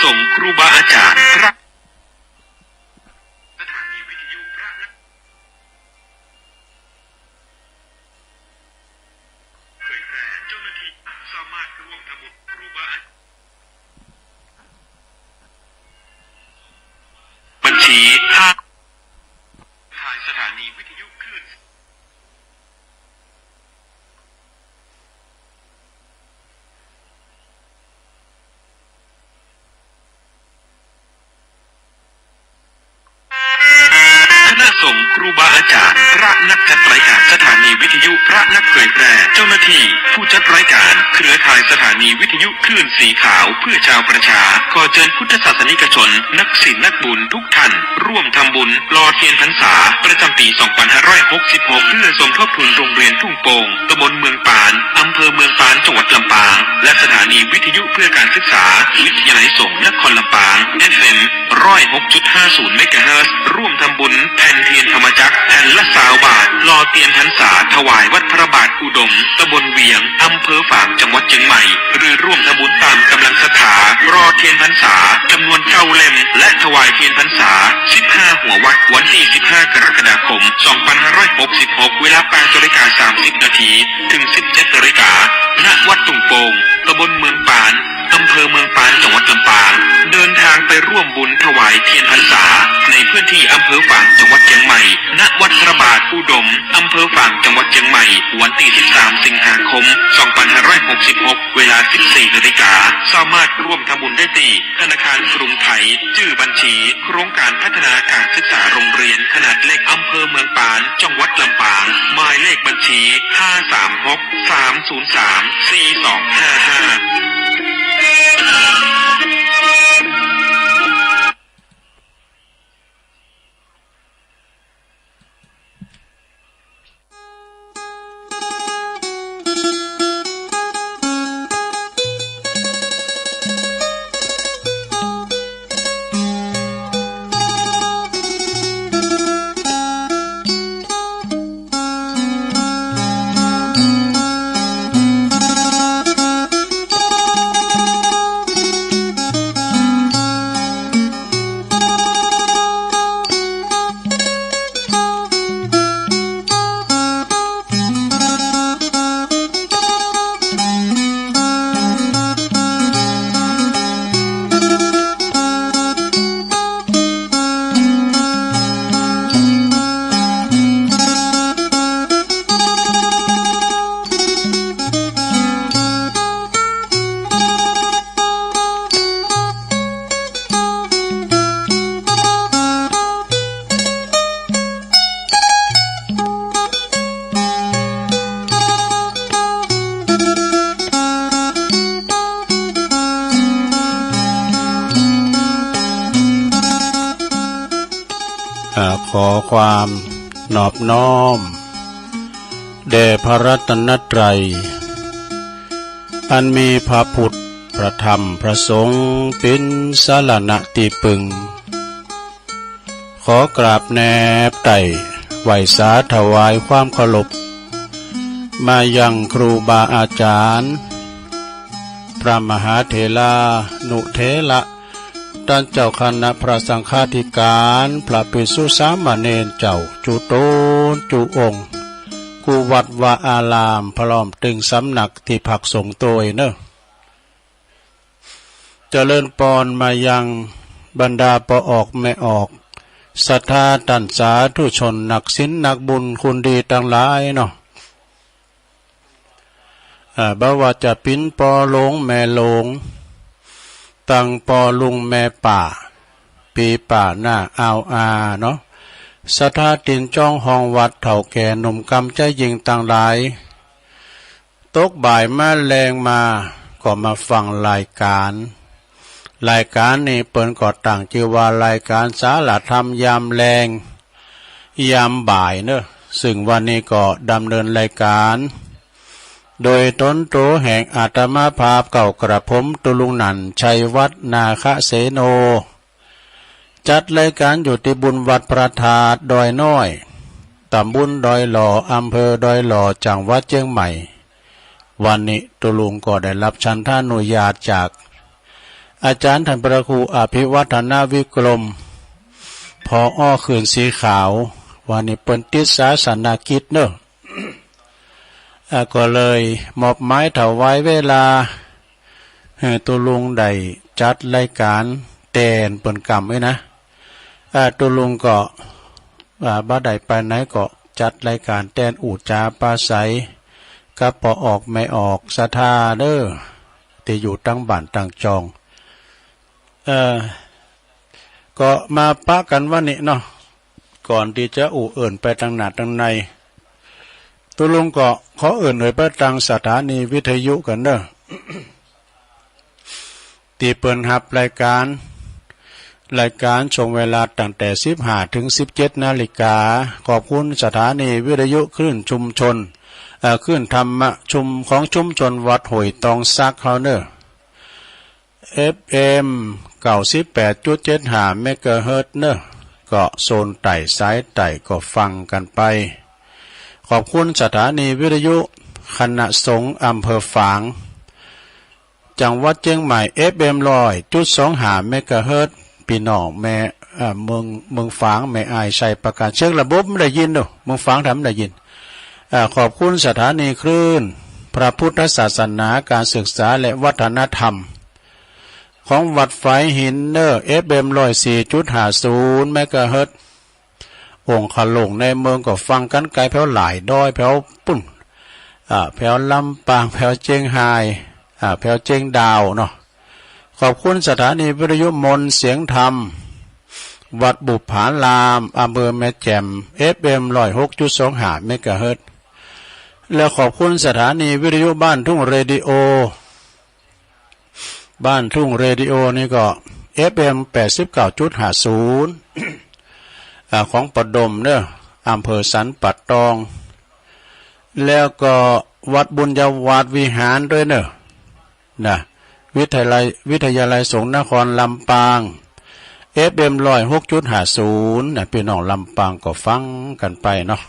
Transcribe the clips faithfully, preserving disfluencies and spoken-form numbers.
สงฆ์ครูบาอาจารย์พระ สถานีวิทยุพระนครเผยแพร่เจ้าหน้าที่สามารถร่วมทำบุญครูบาอาจารย์ บัญชีห้า ทางสถานีวิทยุคลื่น คณะสงฆ์ครูบาอาจารย์ พระนักจัดรายการ สถานีวิทยุพระนักเผยแพร่ เจ้าหน้าที่ ผู้จัดรายการ เครือข่ายสถานีวิทยุคลื่นสีขาวเพื่อชาวประชา ขอเชิญพุทธศาสนิกชน นักศีลนักบุญทุกท่าน ร่วมทำบุญหล่อเทียนพรรษา ประจำปี สองพันห้าร้อยหกสิบหก เพื่อสมทบทุนโรงเรียนทุ่งโป่ง ตำบลเมืองปาน อำเภอเมืองปาน จังหวัดลำปาง และสถานีวิทยุเพื่อการศึกษา วิทยาลัยสงฆ์นครลำปาง เอฟเอ็ม ร้อยหกจุดห้าศูนย์เมกะเฮิรตซ์ ร่วมทำบุญแผ่นเทียนธรรมจักร แผ่นละซาวบาท หล่อเทียนพรรษา ถวายวัดพระบาทอุดม ตำบลเวียง อำเภอฝาง จังหวัดเชียงใหม่ หรือร่วมทำบุญตามกำลังศรัทธา หล่อเทียนพรรษา จำนวนเก้าเล่ม และถวายเทียนพรรษา สิบห้าหัววัด วันที่ สิบห้า กรกฎาคม สองพันห้าร้อยหกสิบหก เวลา แปดนาฬิกา สามสิบนาที ถึง สิบเจ็ดนาฬิกา ณ วัดทุ่งโป่ง ตำบลเมืองปาน อำเภอเมืองปาน จังหวัดลำปาง เดินทางไปร่วมบุญถวายเทียนพรรษา ในพื้นที่อำเภอฝาง จังหวัดเชียงใหม่ ณ วัดพระบาทอุดม อำเภอฝาง จังหวัดเชียงใหม่ วันที่ สิบสาม สิงหาคม สองพันห้าร้อยหกสิบหก เวลา สิบสี่นาฬิกา สามารถร่วมทำบุญได้ที่ธนาคารกรุงไทย ชื่อบัญชี โครงการพัฒนาการศึกษาโรงเรียนขนาดเล็ก อำเภอเมืองปาน จังหวัดลำปาง หมายเลขบัญชี ห้าสามหก สามศูนย์สาม สี่สองห้าห้า อ่า ขอความนอบน้อมแด่พระรัตนตรัย อันมีพระพุทธ พระธรรม พระสงฆ์ เป๋นสรณะตี้ปึง ขอกราบแนบไต่ไหว้สาถวายความเคารพ มายังครูบาอาจารย์ พระมหาเถรานุเถระ ต้านเจ้าคณะพระสังฆาธิการ พระภิกษุสามเณรเจ้า จุ๊ต๋นจุ๊องค์ กู้วัดวาอาราม พร้อมตึงสำนักตี้พักสงฆ์ตวยเน่อ เจริญปอนมายังบรรดาป้อออกแม่ออก ศรัทธาต้านสาธุชน นักศีลนักบุญคุณดีตังหลายเนาะ อ่า บ่ว่าจะเป๋นป้อหลวงแม่หลวง ตังป้อลุงแม่ป้า ปี๋ป้าน้าอาวอาเนาะ ศรัทธาตินจ้องห้องวัด เฒ่าแก่หนุ่มกำใจ๋ยิ่งตังหลาย ตกบ่ายมาแลงมา ก็มาฟังรายการ รายการนี้เปิ้นก็ตั้งจื้อว่ารายการสาระธรรมยามแลง ยามบ่ายเน่อ ซึ่งวันนี้ก็ดำเนินรายการ โดยต๋นโตแห่งอาตมาภาพเก่ากระผมตุลุงนันท์ ชัยวัฒน์ นาคเสโน จัดรายการอยู่ตี้บุญวัดพระธาตุดอยน้อย ตำบลดอยหล่อ อำเภอดอยหล่อ จังหวัดเจียงใหม่ วันนี้ตุลุงก็ได้รับฉันทานุญาตจาก อาจารย์ท่านพระครูอภิวัฒนวิกรม ผอ.เขื่อนสีขาว วันนี้เปิ้นติดศาสนกิจเนอะ อ่า ก็เลยมอบหมายถวายเวลา ให้ตุ๊ลุงได้จัดรายการแตนเปิ้นกำไว้นะ อ่า ตุ๊ลุงก็ อ่า บ่ได้ไปไหนก็จัดรายการแตนอู้จ๋าปราศรัย กับป้อออกแม่ออกศรัทธาเด้อ ที่อยู่ตังบ้านตังจอง เอ่อ ก็มาปะกันวันนี้เนาะ ก่อนที่จะอู้เอิ่นไปตังหน้าตังใน ตุ๊ลุงก็ขอเอิ่นเอ่ยไปตังสถานีวิทยุกันเด้อ ที่เปิ้นฮับรายการ รายการช่วงเวลาตั้งแต่สิบห้าถึงสิบเจ็ดนาฬิกา ขอบคุณสถานีวิทยุคลื่นชุมชน เอ่อ คลื่นธรรมะชุม ของชุมชนวัดห้วยตองสักเฮาเนอะ เอฟเอ็ม เก้าสิบแปดจุดเจ็ดห้าเมกะเฮิรตซ์เนอะ ก็โซนใต้สายใต้ก็ฟังกันไป ขอบคุณสถานีวิทยุคณะสงฆ์อำเภอฝาง จังหวัดเชียงใหม่ เอฟเอ็ม ร้อยจุดสองห้าเมกะเฮิรตซ์ พี่น้องแม่ เอ่อ เมือง เมืองฝาง แม่อาย ชัยปราการ เชียงระบบไม่ได้ยินเนอะ เมืองฝางทำไม่ได้ยิน เอ่อ ขอบคุณสถานีคลื่นพระพุทธศาสนา การศึกษาและวัฒนธรรม ของวัดฝายหินเนอะ เอฟเอ็ม ร้อยสี่จุดห้าศูนย์เมกะเฮิรตซ์ องค์ขลงในเมืองก็ฟังกันไกล แผวหลายดอย แผวปุ้น อ่า แผวลำปาง แผวเชียงฮาย อ่า แผวเชียงดาวเนาะ ขอบคุณสถานีวิทยุมนต์เสียงธรรม วัดบุปผาราม อำเภอแม่แจ่ม เอฟเอ็ม ร้อยหกจุดสองห้าเมกะเฮิรตซ์ และขอบคุณสถานีวิทยุบ้านทุ่งเรดิโอ บ้านทุ่งเรดิโอนี่ก็ เอฟเอ็ม แปดสิบเก้าจุดห้าศูนย์ อ่า ของปะดมเนอะ อำเภอสันป่าตอง แล้วก็วัดบุญญาวาสวิหารด้วยเนอะ นะ วิทยาลัย วิทยาลัยสงฆ์นครลำปาง เอฟเอ็ม ร้อยหกจุดห้าศูนย์ นะ พี่น้องลำปางก็ฟังกันไปเนาะ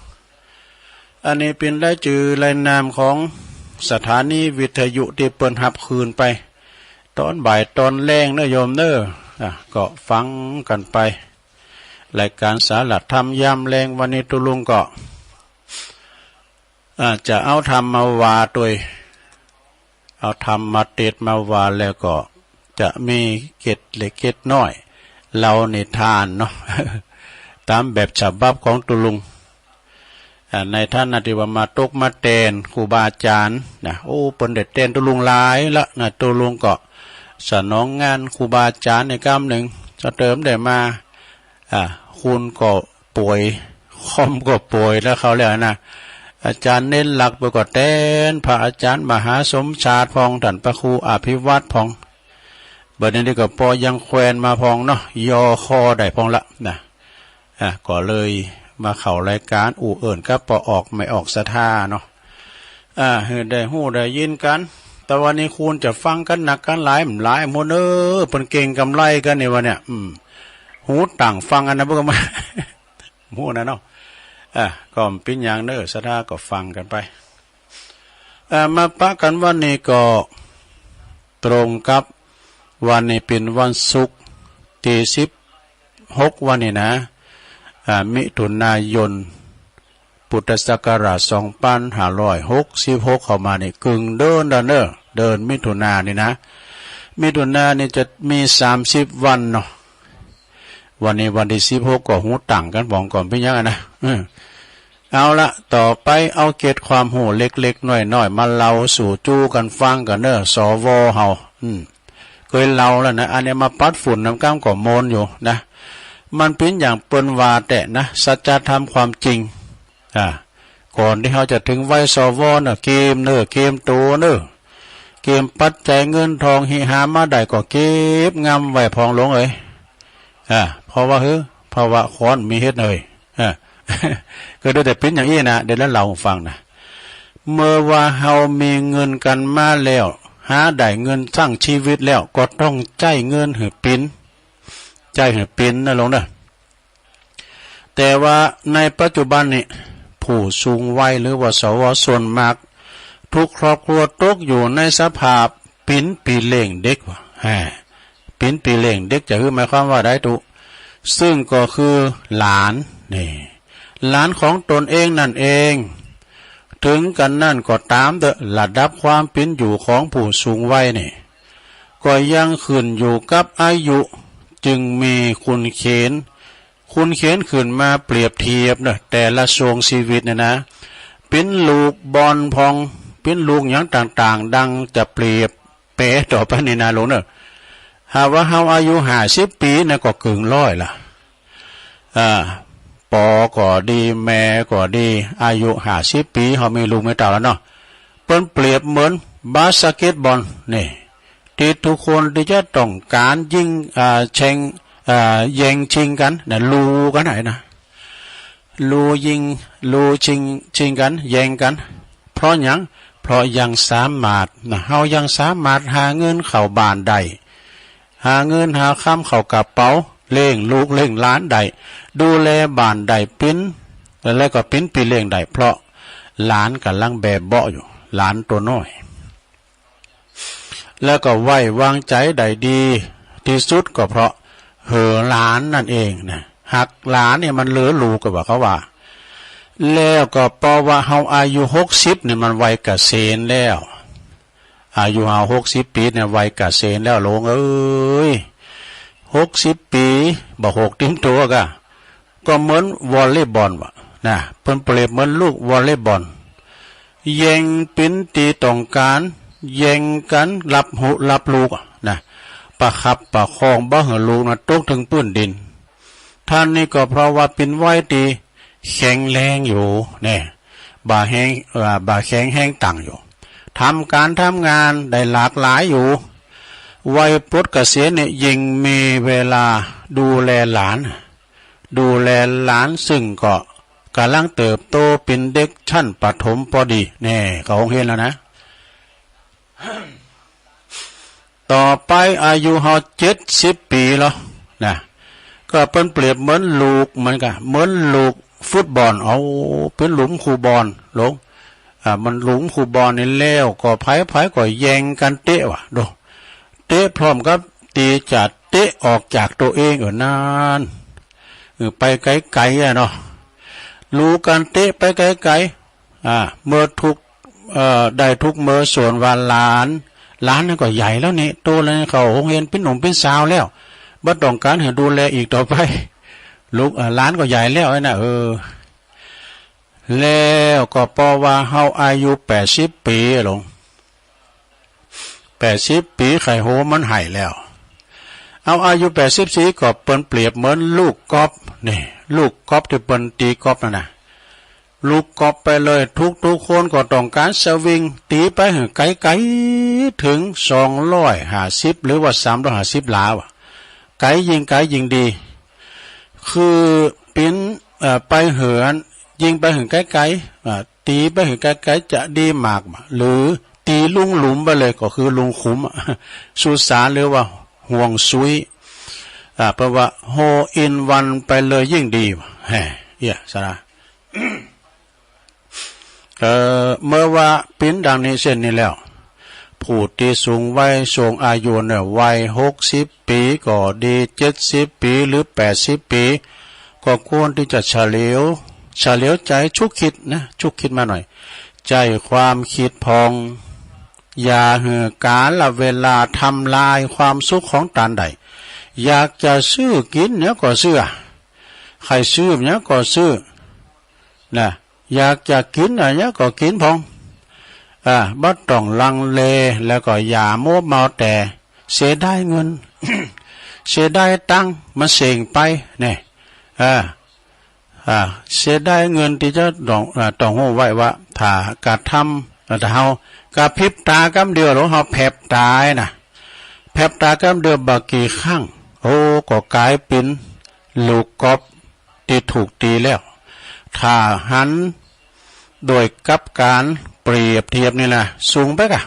อันนี้เป็นรายจื่อรายนามของสถานีวิทยุที่เปิ้นฮับคืนไป ตอนบ่ายตอนแลงเนอะโยมเนอะ อ่ะ ก็ฟังกันไป รายการสาระธรรมยามแลง วันนี้ตุ๊ลุงก็ อ่ะ จะเอาธรรมมาว่าตวย เอาธรรมมาเตสน์มาว่าแล้วก็จะมีเกร็ดเล็กเกร็ดน้อย เล่านิทานเนาะ ตามแบบฉบับของตุ๊ลุง อ่า ในฐานะที่ว่ามาตกมาแตนครูบาอาจารย์นะ โอ้ เปิ้นได้แตนตุ๊ลุงหลายละนะ ตุ๊ลุงก็สนองงานครูบาอาจารย์ในกำหนึ่ง จะเติมได้มา อ่า คุณก็ป่วย คอมก็ป่วยแล้วเขาแล้วนะ อาจารย์เน้นหลักไปก็แตนพระอาจารย์มหาสมชาติพอง ท่านพระครูอภิวัตรพอง บัดนี้ก็ปอยังแควนมาพองเนาะ ยอคอได้พองละนะ อ่ะ ก็เลยมาเข้ารายการอู้เอิ่นกับปอออกแม่ออกศรัทธาเนาะ อ่ะ ให้ได้ฮู้ได้ยินกัน แต่วันนี้คุณจะฟังกันหนักกันหลายหลายหมดเนอะ เปิ้นเก่งกำไรกันนี่วะเนี่ย อืม หูต่างฟังกันนะพวกมัน หมู่นะเนาะ อ่ะ ก็ปิ้นอย่างเนอะ ศรัทธาก็ฟังกันไป อ่ะ มาปะกันวันนี้ก็ตรงกับวันนี้เป็นวันศุกร์ที่สิบหกวันนี้นะ อ่ะ มิถุนายน พุทธศักราชสองพันห้าร้อยหกสิบหกเข้ามานี่กึ่งเดือนแล้วเนอะ เดือนมิถุนานี่นะ มิถุนานี่จะมีสามสิบวันเนาะ วันนี้วันที่สิบหกก็หูต่างกันป๋องก่อนเป็นยังไงนะ เออ เอาละ ต่อไปเอาเกร็ดความฮู้เล็กๆ น้อยๆ มาเล่าสู่จู้กันฟังกันเนอะ สว เฮา อืม เคยเล่าแล้วนะ อันนี้มาปัดฝุ่นนำก้ามก็โมนอยู่นะ มันเป็นอย่างเปิ้นว่าแต๊นะ สัจธรรมความจริง อ่า ก่อนที่เฮาจะถึงวัย สว เนอะ เกมเนอะ เกมโตเนอะ เกมปัจจัยเงินทองที่หามาได้ก็เก็บงำไว้พองหลวงเอ๋ย อ่า เพราะว่า เฮ้อ เพราะว่าค้อนมีเฮ็ดเอ๋ย อ่า ก็ได้แต่ปิ้นอย่างอี้นะ เดี๋ยวแล้วเล่าให้ฟังนะ เมื่อว่าเฮามีเงินกันมาแล้ว หาได้เงินทั้งชีวิตแล้ว ก็ต้องใจ๊เงินหื้อปิ้น ใจ๊หื้อปิ้นนะหลวงเนอะ แต่ว่าในปัจจุบันนี้ ผู้สูงวัยหรือว่า สว ส่วนมาก ทุกครอบครัวตกอยู่ในสภาพปิ้นปี้เลี้ยงเด็กว่า แฮ่ ปิ๋นปี๋เล่งเด็กจะหื้อหมายความว่าได้ตุ ซึ่งก็คือหลานนี่ หลานของตนเองนั่นเอง ถึงกันนั้นก็ตามเถอะ ระดับความเป็นอยู่ของผู้สูงวัยนี่ ก็ยังขึ้นอยู่กับอายุ จึงมีคุณเขน คุณเขนขึ้นมาเปรียบเทียบเนอะ แต่ละช่วงชีวิตเนี่ยนะ เป็นลูกบอลพอง เป็นลูกอย่างต่างๆ ดังจะเปรียบเปรต่อไปนี่นะลุงเนอะ หากว่าเฮาอายุห้าสิบปี๋นะก็เกินร้อยละ อ่า ปอก็ดี แม่ก็ดี อายุห้าสิบปี๋ เฮามีลูกมีเต้าแล้วเนาะ เปิ้นเปรียบเหมือนบาสเกตบอลนี่ ที่ทุกคนที่จะต้องการยิง อ่า แข่ง อ่า แย่งชิงกันนะ ลู่กันไอ้นะ ลู่ยิง ลู่ชิง ชิงกัน แย่งกัน เพราะหยัง เพราะยังสามารถนะ เฮายังสามารถหาเงินเข้าบ้านได้ หาเงินหาคำเข้ากระเป๋า เลี้ยงลูกเลี้ยงหลานได้ ดูแลบ้านได้ ปิ๊น แล้วก็ปิ๊นปี๋เลี้ยงได้ เพราะหลานกำลังแบเบาะอยู่ หลานตัวน้อย แล้วก็ไว้วางใจได้ดีที่สุดก็เพราะเหอหลานนั่นเองนะ หักหลานเนี่ยมันเหลือลูกกว่าเขาว่า แล้วก็เพราะว่าเฮาอายุหกสิบเนี่ยมันวัยเกษียณแล้ว อายุเฮาหกสิบปี๋เนี่ยวัยเกษียณแล้วลุงเอ้ย หกสิบปี๋ บ่หกเต็มตัวกะ ก็เหมือนวอลเลย์บอลว่ะนะ เปิ้นเปรียบเหมือนลูกวอลเลย์บอล แย่งปิ๊นตี้ต้องการ แย่งกันรับหูรับลูกอะนะ ประคับประคองบ่หื้อลูกนะตกถึงปื้นดิน ท่านนี้ก็เพราะว่าปิ๊นวัยตี้แข็งแรงอยู่เนี่ย บ่าแฮง อ่า บ่าแข็งแฮงตังอยู่ ทำการทำงานได้หลากหลายอยู่ วัยปลดเกษียณเนี่ยยิ่งมีเวลาดูแลหลาน ดูแลหลานซึ่งก็กำลังเติบโตเป็นเด็กชั้นประถมพอดี แน่ เข้าโรงเรียนแล้วนะ ต่อไปอายุเฮาเจ็ดสิบปี๋แล้วนะ ก็เปิ้นเปรียบเหมือนลูกเหมือนกัน เหมือนลูกฟุตบอล เอา เป็นหลุมคูบอลลง อ่า มันหลุมคูบอลนี่แล้วก็ไผๆก็แย่งกันเตะว่ะ ดู เตะพร้อมกับตี้จะเตะออกจากตัวเอง เออ นั่น เออ ไปไกลๆอะเนาะ ลู่กันเตะไปไกลๆ อ่า เมื่อทุก เอ่อ ได้ทุกเมื่อ ส่วนว่าหลาน หลานนั่นก็ใหญ่แล้วนี่ โตแล้วนี่ เข้าโรงเรียนเป็นหนุ่มเป็นสาวแล้ว บ่ต้องการให้ดูแลอีกต่อไป ลูก เอ่อ หลานก็ใหญ่แล้วไอ้น่ะ เออ แล้วก็เพราะว่าเฮาอายุแปดสิบปี๋ลง แปดสิบปี๋ ไข่โหมันไหายแล้ว เอาอายุแปดสิบปี๋ก็เปิ้นเปรียบเหมือนลูกกอล์ฟนี่ ลูกกอล์ฟที่เปิ้นตีกอล์ฟนั่นนะ ลูกกอล์ฟไปเลย ทุกๆคนก็ต้องการสวิง ตีไปหื้อไกลๆ ถึงสองร้อยห้าสิบ หรือว่าสามร้อยห้าสิบหลาว่ะ ไกลยิ่งไกลยิ่งดี คือปิ๊น เอ่อ ไปหื้อ ยิงไปหื้อไกลๆ อ่า ตีไปหื้อไกลๆ จะดีมากบ่ หรือตีลุงหลุมไปเลย ก็คือลุงขุมอะ สุสานหรือว่าห่วงซุย อ่า แปลว่า โฮลอินวันไปเลยยิ่งดีบ่ แฮ่ เอี้ย สาระ เอ่อ เมื่อว่าปิ๊นดังนี้เช่นนี้แล้ว ผู้ตี้สูงวัย ช่วงอายุเนี่ย วัยหกสิบปี๋ก็ดี เจ็ดสิบปี๋ หรือแปดสิบปี๋ ก็ควรที่จะเฉลียว เฉลียวใจ ชุกคิดนะ ชุกคิดมาหน่อย ใจ๊ความคิดผ่อง อย่าหื้อกาลเวลาทำลายความสุขของตานได้ อยากจะซื้อกิ๋นหยังก็ซื้อ ใค่ซื้อหยังก็ซื้อ นะ อยากจะกิ๋นอะหยังก็กิ๋นผ่อง อ่า บ่ต้องลังเล แล้วก็อย่ามัวเมาแต่เสียดายเงิน เสียดายตังค์ มันเส้งไป เนี่ย อ่า อ่า เสียดายเงินตี้จะต้อง อ่า ต้องฮู้ไว้ว่า ถ้ากระทำ อ่า ถ้าเฮากระพริบตากำเดียว หรือเฮาแผลบตานะ แผลบตากำเดียวบ่กี่ครั้ง โอ้ ก็ก๋ายเป๋นลูกกอล์ฟ ตี้ถูกตี๋แล้ว ถ้าหันโดยกับก๋านเปรียบเทียบนี่นะ สูงไปก่ะ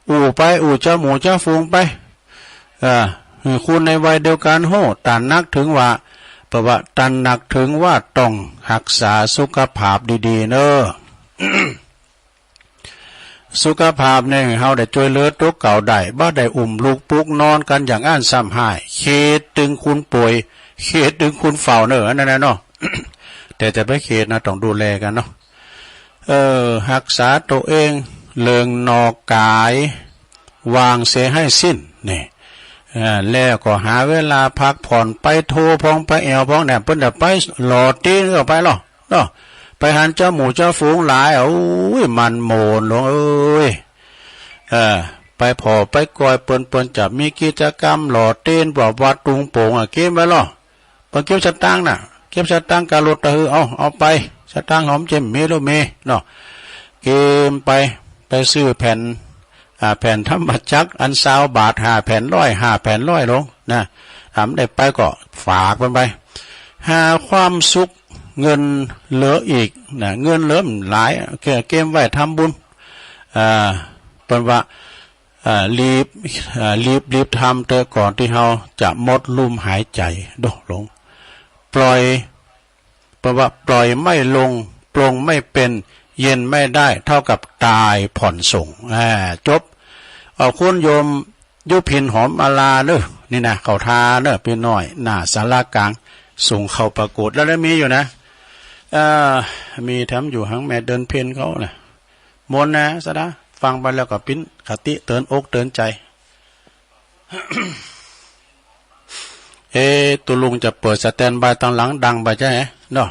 อู้ไป อู้เจ้าหมู่เจ้าฝูงไป เอ่อ หื้อคนในวัยเดียวกั๋นฮู้ ตระหนักเถิงว่า แปลว่าตระหนักเถิงว่าต้องฮักษาสุขภาพดีๆ เน่อ สุขภาพเนี่ยเฮาได้ช่วยเหลือตัวเก่าได้ บ่ได้อุ้มลูกปลุกนอนกันอย่างอั้นซ้ำหาย เขตตึงคุณป่วย เขตตึงคุณเฝ้าเนอะ อันนั้นน่ะเนาะ แต่จะไปเขตนะ ต้องดูแลกันเนาะ เออ ฮักษาตัวเอง เรื่องนอกกาย วางเสียให้สิ้น นี่ เอ่อ แล้วก็หาเวลาพักผ่อน ไปโทพอง ไปแอวพองเนี่ย เปิ้นจะไปหล่อตีนก็ไปหรอ เนาะ ไปหันเจ้าหมู่เจ้าฝูงหลาย โอ้ย มันโหมนหลวงเอ้ย เออ ไปผ่อไปกอยเปิ้น เปิ้นจะมีกิจกรรมหล่อตีน แบบวัดตุงโป่งอ่ะ เก็บไว้หรอ เปิ้นเก็บสตางค์น่ะ เก็บสตางค์กะลดตะหือ เอา เอาไป สตางค์หอมเจ็มเมโลเม เนาะ เก็บไป ไปซื้อแผ่น อ่า แผ่นธรรมจักรอันซาวบาท ห้าแผ่นร้อย ห้าแผ่นร้อยหลวง นะ อ่า ได้ไปก็ฝากมันไป หาความสุข เงินเหลืออีก นะ เงินเหลือหลาย เก็บ เก็บไว้ทำบุญ อ่า เปิ้นว่า อ่า รีบ อ่า รีบ รีบทำเถอะ ก่อนที่เฮาจะหมดลมหายใจ โดหลง ปล่อย แปลว่าปล่อยไม่ลง ปลงไม่เป็น เย็นไม่ได้ เท่ากับตายผ่อนส่ง อ่า จบ เอาคุณโยมยุพินหอมมาลาเนอะ นี่นะ เขาทาเนอะ พี่น้อย หน้าศาลากลาง ส่งเข้าประกวด แล้วได้มีอยู่นะ อ่า มีแถมอยู่หังแม่เดินเพนเขานะ มนต์นะ สะดา ฟังไปแล้วก็ปิ้นคติเตือนอกเตือนใจ เอ๊ะ ตุลุงจะเปิดสแตนบายตังหลังดังไปใช่ไหมเนาะ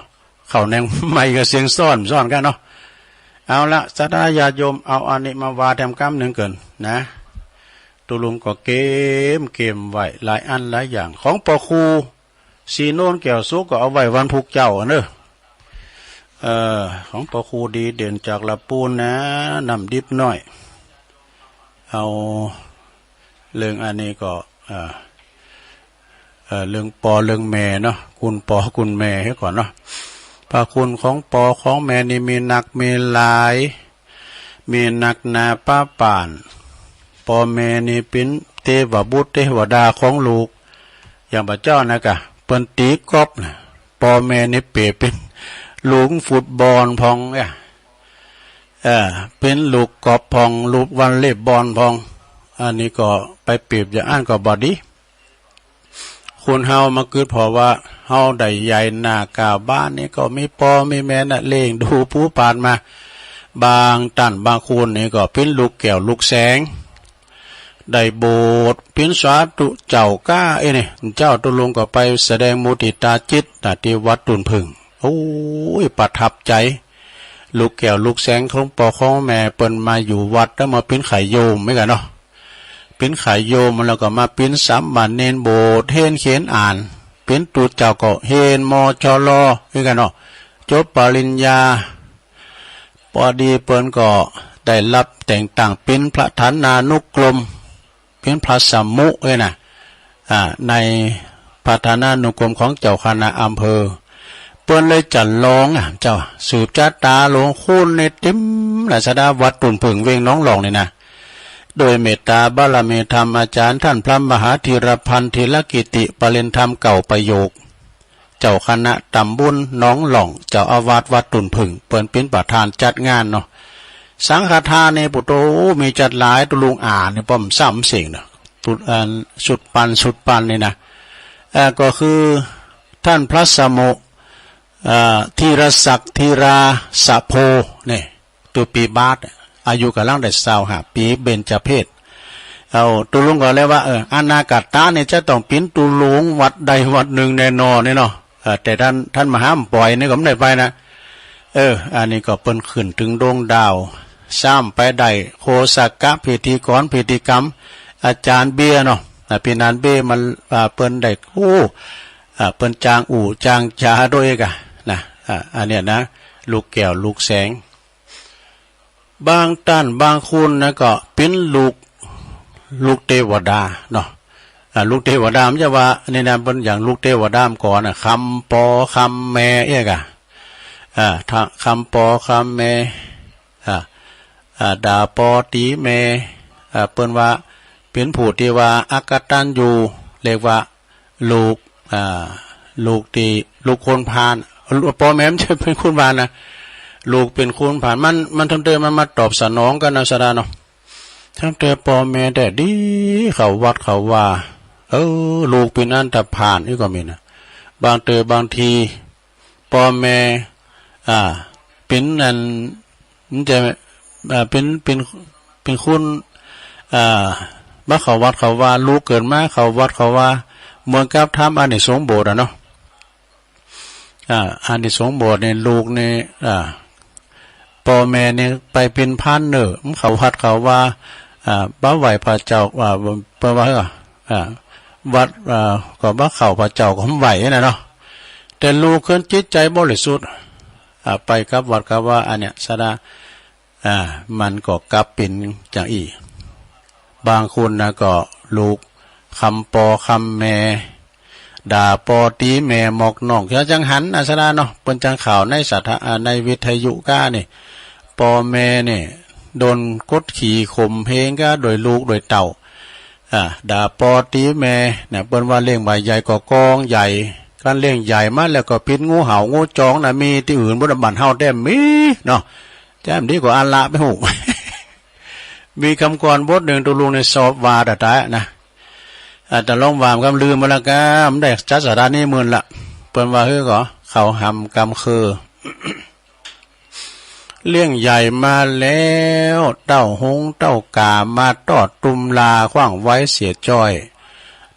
เข้าแนงไม่ก็เสียงซ่อนซ่อนกันเนาะ เอาละ ศรัทธาญาติโยม เอาอันนี้มาว่าแถมกำหนึ่งเกินนะ ตุลุงก็เก็บ เก็บไว้หลายอันหลายอย่าง ของปอครู สีโนนแก้วสุขก็เอาไว้วันพุธเจ้าอะเนอะ เอ่อ ของปอครูดีเด่นจากละปูนนะ น้ำดิบน้อย เอา เรื่องอันนี้ก็ เอ่อ เอ่อ เรื่องปอเรื่องแม่เนาะ คุณปอคุณแม่ให้ก่อนเนาะ พระคุณของปอของแม่นี่มีนักมีหลาย มีนักหนาป้าป่าน ปอแม่นี่เป็นเตวบุตรเตวดาของลูก อย่างพระเจ้านะกะ เปิ้นตีกอล์ฟนะ ปอแม่นี่เปรียบเป็นลูกฟุตบอลพองเนี่ย เออ เป็นลูกกอล์ฟพอง ลูกวอลเลย์บอลพอง อันนี้ก็ไปเปรียบอย่างอั้นก็บ่ดี คนเฮามาเกิดเพราะว่าเฮาได้ใหญ่หน้ากาบ้านนี่ก็มีปอมีแม่น่ะเลี้ยงดูปูปานมา บางต้านบางคนนี่ก็เป็นลูกแก้วลูกแสง ได้โบสถ์เป็นสาธุเจ้าก้าเอ้ยนี่ เจ้าตุลุงก็ไปแสดงมุทิตาจิตน่ะที่วัดตุนผึ่ง โอ้ย ประทับใจ ลูกแก้วลูกแสงของปอของแม่เปิ้นมาอยู่วัดแล้วมาปิ้นไขโยมเหมือนกันเนาะ ปิ้นไขโยมแล้วก็มาปิ้นสามเณรโบสถ์ เฮนเขียนอ่าน ปิ้นตูเจ้าก็เฮน มชล เหมือนกันเนาะ จบปริญญา พอดีเปิ้นก็ได้รับแต่งตั้งปิ้นประธานานุกรม ปิ้นพระสมุเอ้ยนะ อ่า ในประธานานุกรมของเจ้าคณะอำเภอ เปิ้นเลยจัดลองอ่ะ เจ้า สืบชะตาหลวงคุณในติมราชดาวัดตุนผึ่งเวงหนองหลองนี่นะ โดยเมตตาบารมีธรรมอาจารย์ท่านพระมหาธีรพันธ์ธีรกิติ ปริญญาธรรมเก้าประโยค เจ้าคณะตำบลหนองหล่อง เจ้าอาวาสวัดตุนผึ่ง เปิ้นเป็นประธานจัดงานเนาะ สังฆทานนี่ปุโต มีจัดหลาย ตุลุงอ่านนี่ป้อมซ้ำเสียงเนาะ ตุ อัน สุดปัน สุดปันนี่นะ เอ่อ ก็คือท่านพระสมุ เอ่อ ธีรศักดิ์ ธีราสะโพ นี่ ตัวปีบาท อายุกำลังได้ซาวห้าปี เบญจเพส เอา ตุลุงก็เลยว่า เออ อนาคตาเนี่ยจะต้องปิ้นตุลุงวัดใดวัดหนึ่งแน่นอนเนี่ยเนาะ เออ แต่ท่าน ท่านมหาปล่อยนี่ก็ไม่ได้ไปนะ เออ อันนี้ก็เปิ้นขึ้นถึงดวงดาว ซ้ำไปได้โฆษกะพิธีกรพิธีกรรม อาจารย์เบียร์เนาะ อ่ะ พี่นันเบ้มัน อ่า เปิ้นได้อู้ อ่า เปิ้นจางอู้จางจาด้วยกะนะ อ่า อันเนี้ยนะ ลูกแก้วลูกแสง บางต้านบางคนนะก็ปิ้นลูก ลูกเตวดาเนาะ อ่า ลูกเตวดามันจะว่า นี่นะ เปิ้นอย่างลูกเตวดาก่อนนะ คำปอคำแม่เอ้ยกะ อ่า ถ้าคำปอคำแม่ อ่า อ่า ด่าปอตีแม่ อ่า เปิ้นว่าเป็นผู้ที่ว่าอกตัญญู เรียกว่าลูก อ่า ลูกที่ ลูกคนพาล ลูก ปอแม่มันจะเป็นคนพาลนะ ลูกเป๋นคนผ่าน มัน มันทำเตอมันมาตอบสนองกั๋นนะ สะดาเนาะ ทำเตอปอแม่แต๊ดี เข้าวัดเข้าวา เออ ลูกเป๋นอันธพาลนี่ก็มีนะ บางเตอบางที ปอแม่ อ่า เป๋นอัน มันจะ อ่า เป๋น เป๋น เป๋นคน อ่า บ่เข้าวัดเข้าวา ลูกเกิดมาเข้าวัดเข้าวา เหมือนกับทำอานิสงส์โบสถ์อะเนาะ อ่า อานิสงส์โบสถ์นี่ ลูกนี่ อ่า ปอแม่นี่ไปเป๋นพานเน่อ มันเข้าวัดเข้าวา อ่า บ่ไหว้พระเจ้า อ่า เปิ้นว่า อ่า วัด อ่า ก็บ่เข้า พระเจ้าก็บ่ไหว้นะเนาะ แต่ลูกเปิ้นจิตใจ๋บริสุทธิ์ อ่า ไปกับวัดกับวา อันเนี้ย สะดา อ่า มันก็กลับเป๋นจาอี้ บางคนนะก็ลูกคำปอคำแม่ ด่าปอตี๋แม่หมอกน้อง เจ้าจังหันนะ สะดาเนาะ เปิ้นจังข่าวในสถา อ่า ในวิทยุก้านี่ ปอแม่นี่ โดนกดขี่ข่มเหงก้าโดยลูกโดยเต้า อ่า ด่าปอตี๋แม่เนี่ย เปิ้นว่าเลี้ยงบ่าใหญ่ก็กองใหญ่ การเลี้ยงใหญ่มาแล้วก็ปิดงูเห่างูจองนะ มีตี้อื่นบ่ บ้านเฮาแต๊มีเนาะ แต๊มดีกว่าอันละไปฮู้ มีกำกรอนบทหนึ่ง ตุ๊ลุงในสอบว่าตะตายนะ อ่า แต่ลองว่ามันก็ลืมไปแล้วก็ มันได้จัดสถานีหมื่นละ เปิ้นว่า เฮ้ย ก็เขาหำกำคือ เลี้ยงใหญ่มาแล้ว เต้าหงเต้ากามาตอด ตุ้มลาขว้างไว้เสียจ้อย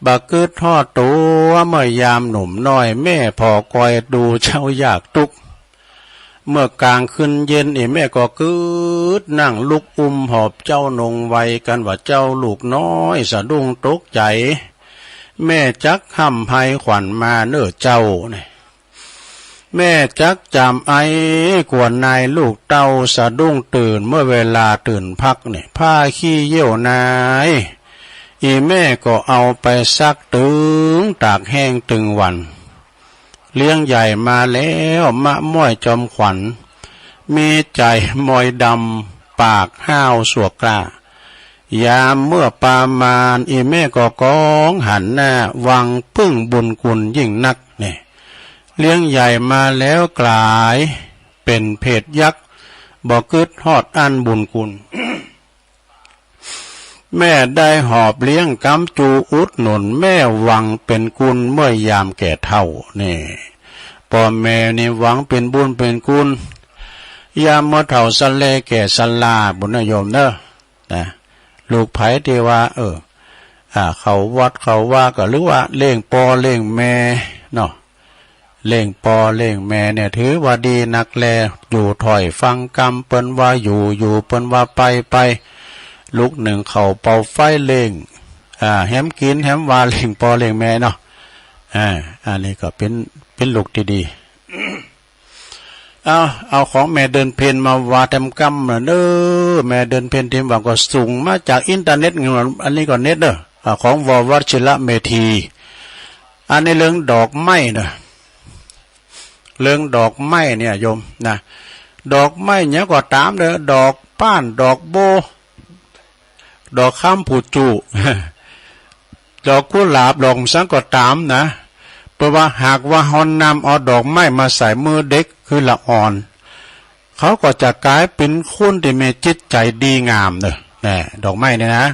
บ่กึ๊ดฮอดตั๋ว เมื่อยามหนุ่มน้อย แม่ผ่อคอยดูเจ้ายากตุ๊กข์ เมื่อกลางคืนเย็น อี่แม่ก็กึ๊ดนั่งลุกอุ้มหอบเจ้านงไว กันว่าเจ้าลูกน้อยสะดุ้งตกใจ๋ แม่จักห้ำไห้ขวัญมาเน่อเจ้าเนี่ย แม่จักจำไอ้กวนนายลูกเต้าสะดุ้งตื่น เมื่อเวลาตื่นพักเนี่ย ผ้าขี้เยี่ยวนาย อี่แม่ก็เอาไปซักตึงตากแห้งตึงวัน เลี้ยงใหญ่มาแล้วมะม้อยจอมขวัญ มีใจ๋มอยดำปากห้าวสวกกล้า ยามเมื่อประมาณ อี่แม่ก็กองหันหน้า หวังพึ่งบุญคุณยิ่งนักเนี่ย เลี้ยงใหญ่มาแล้วกลายเป๋นเพศยักษ์ บ่กึ๊ดฮอดอั้นบุญคุณ แม่ได้หอบเลี้ยงกำจูอุดหนุน แม่หวังเป๋นกุณเมื่อยามแก่เฒ่าเนี่ย ปอแม่นี่หวังเป๋นบุญเป๋นกุณ ยามเมื่อเฒ่าสะเลแก่สะลา บุญนะโยมเน่อ นะ ลูกใผตี้ว่า เออ อ่า เข้าวัดเข้าวาก็ หรือว่าเลี้ยงปอเลี้ยงแม่เนาะ เลี้ยงปอเลี้ยงแม่เนี่ย ถือว่าดีนักแล อยู่ถ้อยฟังกำ เปิ้นว่าอยู่ อยู่ เปิ้นว่าไป ไป ลุกนึ่งข้าวเป่าไฟเลี้ยง อ่า แหมกิ๋นแหมว่า เลี้ยงปอเลี้ยงแม่เนาะ อ่า อันนี้ก็เป๋น เป๋นลูกตี้ดี เอา เอาของแม่เดือนเพ็ญมาว่าแตมกำเน่อ แม่เดือนเพ็ญตี้ว่าก็ส่งมาจากอินเทอร์เน็ต อันนี้ก็เน็ตเน่อ อ่า ของ ว.วัชิระเมธี อันนี้เรื่องดอกไม้เน่อ เรื่องดอกไม้เนี่ยโยมนะ ดอกไม้เนี่ยก็ต๋ามเน่อ ดอกป้าน ดอกโบ ดอกคำผูจู ดอกกุหลาบ ดอกสังก็ต๋ามนะ เพราะว่าหากว่าเฮานำเอาดอกไม้มาใส่มือเด็กคือละอ่อน เขาก็จะกลายเป๋นคนตี้มีจิตใจ๋ดีงามเน่อ แน่ ดอกไม้เนี่ยนะ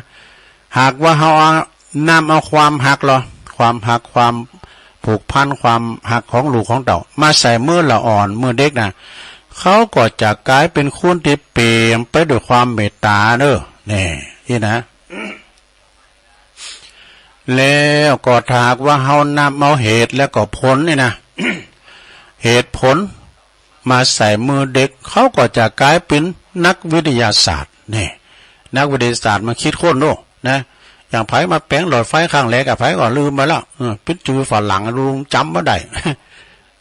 หากว่าเฮาเอา นำเอาความฮักลอ ความฮัก ความผูกพัน ความฮักของลูกของเต้า มาใส่มือละอ่อน มือเด็กนะ เขาก็จะกลายเป๋นคนตี้เปลี่ยนไปด้วยความเมตตาเน่อ แน่ นี่นะ แล้วก็ถ้าหากว่าเฮานำเอาเหตุและก็ผลนี่นะ เหตุผล มาใส่มือเด็ก เขาก็จะกลายเป๋นนักวิทยาศาสตร์ แน่ นักวิทยาศาสตร์มาคิดค้นโน่นนะ อย่างใผมาแป๋งหลอดไฟครั้งแรกอะ ใผก็ลืมไปแล้ว เออ เป๋นจื้อฝรั่ง ลุงจ๋ำบ่ได้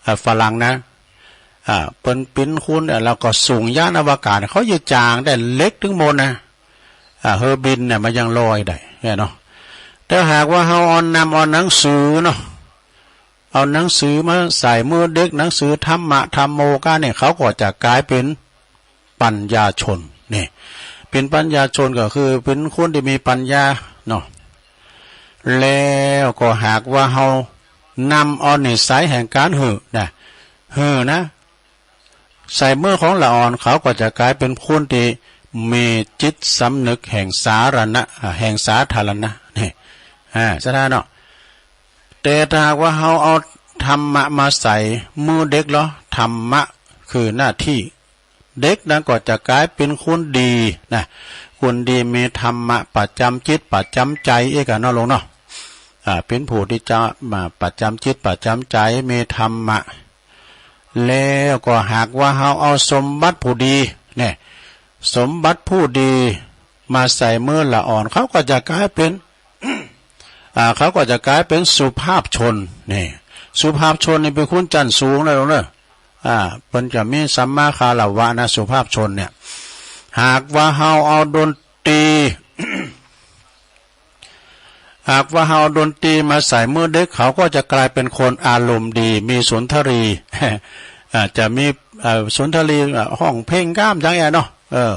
อ่า ฝรั่งนะ อ่า เปิ้นเป๋นคน อ่า แล้วก็ส่งยานอวกาศ เขาจะจ้างได้เหล็กตึงหมดนะ อ่า เฮอบินเนี่ยมันยังลอยได้เนี่ยเนาะ แต่หากว่าเฮาเอานำเอาหนังสือเนาะ เอาหนังสือมาใส่มือเด็ก หนังสือธรรมะ ธัมโม ก้าเนี่ย เขาก็จะกลายเป๋นปัญญาชน นี่ เป๋นปัญญาชนก็คือเป๋นคนตี้มีปัญญาเนาะ แล้วก็หากว่าเฮานำเอานิสัยแห่งการหื้อนะ หื้อนะ ใส่มือของละอ่อนเขาก็จะกลายเป็นคนที่มีจิตสำนึกแห่งสาธารณะ อ่า แห่งสาธารณะ นี่ อ่า สาธารณะ แต่ถ้าหากว่าเราเอาธรรมะมาใส่มือเด็กแล้ว ธรรมะคือหน้าที่ เด็กนั้นก็จะกลายเป็นคนดีนะ คนดีมีธรรมะประจำจิตประจำใจเอกเนาะลูกเนาะ อ่า เป็นผู้ที่จะมาประจำจิตประจำใจ มีธรรมะ แล้วก็หากว่าเราเอาสมบัติผู้ดี เนี่ย สมบัติผู้ดีมาใส่มือละอ่อน เขาก็จะกลายเป็น อ่า เขาก็จะกลายเป็นสุภาพชน นี่ สุภาพชนนี่เป็นคนชั้นสูงนะลูกเนาะ อ่า เปิ้นจะมีสัมมาคารวะนะ สุภาพชนเนี่ย หากว่าเราเอาดนตรี หากว่าเราเอาดนตรีมาใส่มือเด็ก เขาก็จะกลายเป็นคนอารมณ์ดี มีสุนทรี อ่า จะมี เอ่อ สุนทรี อ่า ฮ้องเพลงก้ามจังแอเนาะ เออ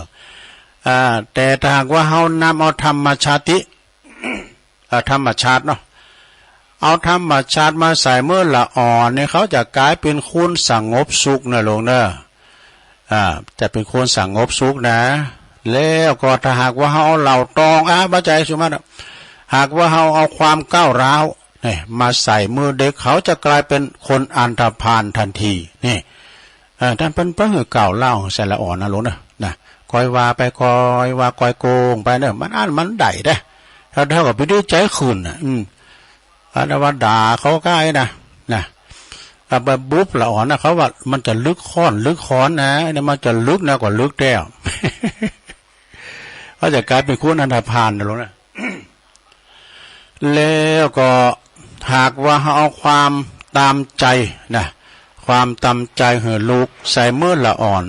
อ่า แต่ถ้าหากว่าเรานำเอาธรรมชาติ อ่า ธรรมชาติเนาะ เอาธรรมชาติมาใส่มือละอ่อนเนี่ย เขาจะกลายเป็นคนสงบสุขนะลูกเนาะ อ่า จะเป็นคนสงบสุขนะ แล้วก็ถ้าหากว่าเราเอาเหล่าตอง อ่า บ่ใจ้สุมาตร หากว่าเราเอาความก้าวร้าวเนี่ยมาใส่มือเด็ก เขาจะกลายเป็นคนอันธพาลทันที นี่ เออ ท่านเปิ้น เปิ้นหื้อก้าวร้าวใส่ละอ่อนนะลูกเนาะ นะ ค่อยว่าไป ค่อยว่า ค่อยโกงไปเนาะ มันอั้นมันได้เด้ ถ้าเท่ากับไปด้วยใจขึ้นน่ะ อืม อันนั้นว่าด่าเขาก้ายนะ นะ เอาไปบุบละอ่อนนะ เขาว่ามันจะลึกค้อน ลึกค้อนนะ เนี่ยมันจะลึกนะกว่าลึกแท้ เขาจะกลายเป็นคนอันธพาลนะลูกนะ แล้วก็หากว่าเอาความตามใจนะ ความตามใจหื้อลูกใส่มือละอ่อน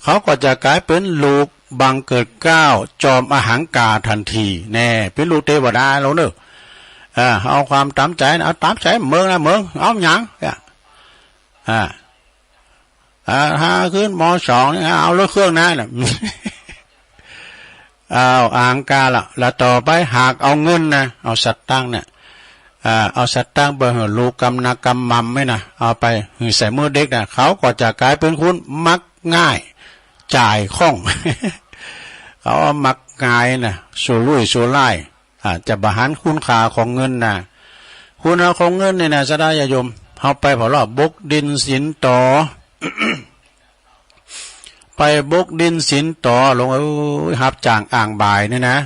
เขาก็จะกลายเป็นลูกบังเกิดเกล้า จอมอหังการทันที แน่ เป็นลูกเทวดาแล้วเนอะ อ่า เอาความตามใจนะ เอาตามใจเมืองนะ เมือง เอาหยัง อ่า อ่า อ่า หาขึ้น ม.สอง เนี่ย เอารถเครื่องนะ น่ะ เอาอหังการละ แล้วต่อไปหากเอาเงินนะ เอาสตางค์เนี่ย อ่า เอาสตางค์ไปหื้อลูกกำนักกำหม่ำไหมนะ เอาไปหื้อใส่มือเด็กนะ เขาก็จะกลายเป็นคนมักง่าย จ่ายคล่อง เขาว่ามักง่ายนะ สุรุ่ยสุร่าย อ่า จะบ่หันคุณค่าของเงินนะ คุณค่าของเงินเนี่ยนะ ศรัทธาญาติโยม เอาไปผ่อรอบบกดินสินต่อ ไปบกดินสินต่อ ลง เอ้ย รับจ้างอ่างบ่ายเนี่ยนะ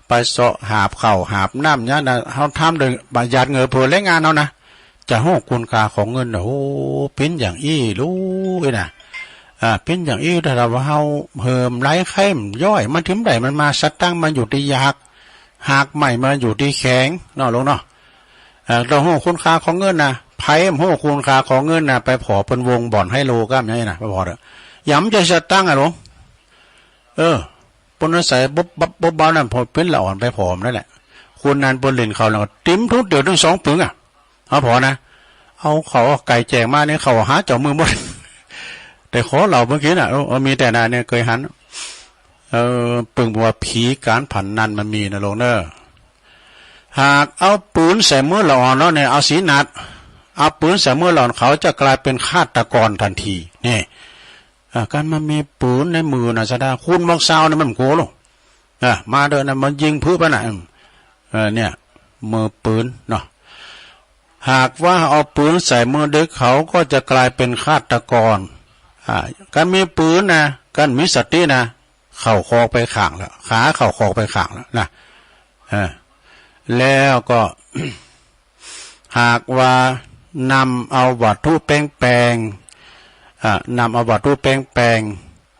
ไปเซาะหาบข้าวหาบน้ำเนี่ยนะ เขาทำโดยประหยัดเงินเผื่อแรงงานเขานะ จะฮู้คุณค่าของเงินนะ โอ้ เป็นอย่างอี้ลูกเอ้ยนะ อ่า เป็นอย่างอี้ ถ้าว่าเขาเหิมไหลไข้มันย่อย มันถึงได้มันมาสตังค์มันอยู่ที่อยาก หากไม้มันอยู่ที่แข็งเนาะลูกเนาะ เอ่อ ต้องฮู้คุณค่าของเงินนะ ไผบ่ฮู้คุณค่าของเงินนะ ไปผ่อเปิ้นวงบ่อนไฮโลก้ามอย่างนี้นะ ไปผ่อเถอะ อย่ามันจะสตังค์อะลูก เออ เปิ้นอาศัยบบบับบบบับนั่น พอเป็นละอ่อนไปผ่อมันนั่นแหละ คนนั้นเปิ้นเล่นเขาแล้วก็ติ่มทุกเดียวถึงสองปึงอะ เอาผ่อนะ เอาเขาไก่แจกมาเนี่ย เขาหาเจ้ามือหมด แต่ขอเหล้าเมื่อกี้น่ะ เออ มีแต่น่ะเนี่ย เคยหัน เออ เปิ้นบอกว่าผีการพนันมันมีนะลูกเนอะ หากเอาปืนใส่มือละอ่อนแล้วเนี่ย เอาสีหนัด เอาปืนใส่มือละอ่อน เขาจะกลายเป็นฆาตกรทันที นี่ อ่า การมามีปืนในมือนะ ศรัทธา คุณมอกซาวเนี่ยมันโกลูก อ่า มาเด้อนะ มันยิงพื้นไปน่ะ อืม เออ เนี่ย มือปืนเนาะ หากว่าเอาปืนใส่มือเด็ก เขาก็จะกลายเป็นฆาตกร อ่า การมีปืนนะ การมีสตินะ เข้าคอกไปข้างแล้ว ขาเข้าคอกไปข้างแล้วนะ เออ แล้วก็ หากว่านำเอาวัตถุแปลงๆ อ่า นำเอาวัตถุแปลง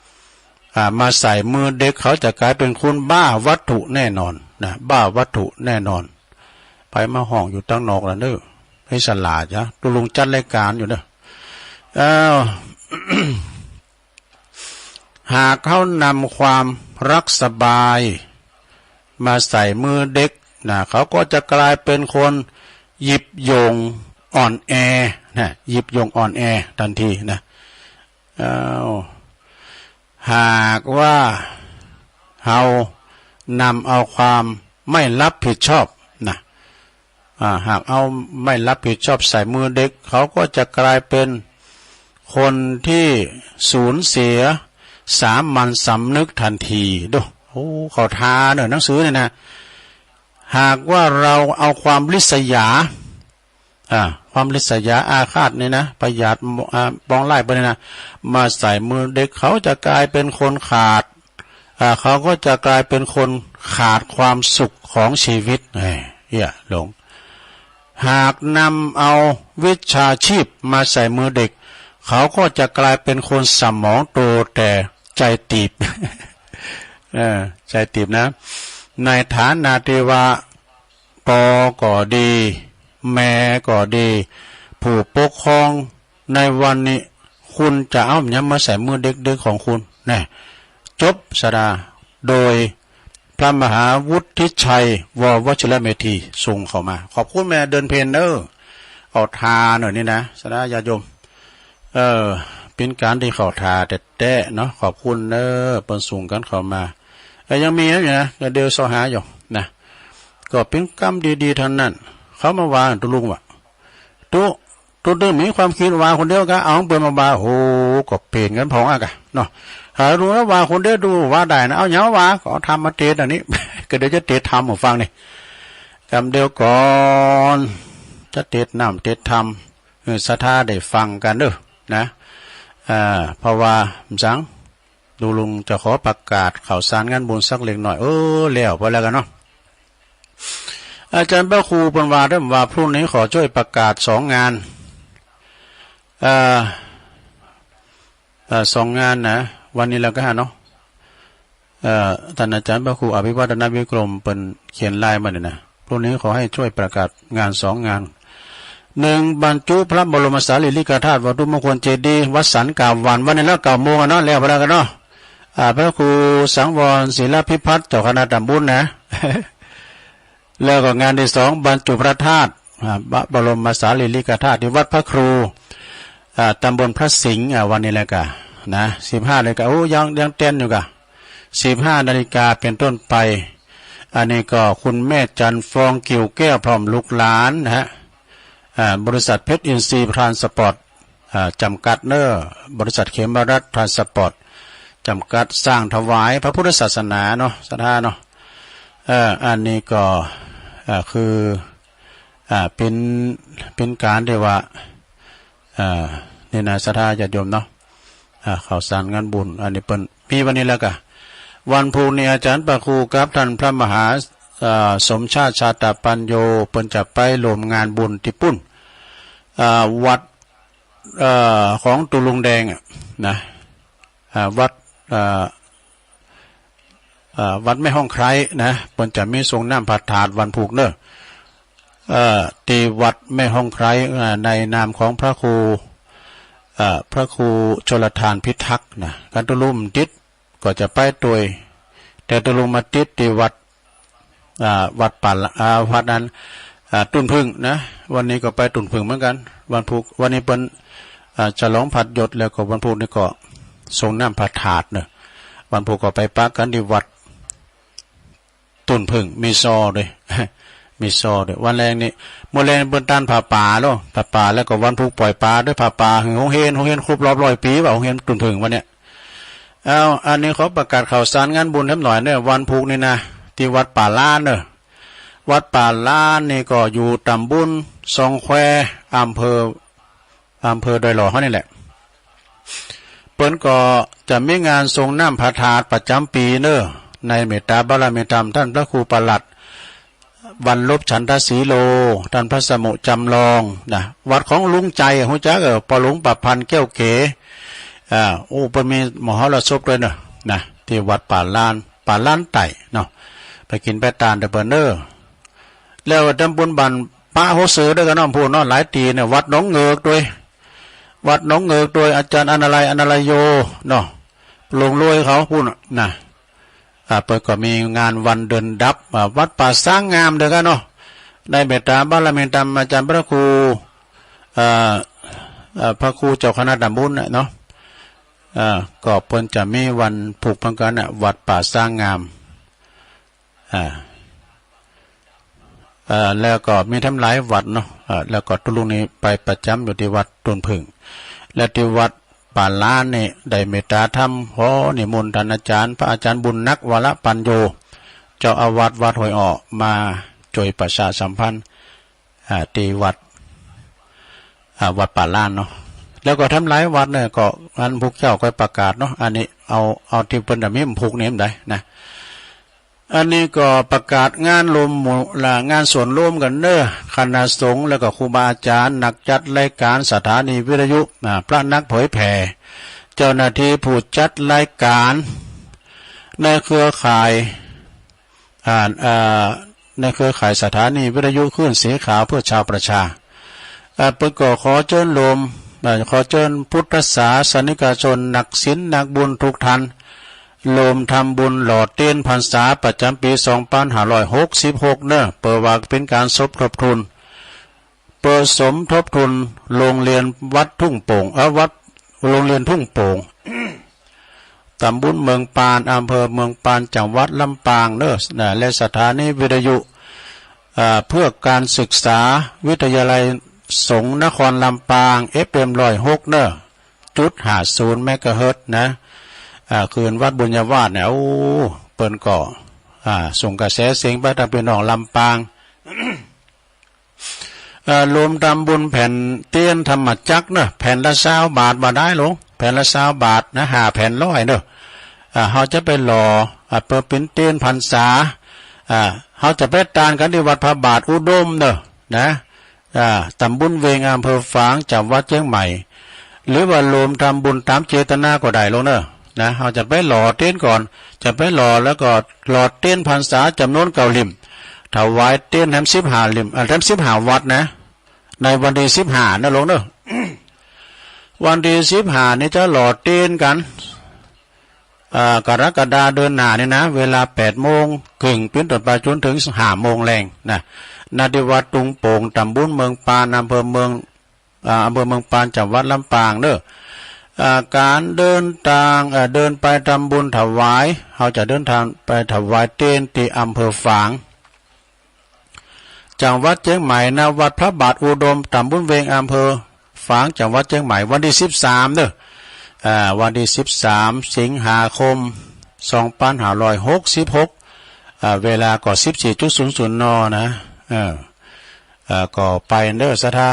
ๆ อ่า มาใส่มือเด็ก เขาจะกลายเป็นคนบ้าวัตถุแน่นอนนะ บ้าวัตถุแน่นอน ไปมาห้องอยู่ตั้งนอกแล้วเนอะ ให้สลาดจ้ะ ตกลงจัดรายการอยู่เนอะ เอ้า หากเขานำความรักสบายมาใส่มือเด็กนะ เขาก็จะกลายเป็นคนหยิบโยงอ่อนแอนะ หยิบโยงอ่อนแอทันทีนะ เอ้า หากว่าเขานำเอาความไม่รับผิดชอบนะ อ่า หากเอาไม่รับผิดชอบใส่มือเด็ก เขาก็จะกลายเป็น คนที่สูญเสียสามัญสำนึกทันที ดู โอ้ เขาทาเนอะ หนังสือเนี่ยนะ หากว่าเราเอาความริษยา อ่า ความริษยาอาฆาตเนี่ยนะ พยาบาท อ่า ปองร้ายไปเนี่ยนะ มาใส่มือเด็ก เขาจะกลายเป็นคนขาด อ่า เขาก็จะกลายเป็นคนขาดความสุขของชีวิต เอ้ย เหี้ยหลง หากนำเอาวิชาชีพมาใส่มือเด็ก เขาก็จะกลายเป็นคนสมองโตแต่ใจตีบ เออ ใจตีบนะ ในฐานะที่ว่า ปอก็ดี แม่ก็ดี ผู้ปกครองในวันนี้ คุณจะเอาหยังมาใส่มือเด็กๆของคุณ แน่ จบสาระ โดยพระมหาวุฒิชัย ว.วชิรเมธี ส่งเข้ามา ขอบคุณแม่เดือนเพ็ญเด้อ เอาทาเนอะนี่นะ สาระญาติโยม เออ เป็นการที่เขาทาแต๊ๆเนาะ ขอบคุณเนอะ เปิ้นส่งกันเข้ามา เอ้ย ยังมีอยู่นะ ก็เดี๋ยวเซาะหาอยู่นะ ก็เป็นกำดีๆทั้งนั้น เขามาว่าตุลุงว่า ตุ๊ ตุ๊ ตุ๊ มีความคิดว่าคนเดียวกะ เอาเปิ้นมาว่า โห ก็เปลี่ยนกันพองอะกะเนาะ หาลุงแล้วว่าคนเดียวดูว่าได้นะ เอาหยังมาว่า ก็เอาธรรมมาเตสอันนี้ ก็เดี๋ยวจะเตสธรรมให้ฟังนี่ กำเดียวก่อน จะเตสน้ำเตสธรรม เออ ศรัทธาได้ฟังกันเด้อนะ อ่า เพราะว่าหยัง ดูลุงจะขอประกาศข่าวสารงานบุญสักเล็กน้อย เออ แล้วพอแล้วกันเนาะ อาจารย์พระครูเปิ้นว่าเด้อ ว่าพรุ่งนี้ขอช่วยประกาศสองงาน เอ่อ เอ่อ สองงานนะ วันนี้แล้วก็เนาะ เอ่อ ท่านอาจารย์พระครูอภิวัฒนวิกรมเปิ้นเขียนไลน์มาเนี่ยนะ พรุ่งนี้ขอให้ช่วยประกาศงานสองงาน หนึ่ง บรรจุพระบรมสารีริกธาตุวัตถุมงคลเจดีย์วัดสันกาบหวัน วันนี้แล้วเก้าโมงอะเนาะ แล้วพอแล้วกันเนาะ อ่า พระครูสังวรศิลพิพัฒน์ เจ้าคณะตำบลนะ แล้วก็งานที่สอง บรรจุพระธาตุ อ่า บ- บรมสารีริกธาตุที่วัดพระครู อ่า ตำบลพระสิงห์ อ่า วันนี้แหละกะ นะ สิบห้านาฬิกา โอ้ ยัง ยังเต้นอยู่กะ สิบห้านาฬิกาเป็นต้นไป อันนี้ก็คุณแม่จันทร์ฟองกิ่วแก้วพร้อมลูกหลานนะฮะ อ่า บริษัทเพชรอินทรีย์ทรานสปอร์ต อ่า จำกัดเนอะ บริษัทเขมรัตน์ทรานสปอร์ต จำกัด สร้างถวายพระพุทธศาสนาเนาะ ศรัทธาเนาะ เอ่อ อันนี้ก็ เอ่อ คือ อ่า เป็น เป็นการที่ว่า อ่า นี่นะ ศรัทธาญาติโยมเนาะ อ่า ข่าวสารงานบุญ อันนี้เปิ้นมีวันนี้แล้วกะ วันพุธนี้อาจารย์พระครูกับท่านพระมหา อ่า สมชาติ ชาตปัญโญ เปิ้นจะไปร่วมงานบุญที่ปุ้น อ่า วัด เอ่อ ของตุลุงแดงอะนะ อ่า วัด เอ่อ เอ่อ วัดแม่ฮ่องไคร้นะ เปิ้นจะมีส่งน้ำพระธาตุวันพุธเนอะ เอ่อ ที่วัดแม่ฮ่องไคร้ อ่า ในนามของพระครู เอ่อ พระครูชลทานพิทักษ์นะ กันตุลุงติด ก็จะไปตวย แต่ตกลงมาติดที่วัด อ่า วัดป่าละ อ่า วัดนั้น อ่า ต้นผึ้งนะ วันนี้ก็ไปต้นผึ้งเหมือนกัน วันพุธ วันนี้เปิ้น อ่า ฉลองพัดยศ แล้วก็วันพุธนี่ก็ส่งน้ำพระธาตุเนอะ วันพุธก็ไปปะกันที่วัดต้นผึ้ง มีซอด้วย มีซอด้วย วันแรงนี่ มื้อแรงเปิ้นตานผ้าป่าเนาะ ผ้าป่า แล้วก็วันพุธปล่อยปลาด้วยผ้าป่า หื้อโฮงเฮน โฮงเฮนครบรอบร้อยปี๋ ว่าโฮงเฮนต้นผึ้งวันเนี้ย เอา อันนี้ขอประกาศข่าวสารงานบุญแถมหน่อยเนอะ วันพุธนี่นะ ที่วัดป่าล้านเนอะ วัดป่าล้านนี่ก็อยู่ตำบลซองแคว อำเภอ อำเภอดอยหล่อเฮานี่แหละ เปิ้นก็จะมีงานส่งน้ำพระธาตุประจำปี๋เนอะ ในเมตตาบารมีธรรมท่านพระครูประหลัด วันลบฉันทศรีโล ท่านพระสมุจำลองนะ วัดของลุงใจ ฮู้จัก เออ พ่อหลวงประพันธ์แก้วเก๋ อ่า โอ้ เปิ้นมีมหรสพด้วยเนอะ นะ ที่วัดป่าล้าน ป่าล้านไต่เนาะ ไปกิ๋นไปตานเด้อเปิ้นเนอะ แล้วตำบลบ้านปะโฮเสือด้วยกันเนาะ พูดเนาะ หลายตี้เนี่ย วัดหนองเหงือกด้วย วัดหนองเหงือกด้วย อาจารย์อนาลัย อนาลัยโย เนาะ หลวงรวยเขาพูดน่ะนะ อ่า เปิ้นก็มีงานวันเดือนดับ อ่า วัดป่าช้างงามด้วยกันเนาะ ในเมตตาบารมีธรรมอาจารย์พระครู เอ่อ เอ่อ พระครูเจ้าคณะตำบลน่ะเนาะ เอ่อ ก็เปิ้นจะมีวันพุธเหมือนกันน่ะ วัดป่าช้างงาม อ่า เอ่อ แล้วก็มีแถมหลายวัดเนาะ เอ่อ แล้วก็ตุลุงนี่ไปประจำอยู่ที่วัดต้นผึ้ง และที่วัด ปาล้านนี่ได้เมตตาธรรมขอนิมนต์ท่านอาจารย์ พระอาจารย์บุญนัก วรปัญโญ เจ้าอาวาสวัดห้วยอ้อ มาช่วยประชาสัมพันธ์ อ่า ที่วัด อ่า วัดป่าล้านเนาะ แล้วก็ทำหลายวัดเนี่ย ก็อันพวกเจ้าค่อยประกาศเนาะ อันนี้เอา เอาที่เปิ้นจะมีผูกนี่มันได้นะ อันนี้ก็ประกาศงานรวมหมู่ ละ งานส่วนรวมกันเนอะ คณะสงฆ์แล้วก็ครูบาอาจารย์ นักจัดรายการสถานีวิทยุ อ่า พระนักเผยแผ่ เจ้าหน้าที่ผู้จัดรายการ ในเครือข่าย อ่า เอ่อ ในเครือข่ายสถานีวิทยุคลื่นสีขาวเพื่อชาวประชา เอ่อ เปิ้นก็ขอเจิญรวม เอ่อ ขอเจิญพุทธศาสนิกชน นักศีลนักบุญทุกท่าน รวมทำบุญหล่อเตียนพรรษาประจำปีสองพันห้าร้อยหกสิบหกเนอะ เพื่อว่าเป็นการสมทบทุน เพื่อสมทบทุนโรงเรียนวัดทุ่งโป่ง เอ่อ วัด โรงเรียนทุ่งโป่ง ตำบลเมืองปาน อำเภอเมืองปาน จังหวัดลำปางเนอะ นะ และสถานีวิทยุ อ่า เพื่อการศึกษา วิทยาลัยสงฆ์นครลำปาง เอฟเอ็มร้อยหกเนอะ จุดห้าศูนย์เมกะเฮิรตซ์นะ อ่า คลื่นวัดบุญญาวาสเนี่ย โอ้ เปิ้นก็ อ่า ส่งกระแสเสียงไปทางพี่น้องลำปาง เอ่อ รวมทำบุญแผ่นเตียนธรรมจักรเนอะ แผ่นละซาวบาทบ่าได้หลวง แผ่นละซาวบาทนะ ห้าแผ่นร้อยเนอะ อ่า เฮาจะไปหล่อ อ่า เพื่อเป็นเตียนพรรษา อ่า เฮาจะไปตานกันที่วัดพระบาทอุดมเนอะ นะ อ่า ตำบลเวง อำเภอฝาง จังหวัดเชียงใหม่ หรือว่ารวมทำบุญตามเจตนาก็ได้หลวงเนอะ นะ เฮาจะไปหล่อเตียนก่อน จะไปหล่อแล้วก็หล่อเตียนพรรษาจำนวนเก้าเล่ม ถวายเตียนแถมสิบห้าเล่ม อ่า แถมสิบห้าวัดนะ ในวันที่สิบห้านะหลวงเนอะ วันที่สิบห้านี่จะหล่อเตียนกัน อ่า กรกฎาเดือนหน้านี่นะ เวลาแปดโมงครึ่งเป็นต้นไปจนถึงห้าโมงแลงนะ ณ ที่วัดทุ่งโป่ง ตำบลเมืองปาน อำเภอเมือง อ่า อำเภอเมืองปาน จังหวัดลำปางเนอะ อ่า การเดินทาง เอ่อ เดินไปทำบุญถวาย เฮาจะเดินทางไปถวายเตียนที่อำเภอฝาง จังหวัดเชียงใหม่ ณ วัดพระบาทอุดม ตำบลเวง อำเภอฝาง จังหวัดเชียงใหม่ วันที่สิบสามเนอะ อ่า วันที่สิบสามสิงหาคมสองพันห้าร้อยหกสิบหก อ่า เวลาก็สิบสี่จุดศูนย์ศูนย์ น นะ เออ อ่า ก็ไปเด้อศรัทธา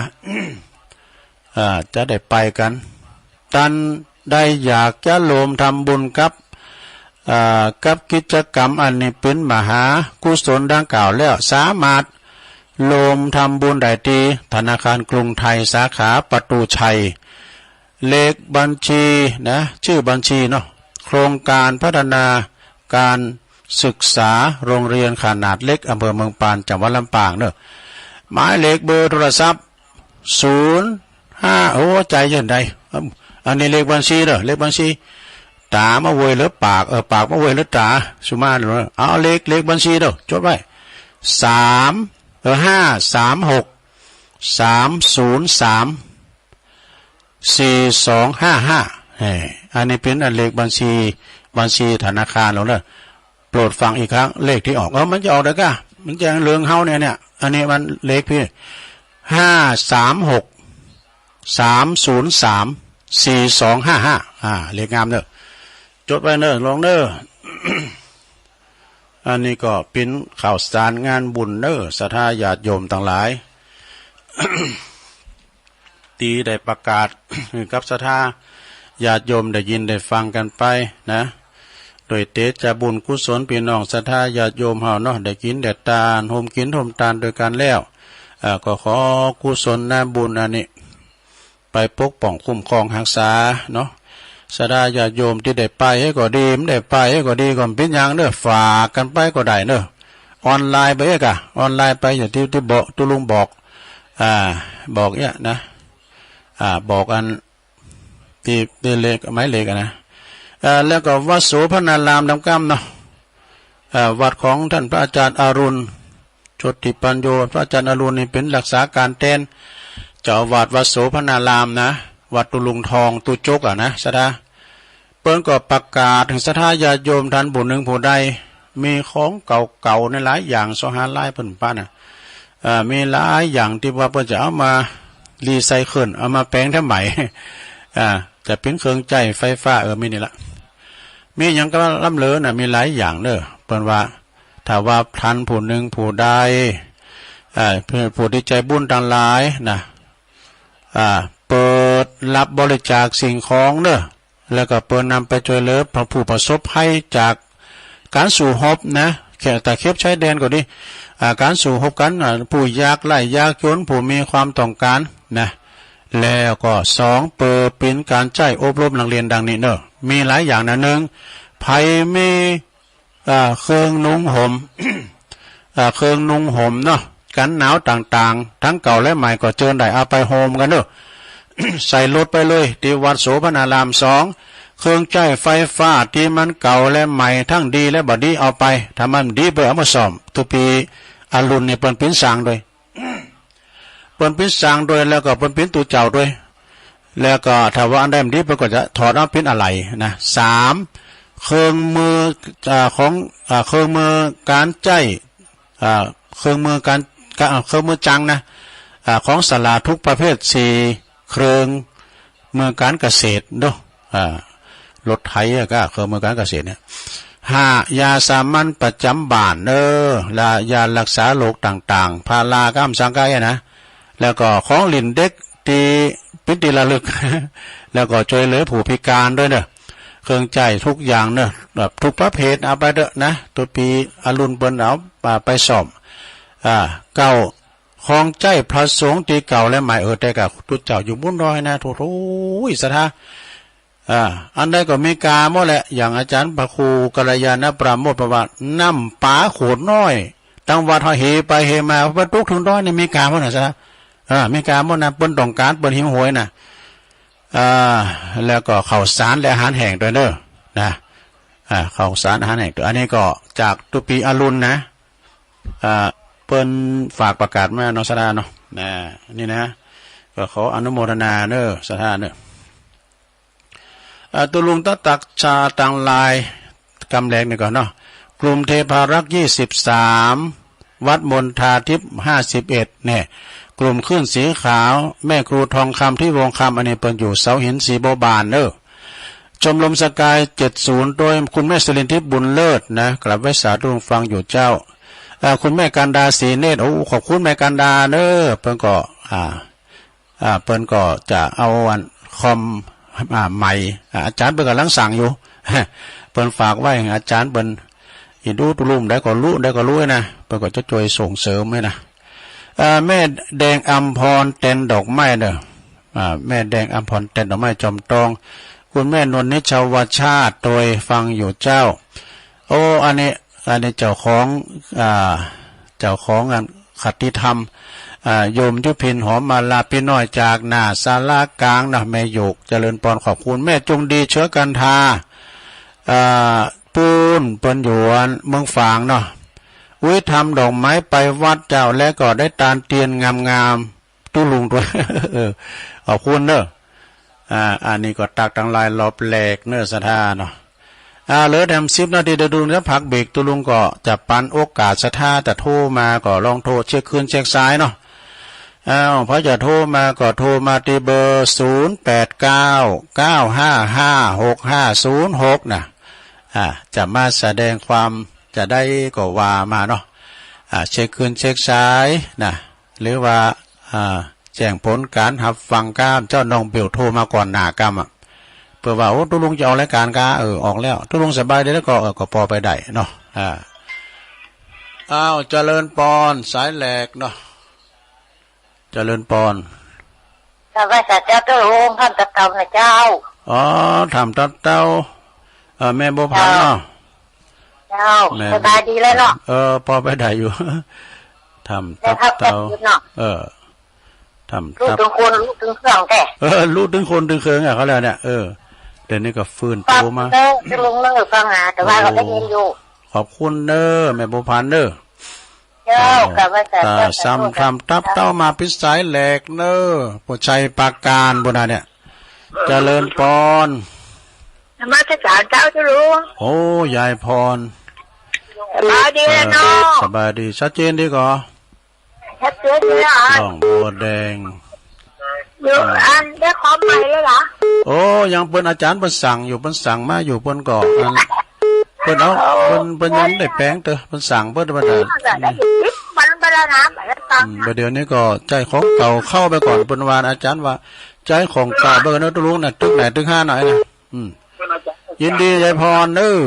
อ่า จะได้ไปกัน ตันได้อยากจะรวมทำบุญกับ อ่า กับกิจกรรมอันนี้เป็นมหากุศลดังกล่าวแล้ว สามารถรวมทำบุญได้ที่ธนาคารกรุงไทยสาขาประตูชัย เลขบัญชีนะ ชื่อบัญชีเนาะ โครงการพัฒนาการศึกษาโรงเรียนขนาดเล็ก อำเภอเมืองปาน จังหวัดลำปางเนอะ หมายเลขเบอร์โทรศัพท์ ศูนย์ห้า โอ้ ใจเย็นได้ อันนี้เลขบัญชีเด้อ เลขบัญชี ตามาเวยหรือปาก เออ ปากมาเวยหรือตา สุมาเด้อ เอาเลข เลขบัญชีเด้อ จดไว้ สาม เออ ห้าสามหก สามศูนย์สาม สี่สองห้าห้า เอ้ย อันนี้เป็นอันเลขบัญชี บัญชีธนาคารเราเนอะ โปรดฟังอีกครั้ง เลขที่ออก เออ มันจะออกเด้อก้า มันจะเรื่องเฮาเนี่ย เนี่ย อันนี้มันเลขพี่ ห้าสามหก สามศูนย์สาม สี่สองห้าห้า อ่า เลขงามเนอะ จดไว้เนอะ ลองเนอะ อันนี้ก็เป็นข่าวสารงานบุญเนอะ ศรัทธาญาติโยมทั้งหลาย ที่ได้ประกาศ กับศรัทธาญาติโยมได้ยินได้ฟังกันไปนะ โดยเตชะบุญกุศลพี่น้องศรัทธาญาติโยมเฮาเนาะ ได้กินได้ตาน โฮมกินโฮมตานด้วยกันแล้ว เอ่อ ก็ขอกุศลนะบุญอันนี้ ไปปกป้องคุ้มครองฮักษาเนาะ ศรัทธาญาติโยมที่ได้ไปให้ก็ดี ไม่ได้ไปให้ก็ดี ก็บ่เป็นหยังเด้อ ฝากกันไปก็ได้เด้อ ออนไลน์ไปเอกอะ ออนไลน์ไปอย่างที่ ที่บอก ตุลุงบอก อ่า บอกเนี่ยนะ อ่า บอกอัน ที่ ที่เลข หมายเลขอะนะ อ่า แล้วก็วัดโสภณารามนำกำเนาะ อ่า วัดของท่านพระอาจารย์อรุณ โชติปัญโญ พระอาจารย์อรุณนี่เป็นรักษาการแทนเจ้าอาวาสวัดโสภณารามนะ วัดตุลุงทอง ตุจกอะนะ ศรัทธา เปิ้นก็ประกาศถึงศรัทธาญาติโยมท่านผู้หนึ่งผู้ใด มีของเก่าๆ ในหลายอย่าง สหาลายเปิ้นป้าน่ะ อ่า มีหลายอย่างที่ว่าเปิ้นจะเอามารีไซเคิล เอามาแปลงทำใหม่ อ่า จะเป็นเครื่องใช้ไฟฟ้า เออ มีนี่ละ มีอย่างก็ล้ำเหลือนะ มีหลายอย่างเนอะ เปิ้นว่า ถ้าว่าท่านผู้หนึ่งผู้ใด เอ่อ ผู้ที่ใจบุญทั้งหลายนะ อ่า เปิดรับบริจาคสิ่งของเนอะ แล้วก็เปิ้นนำไปช่วยเหลือผู้ประสบภัยจากการสู้รบนะ แค่ตะเข็บชายแดนก็ดี อ่า การสู้รบกัน อ่า ผู้ยากไร้ยากจน ผู้มีความต้องการนะ แล้วก็สอง เปิดเป็นการใช้อบรมนักเรียนดังนี้เนอะ มีหลายอย่างนะ หนึ่ง ไผมี อ่า เครื่องนุ่งห่ม อ่า เครื่องนุ่งห่มเนาะ กันหนาวต่างๆ ทั้งเก่าและใหม่ก็เจิญได้เอาไปห่มกันเนอะ ใส่รถไปเลย ที่วัดโสภณาราม สอง เครื่องใช้ไฟฟ้าที่มันเก่าและใหม่ ทั้งดีและบ่ดีเอาไป ถ้ามันดีไปเอามาซ่อม ตุปีอรุณเนี่ยเปิ้นปิ้นสร้างด้วย เปิ้นปิ้นสร้างด้วย แล้วก็เปิ้นปิ้นตู้เจ้าด้วย แล้วก็ถ้าว่าอันใดมันดีเปิ้นก็จะถอดเอาปิ้นอะไหล่นะ สาม เครื่องมือ อ่า ของ อ่า เครื่องมือการใช้ อ่า เครื่องมือการ กะ เครื่องมือจังนะ อ่า ของศาลาทุกประเภท สี่ เครื่องมือการเกษตรเนาะ อ่า รถไถอะก็เครื่องมือการเกษตรเนี่ย ห้า ยาสามัญประจำบ้านเนอะ และยารักษาโรคต่างๆ พาราก้ามสังกายนะ แล้วก็ของเล่นเด็กที่เป็นที่ระลึก แล้วก็ช่วยเหลือผู้พิการด้วยเนอะ เครื่องใช้ทุกอย่างเนอะ แบบทุกประเภทเอาไปเถอะนะ ตุปีอรุณเปิ้นเอา อ่า ไปซ่อม อ่า เก้า ของใช้พระสงฆ์ที่เก่าและใหม่ เออ แต่ก็ตุ๊เจ้าอยู่บุญน้อยนะ โถ โถ ศรัทธา อ่า อันใดก็มีกาหมดแหละ อย่างอาจารย์พระครูกัลยาณปราโมทย์บอกว่า น้ำปาขวดน้อย ตั้งวัดเฮาเฮไปเฮมา ไปตกถึงดอยนี่มีกาหมดนะ ศรัทธา อ่า มีกาหมดนะ เปิ้นต้องการ เปิ้นหิวโหยนะ อ่า แล้วก็ข้าวสารและอาหารแห้งด้วยเนอะ นะ อ่า ข้าวสารอาหารแห้งด้วย อันนี้ก็จากตุปีอรุณนะ อ่า เปิ้นฝากประกาศมาเนาะ ศรัทธาเนาะ นะ นี่นะ ก็ขออนุโมทนาเนอะ ศรัทธาเนอะ อ่า ตุ๊ลุงตะตักชาตังหลาย กำแรกนี่ก่อนเนาะ กลุ่มเทพารักษ์ ยี่สิบสาม วัดมณฑาทิพย์ ห้าสิบเอ็ด เนี่ย กลุ่มคลื่นสีขาว แม่ครูทองคำที่วงคำ อันนี้เปิ้นอยู่เสาหิน ศรีบัวบานเนอะ ชมรมสกาย เจ็ดศูนย์ โดยคุณแม่สุรินทร์ทิพย์บุญเลิศนะ กราบไหว้สาธุฟังอยู่เจ้า อ่า คุณแม่กันดา ศรีเนตร โอ้ ขอบคุณแม่กันดาเนอะ เปิ้นก็ อ่า อ่า เปิ้นก็จะเอาอันคอม อ่า ใหม่ อ่า อาจารย์เปิ้นกำลังสั่งอยู่ เปิ้นฝากไว้ให้อาจารย์เปิ้น อีดูตุ๊ลุงได้ก็รู้ ได้ก็รู้นะ เปิ้นก็จะช่วยส่งเสริมให้นะ อ่า แม่แดงอำพร เต็นดอกไม้เนอะ อ่า แม่แดงอำพร เต็นดอกไม้ จอมตอง คุณแม่นวลนิชาวชาติ โดยฟังอยู่เจ้า โอ้ อันนี้ อันนี้เจ้าของ อ่า เจ้าของงานคติธรรม อ่า โยมยุพิน หอมมาลา พี่น้อยจากหน้าศาลากลางนะ แม่หยก เจริญพร ขอบคุณ แม่จงดี เชื้อกันทา อ่า ปูน เปิ้นอยู่เมืองฝางเนาะ อุ้ย ทำดอกไม้ไปวัดเจ้า และก็ได้ตานเตียนงามๆ ตุ๊ลุงด้วย เออ ขอบคุณเนอะ อ่า อันนี้ก็ตักตังหลายรอบแรกเนอะ ศรัทธาเนาะ อ่า เหลือแถมสิบนาที เดี๋ยวตุ๊ลุงจะพักเบรก ตุ๊ลุงก็จะปันโอกาสศรัทธาจะโทรมาก็ลองโทรเช็คคลื่นเช็คสายเนาะ อ้าว พอจะโทรมาก็โทรมาที่เบอร์ ศูนย์แปดเก้า เก้าห้าห้า หกห้าศูนย์หก นะ อ่า จะมาแสดงความจะได้ก็ว่ามาเนาะ อ่า เช็คคลื่นเช็คสายนะ หรือว่า อ่า แจ้งผลการรับฟังกำ เจ้าน้องเบลโทรมาก่อนหน้ากำอะ เปิ้นว่า โอ้ ตุ๊ลุงจะออกรายการกา เออ ออกแล้ว ตุ๊ลุงสบายดีแล้วก็ เออ ก็ปอไปได้เนาะ อ่า อ้าว เจริญปอน สายแรกเนาะ เจริญปอน สบายสาเจ้าตุ๊ลุง ทำตะเตานะเจ้า อ๋อ ทำตะเตา เออ แม่บัวผันเนาะ เจ้า แม่ สบายดีแล้วเนาะ เออ ปอไปได้อยู่ ทำตะเตา ได้ครับ เจ้าเนาะ เออ ทำ รู้ ตับ ถึงคน รู้ถึงเครื่องแท้ เออ รู้ถึงคนถึงเครื่องอะ เขาแล้วเนี่ย เออ เดี๋ยวนี้ก็ฟื้นตัวมา ขอบคุณเด้อ ตุ๊ลุงเด้อ ฟังหา แต่ว่าก็ได้ยินอยู่ ขอบคุณเด้อ แม่บัวผันเด้อ เจ้า เออ กับว่าแต่ ตา เจ้า ซ้ำ ทำตับเต้ามาปิดสายแหลกเนอ ผู้ชัยปราการบุญนะเนี่ย เจริญปอน นมัสการเจ้าตุ๊ลุง โอ้ ยายพร สบายดีเนาะ เออ สบายดี ชัดเจนดีก่อ ชัดเจนเลยเหรอ น้องบัวแดง อยู่ อ่า อันได้คอมใหม่เลยเหรอ โอ้ ยังเปิ้นอาจารย์เปิ้นสั่งอยู่ เปิ้นสั่งมาอยู่ เปิ้นก็อัน เปิ้นเอา เปิ้น เปิ้นยังได้แปลงเตอ เปิ้นสั่งเปิ้นว่าเด้อ มันเวลาน้ำอะไรต่าง อืม บ่าเดี๋ยวนี้ก็ใจ๊ของเก่าเข้าไปก่อน เปิ้นว่า อาจารย์ว่า ใจ๊ของเก่าไปก่อนเนอะ ตุ๊ลุงนะ ตึกไหนตึกห้าหน่อยนะ อืม ยินดียายพรเนอะ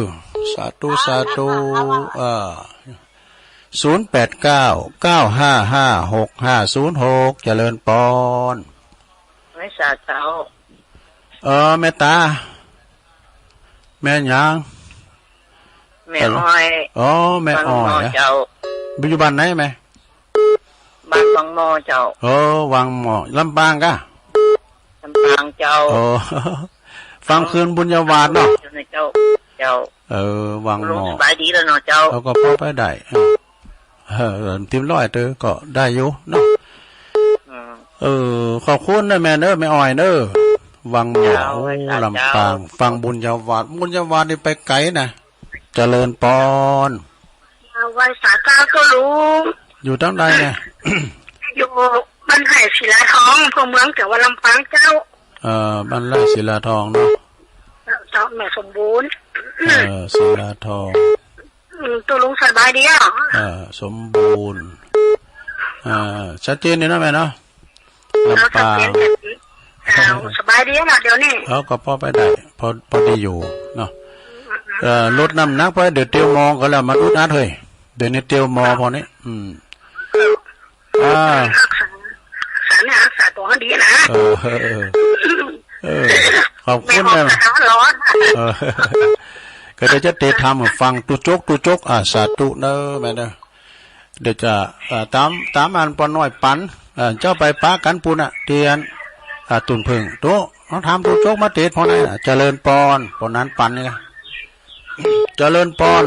สาธุ สาธุ เอ่อ ศูนย์แปดเก้า เก้าห้าห้า หกห้าศูนย์หก เจริญปอน ไม่สาเจ้า เออ แม่ตา แม่หยัง แม่อ้อย อ๋อ แม่อ้อย วังหม้อ อะ เจ้า อยู่บ้านไหนแม่ บ้านวังหม้อเจ้า เออ วังหม้อ ลำปางกะ ลำปางเจ้า โอ้ ฟังคืนบุญญาวาสเนาะ เจ้า เจ้า เออ วังหม้อ สบายดีแล้วเนาะเจ้า เขาก็พอไปได้ เออ เออ เต็มร้อยเตอก็ได้อยู่เนาะ อืม เออ ขอบคุณนะแม่เนอะ แม่อ้อยเนอะ วังหม้อ เจ้า โอ้ ไหว้สาเจ้า ลำปาง ฟังบุญญาวาส บุญญาวาสนี่ไปไกลนะ เจริญปอน ไหว้สาเจ้าตุ๊ลุง อยู่ตางใดเนี่ย อยู่บ้านไร่ศิลาทอง อำเภอเมือง จังหวัดลำปางเจ้า เอ่อ บ้านไร่ศิลาทองเนาะ เจ้า แม่สมบูรณ์ เอ่อ ศิลาทอง อืม ตุ๊ลุงสบายดีอ่ะ เอ่อ สมบูรณ์ อ่า ชัดเจนดีนะแม่เนาะ ลำปาง เออ สบายดีนะเดี๋ยวนี้ เออ ก็พอไปได้ พอ พอดีอยู่เนาะ เออ ลดน้ำหนักไป เดี๋ยวเตียวหมอก็แล้ว มันอึดอัดเฮ้ย เดี๋ยวนี้เตียวหมอพอนี้ อืม อ่า รักษา รักษาเนี่ย รักษาตัวให้ดีนะ เออ เออ เออ ขอบคุณนะ แม่บอกว่าร้อน เออ ก็เดี๋ยวจะเตะทำฟังตุ๊จก ตุ๊จก อ่า สาธุเนอะแม่เนอะ เดี๋ยวจะ เอ่อ ตาม ตามอันป้อน้อยปัน เอ่อ เจ้าไปปะกันปูนน่ะ เตียน อ่า ตุ่นผึ่ง ตุ๊ เขาถามตุ๊จกมาเตะพอไหนน่ะ เจริญปอน ปอนนั้นปันนี่นะ เจริญปอน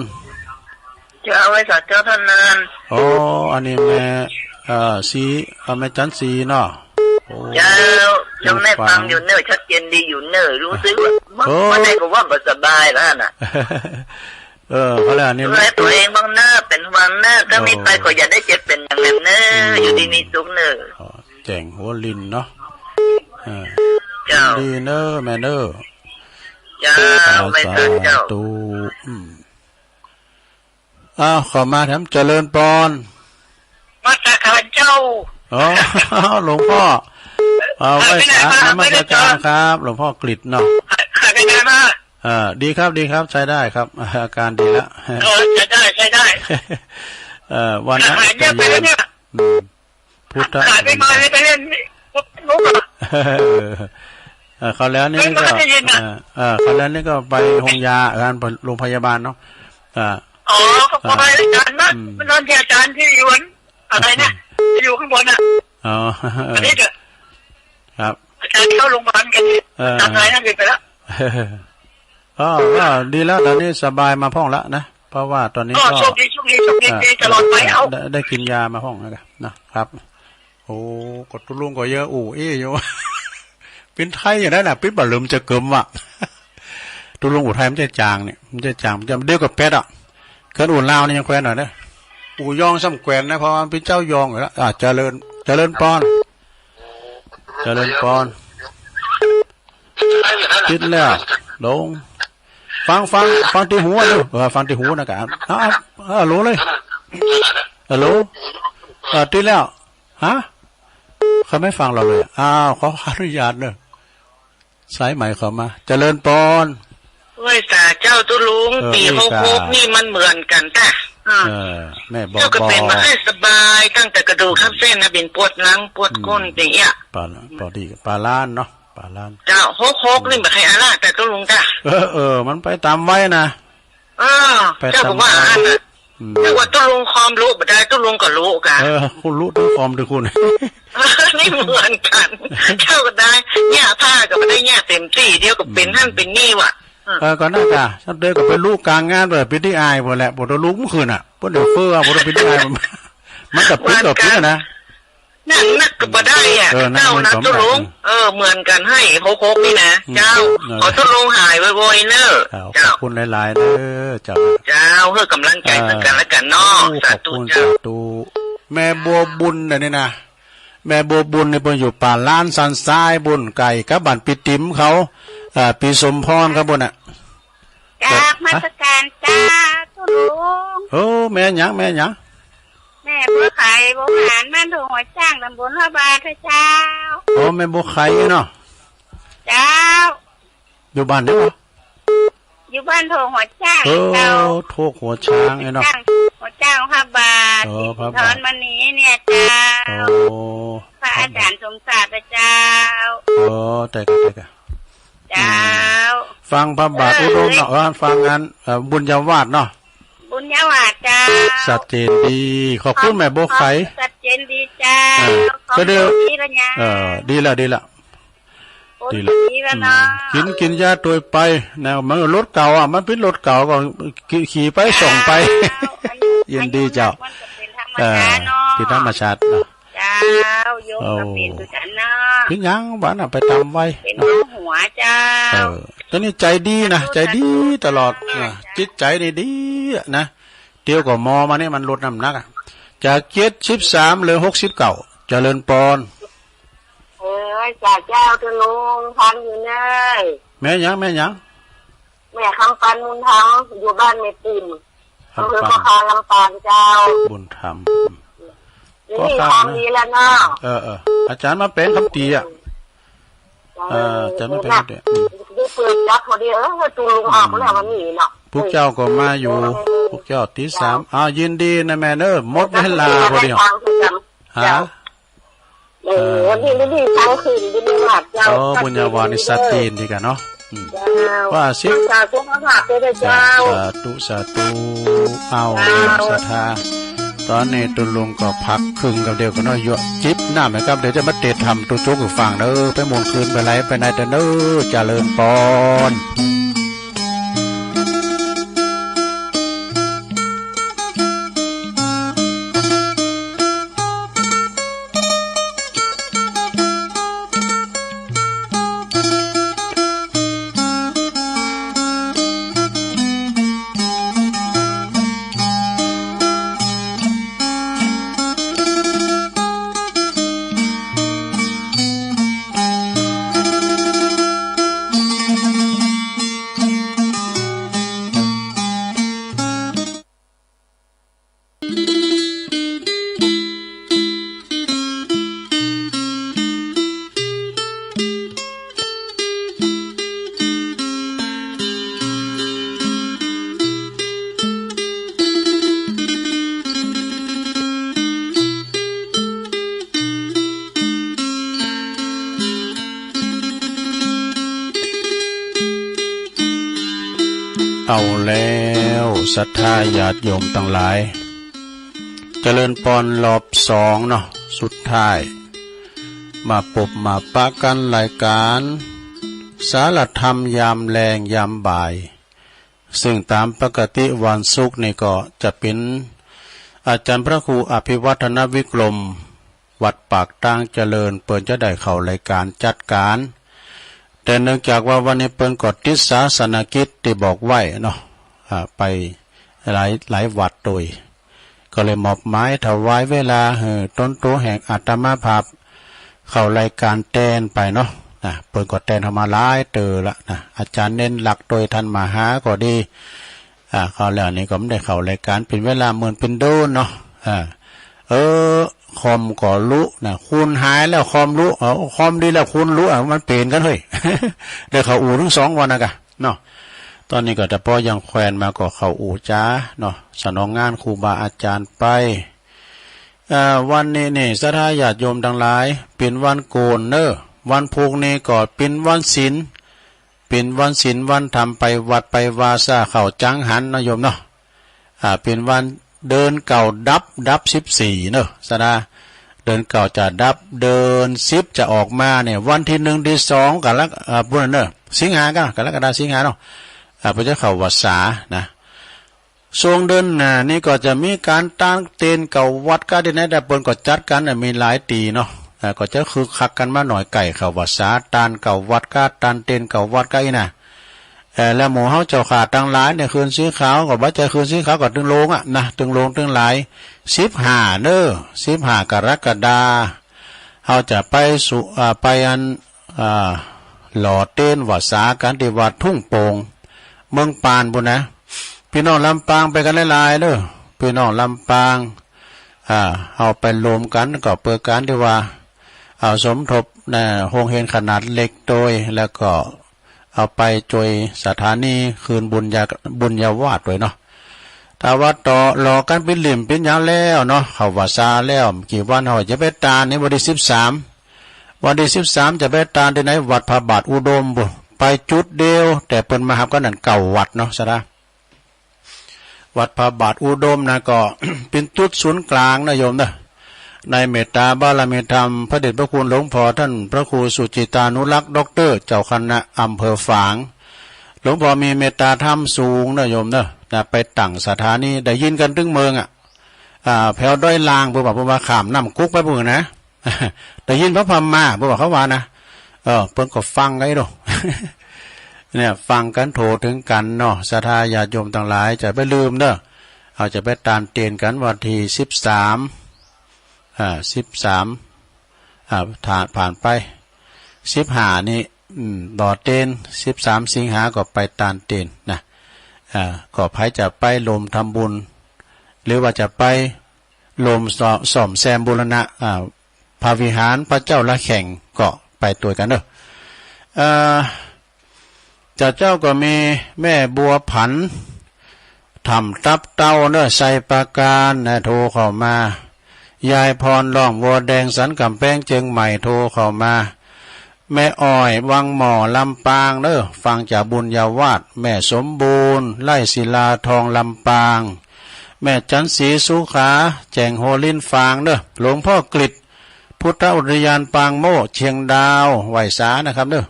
เจ้า ไหว้สาเจ้าท่านนั้น อ๋อ อันนี้แม่ เอ่อ สี เอ่อ แม่จันสีเนาะ โอ้ เจ้า ยังแม่ฟังอยู่เนอะ ชัดเจนดีอยู่เนอะ รู้สึกว่า โอ้ เมื่อใดก็ว่าบ่สบายแล้วน่ะ เออ เขาเรียกอันนี้ ดูแลตัวเองบ้างเนอะ เป็นห่วงเนอะ ถ้ามีไปก็อย่าได้เจ็บเป็นอย่างนั้นเนอะ อืม อยู่ดีมีสุขเนอะ อ๋อ แจ้งหัวลินเนาะ เออ เจ้า ดีเนอะแม่เนอะ เจ้า สาธุ ไม่เกินเจ้า อืม อ้าว เข้ามาแถมเจริญปอน มาจากข้าพเจ้า อ๋อ หลวงพ่อ เอ่อ ไหว้สา นมัสการครับ หลวงพ่อกฤษเนาะ หายเป็นไงบ้าง เอ่อ ดีครับ ดีครับ ใช้ได้ครับ อาการดีแล้ว เออ ใช้ได้ ใช้ได้ เอ่อ วันนั้น หายเงียบไปแล้วเนี่ย อืม พุทธ หายไปมาเลย ไปเล่นมุกเหรอ เออ เอ่อ คราวแล้วนี่ก็ ไม่ได้ยินนะ เอ่อ เอ่อ คราวแล้วนี่ก็ไปโฮงยา เอ่อ โรงพยาบาลเนาะ อ่า อ๋อ ก็ไปอาจารย์นะ อืม มันนอนที่อาจารย์ที่อยู่อัน อะไรนะ อยู่ข้างบนน่ะ อ๋อ อันนี้เถอะ ครับ อาจารย์เข้าโรงพยาบาลกันนี่ เออ อาจารย์หายนั่นไปแล้ว ก็ ก็ดีแล้ว ตอนนี้สบายมาพ่องละนะ เพราะว่าตอนนี้ อ๋อ ก็ โชคดี โชคดี โชคดี อ่า ดีตลอดไป เอ้า ได้ ได้กินยามาพ่องแล้วกันนะครับ โอ้ ก็ตุ๊ลุงก็เยอะ อู้อี้อยู่ เป็นไทยอยู่นั่นน่ะ เป็นบ่าลืมจะเกิมว่ะ ตุ๊ลุงอู้ไทยมันจะจางเนี่ย มันจะจาง มันจะเดียวกับแป๊ดอ่ะ เกินอู้ลาวนี่ยังแควนหน่อยนะ อู้ยองซ้ำแควนนะ เพราะว่ามันเป็นเจ้ายองอยู่แล้ว อ่า เจริญ เจริญปอน เจริญปอน ติดแล้ว ลง ฟัง ฟัง ฟังที่หูดู เออ ฟังที่หูนะกะ เอา เอา เอา ฮัลโหลเลย ฮัลโหล เออ ติดแล้ว ฮะ เขาไม่ฟังเราเลย อ้าว ขออนุญาตเนอะ สายใหม่เข้ามา เจริญปอน ไหว้สาเจ้าตุ๊ลุง เออ ปี ไหว้สา หกหกนี่มันเหมือนกันจ้ะ อืม เออ แม่บอก เจ้าก็เป็นมา บอก ให้สบาย ตั้งแต่กระดูกทับเส้นนะ เป็นปวดหลัง ปวดก้น อืม อย่างเงี้ย ปา ปอดี ปาล้านเนาะ ปาล้าน เจ้า หกหกนี่บ่ใครอาล่าแต่ตุ๊ลุงจ้ะ เออ เออ มันไปตามวัยนะ เออ ไปตามวัย เจ้าก็ว่าอันน่ะ อืม เจ้าว่าตุ๊ลุงคอมรู้บ่ได้ ตุ๊ลุงก็รู้กะ เออ คุณรู้ตุ๊ลุงคอมด้วยคุณ เออ นี่เหมือนกัน เจ้าก็ได้ เนี่ย ผ้าก็บ่ได้เนี่ย เต็มที่ เดี๋ยวก็เป็น อืม นั่นเป็นนี่ว่ะ อืม เออ ก็น่าจะ ฉันเดินก็ไปรู้กลางงานเลย เป็นที่อายหมดแหละ ปวดรู้เมื่อคืนน่ะ ปวดเดี๋ยวเฟ้อ ปวดเป็นที่อาย มันก็เป็นก็เป็นนะ นั่งนักก็บ่ได้อ่ะ เออ นั่ง เจ้านะ มันก็ ตุ๊ลุง เออ เหมือนกันให้ หกหกนี่นะ อืม เจ้า เออ ขอตุ๊ลุงหายไวๆเนอะ เจ้า เจ้า ขอบคุณหลายๆเด้อ เจ้า เจ้า เพื่อกำลังใจ เออ ซึ่งกันและกันเนาะ โอ้ สาธุ ขอบคุณ เจ้า สาธุ แม่บัวบุญน่ะนี่นะ แม่บัวบุญนี่เปิ้นอยู่ป่าล้านสันทรายบุญ ใก้กับบ้านปี๋ติ๋มเขา เอ่อ ปี๋สมพรครับบุญน่ะ กราบนมัสการเจ้า ตุ๊ลุง เออ แม่หยัง แม่หยัง แม่บัวไข่ บัวหาน บ้านโถงหัวจ้าง ตำบลพระบาทเจ้า โอ้ แม่บัวไข่เนาะ เจ้า อยู่บ้านไหนวะ อยู่บ้านโถงหัวจ้าง เออ เจ้า โถงหัวช้างไอ้เนาะ หัวจ้างพระบาท เออ พระบาท สิรินทรมณีเนี่ยเจ้า โอ้ พระอาจารย์สมศักดิ์เจ้า เออ แต่ก็ แต่ก็ เจ้า อืม ฟังพระบาท เออ อุดมเนาะ เออ ฟังงาน เอ่อ บุญญาวาสเนาะ บุญญาวาสเจ้า ชัดเจนดี ขอบคุณแม่บัวไข่ ชัดเจนดีเจ้า เออ ขอบคุณ ก็เดี๋ยว ดีแล้วเนี่ย เออ ดีแล้ว ดีแล้ว โอ้ ดีแล้ว ดีแล้วเนาะ อืม กิ๋น กิ๋นยาตวยไปนะ มันรถเก่าอ่ะ มันเป๋นรถเก่าก็ขี่ ขี่ไปส่องไป เจ้า ยินดีเจ้า อายุมันก็เป๋นธรรมดาเนาะ เออ เป๋นธรรมชาติเนาะ เจ้า โยมก็เป๋นคือกั๋นเนาะ เป๋นหยังวะน่ะ ไปต๋ามวัย เป๋นหัวเจ้า เออ ต๋อนนี้ใจ๋ดีนะ ใจ๋ดีตลอดนะ เจ้า จิตใจ๋นี่ดีอะนะ เดี๋ยวก็หมอมาเนี่ยมันลดน้ำหนักอะ จากเจ็ดสิบสามเหลือหกสิบเก้า เจริญปอน เอ้ย จ้าเจ้า ตุ๊ลุง ฟังอยู่เน้อ แม่หยัง แม่หยัง แม่คำปัน บุญธรรม อยู่บ้านแม่ปิ่น คำปัน อำเภอพ่อค้า ลำปางเจ้า บุญธรรม เดี๋ยวนี้ พ่อค้า ฟังดีแล้วเนาะ เออ เออ อาจ๋ารย์มาแป๋งคำเตี๋ย เออ อาจ๋ารย์มาแป๋งคำเตี๋ย อืม ได้เปิดจับพอดี เออ ตุ๊ลุงออกแล้ววันนี้เนาะ พวกเจ้าก็มาอยู่ เออ พวกเจ้าตีสาม อ่า ยินดีนะแม่เน้อ หมดเวลาพอดี ฮะ เออ วันนี้ได้ฟังคืนบุญญาวาสเจ้า โอ้ บุญญาวาสนี่ชัดเจนดีกั๋นเนาะ อืม เจ้า ว่าสิ รักษาสุขภาพด้วยเจ้า สาธุ สาธุ เอา เจ้า ศรัทธา ต๋อนนี้ตุ๊ลุงก็พักครึ่งกับเดียวกั๋นเนาะ หยวกจิบน้ำนะครับ เดี๋ยวจะมาเตะทำตุ๊จุกอีกฝั่งเน้อ ไปหมุนคืนไปไหลไปไหนเด้อเน้อ เจริญปอน เอาแล้ว ศรัทธาญาติโยมตังหลาย เจริญปอนรอบสองเนาะ สุดท้าย มาปบมาปะกั๋นรายก๋าน สารธรรมยามแลงยามบ่าย ซึ่งต๋ามปกติวันศุกร์นี่ก็จะเป๋นอาจ๋ารย์พระครูอภิวัฒนวิกรม วัดปากตางเจริญ เปิ้นจะได้เข้ารายก๋านจัดก๋าน แต่เนื่องจากว่าวันนี้เปิ้นก็ติดศาสนกิจตี้บอกไว้เนาะ อ่า ไปหลาย หลายวัดโตย ก็เลยมอบหมายถวายเวลาหื้อต๋นตั๋วแห่งอาตมาภาพ เข้ารายก๋านแตนไปเนาะ นะ เปิ้นก็แตนเข้ามาหลายเตื้อละนะ อาจ๋ารย์เน้นหลักโตย ท่านมหาก็ดี อ่า เข้าแล้วนี่ก็ไม่ได้เข้ารายก๋านเป๋นเวลาเหมือนเป๋นโดนเนาะ อ่า เออ คอมก็รู้นะ คุณหายแล้วคอมรู้ เออ คอมดีแล้วคุณรู้ อ่ะ มันเป๋นกั๋นเฮ้ย ได้เข้าอู่ตึงสองวันนะกะเนาะ ต๋อนนี้ก็แต่พอยังแควนมาก็เข้าอู่จ๋าเนาะ สนองงานครูบาอาจ๋ารย์ไป เอ่อ วันนี้นี่ ศรัทธาญาติโยมตังหลาย เป๋นวันโก๋นเน้อ วันพุธนี่ก็เป๋นวันศีล เป๋นวันศีลวันธรรม ไปวัดไปวา สาเข้าจังหันเนาะโยมเนาะ อ่า เป๋นวันเดือนเก้าดับ ดับสิบสี่เน้อ ศรัทธา เดือนเก้าจะดับ เดือนสิบจะออกมาเนี่ย วันที่หนึ่งที่สองกรก-, อ่า พูดเน้อ สิงหาก็ กรกฎาสิงหาเนาะ อ่า เปิ้นจะเข้าวัสสานะ ส่วงเดือนหน้านี่ก็จะมีก๋านตานเตนเก้าวัดก้าตี้ไหน แต่เปิ้นก็จัดกั๋นน่ะ มีหลายตี้เนาะ อ่า ก็จะคึกคักกั๋นมาหน่อย ใก้เข้าวัสสา ตานเก้าวัดก้า ตานเตนเก้าวัดก้าอี้นะ เอ่อ แล้วหมู่เฮาเจ้าข้าตังหลายเนี่ย ขึ้นสีขาวก็บ่ใจ้ขึ้นสีขาวก็ตึงโลงอะนะ ตึงโลงตึงหลาย สิบห้าเน้อ สิบห้ากรกฎา เฮาจะไปสู่ อ่า ไปอัน อ่า หล่อเตียนวัดสากันที่วัดทุ่งโป่ง เมืองปานปุ้นนะ พี่น้องลำปางไปกันหลายๆ เด้อ พี่น้องลำปาง อ่า เฮาไปรวมกันก็เปื้อการที่ว่า เอาสมทบนะ โฮงเฮียนขนาดเล็กโตย แล้วก็ เอาไปจ่วยสถานีคืนบุญญา บุญญาวาสด้วยเนาะ ถ้าว่าต่อหล่อกันปิดลิ่มปิดหยังแล้วเนาะ เข้าพรรษาแล้ว กี่วันเฮาจะไปตานนี่ วันที่สิบสาม วันที่สิบสามจะไปตานที่ไหน วัดพระบาทอุดมปุ้น ไปจุดเดียว แต่เปิ้นมาฮับกันนั่นเก้าวัดเนาะ สะดา วัดพระบาทอุดมนะ ก็ เป็นจุดศูนย์กลางนะโยมนะ ในเมตตาบารมีธรรม พระเดชพระคุณหลวงพ่อท่านพระครูสุจิตานุรักษ์ ด็อกเตอร์ เจ้าคณะอำเภอฝาง หลวงพ่อมีเมตตาธรรมสูงนะโยมนะ นะ ไปตั้งสถานี ได้ยินกันตึงเมืองอ่ะ อ่า แถวดอยลาง เปิ้นว่า เปิ้นว่าข้ามน้ำกุกไปปุ้นนะ ได้ยินพระพม่า เปิ้นว่าเขาว่านะ เออ เปิ้นก็ฟังไงเนาะ เนี่ย ฟังกันโทรถึงกันเนาะ ศรัทธาญาติโยมทั้งหลาย จะไปลืมเด้อ เอาจะไปตานเตียนกันวันที่สิบสาม อ่า สิบสาม อ่า ผ่าน ผ่านไป สิบห้านี่ อืม หล่อเตียน สิบสาม สิงหาก็ไปตานเตียนนะ อ่า ก็ใผจะไปรวมทำบุญ หรือว่าจะไปรวมซ่อ ซ่อมแซมบูรณะ อ่า พระวิหารพระเจ้าละแข่ง ก็ไปตวยกันเด้อ เอ่อ เจ้า เจ้าก็มีแม่บัวผัน ถ้ำตับเต่าเนอะ ชัยปราการนะ โทรเข้ามา ยายพร ร่องบัวแดง สันกำแพง เชียงใหม่ โทรเข้ามา แม่อ้อย วังหม้อ ลำปางเนอะ ฟังจากบุญญาวาส แม่สมบูรณ์ ไร่ศิลาทอง ลำปาง แม่จันทร์ศรีสุขา แจ่งโฮลินฟางเนอะ หลวงพ่อกฤษ พุทธอุทยานปางโมกข์ เชียงดาว ไหว้สานะครับเนอะ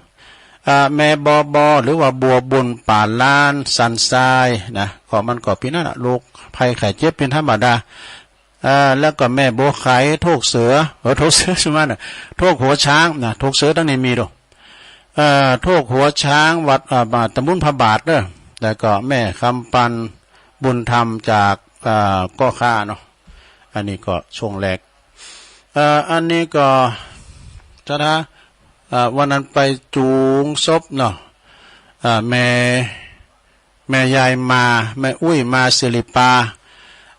อ่า แม่บอบอ หรือว่าบัวบุญ ป่าล้าน สันทรายนะ ก็มันก็ปีนั้นน่ะ โรคภัยไข้เจ็บเป็นธรรมดา อ่า แล้วก็แม่บัวไข โทกเสือ เออ โทกเสือใช่ไหมน่ะ โทกหัวช้างนะ โทกเสือตั้งในมีดู เอ่อ โทกหัวช้าง วัด อ่า ตำบลพระบาทเนอะ แล้วก็แม่คำปัน บุญธรรม จาก อ่า ก็ข้าเนาะ อันนี้ก็ช่วงแรก เอ่อ อันนี้ก็ศรัทธา เอ่อ วันนั้นไปจูงศพเนาะ เอ่อ แม่ แม่ยายมา แม่อุ้ยมา ศิริปา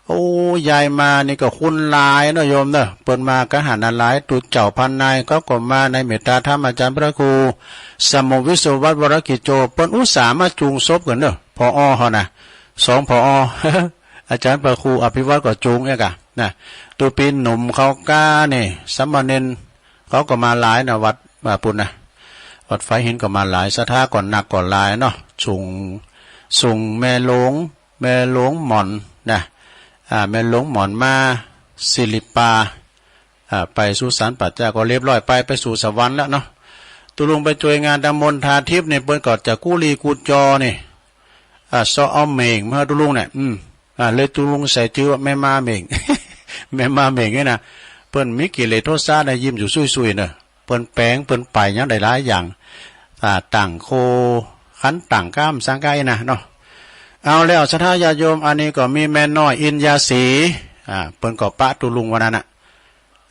โอ้ ยายมานี่ก็คุณหลายเนาะโยมเนาะ เปิ้นมากันหันหลาย ตุ๊เจ้าพันนายเขาก็มา ในเมตตาธรรมอาจารย์พระครู สมุทรวิศวัตร วรกิจโจ เปิ้นอุตส่าห์มาจูงศพกันเนาะ ผอ.เขานะ สอง ผอ. อาจารย์พระครูอภิวัตรก็จูงเอกอะนะ ตุ๊ปี๋หนุ่มเขาก้านี่ สามเณรเขาก็มาหลายนะ วัด อ่า ปุ้นนะ วัดฝายหินก็มาหลาย ศรัทธาก็นักก็หลายเนาะ ส่ง ส่งแม่หลวง แม่หลวงหม่อนนะ อ่า แม่หลวงหม่อนมา ศิริปา อ่า ไปสู่สารปัจจาก็เรียบร้อย ไป ไปสู่สวรรค์แล้วเนาะ ตุ๊ลุงไปช่วยงานตำบลทาทิพย์นี่ เปิ้นก็จะกู้ลีกู้จอนี่ อ่า เซาะเอาเหม่งมาให้ตุ๊ลุงเนี่ย อืม อ่า เลยตุ๊ลุงใส่จื้อว่าแม่มาเหม่ง แม่มาเหม่งนี่นะ เปิ้นมีกิเลสโทสะนะ ยิ้มอยู่ซุยๆ เนอะ เปิ้นแป๋ง เปิ้นไปหยังได้หลายอย่าง อ่า ตั้งโค ขันตั้งก้ามสังกัยนะเนาะ เอาแล้ว ศรัทธาญาติโยม อันนี้ก็มีแม่น้อยอินยาศรี อ่า เปิ้นก็ปะตุ๊ลุงวันนั้นน่ะ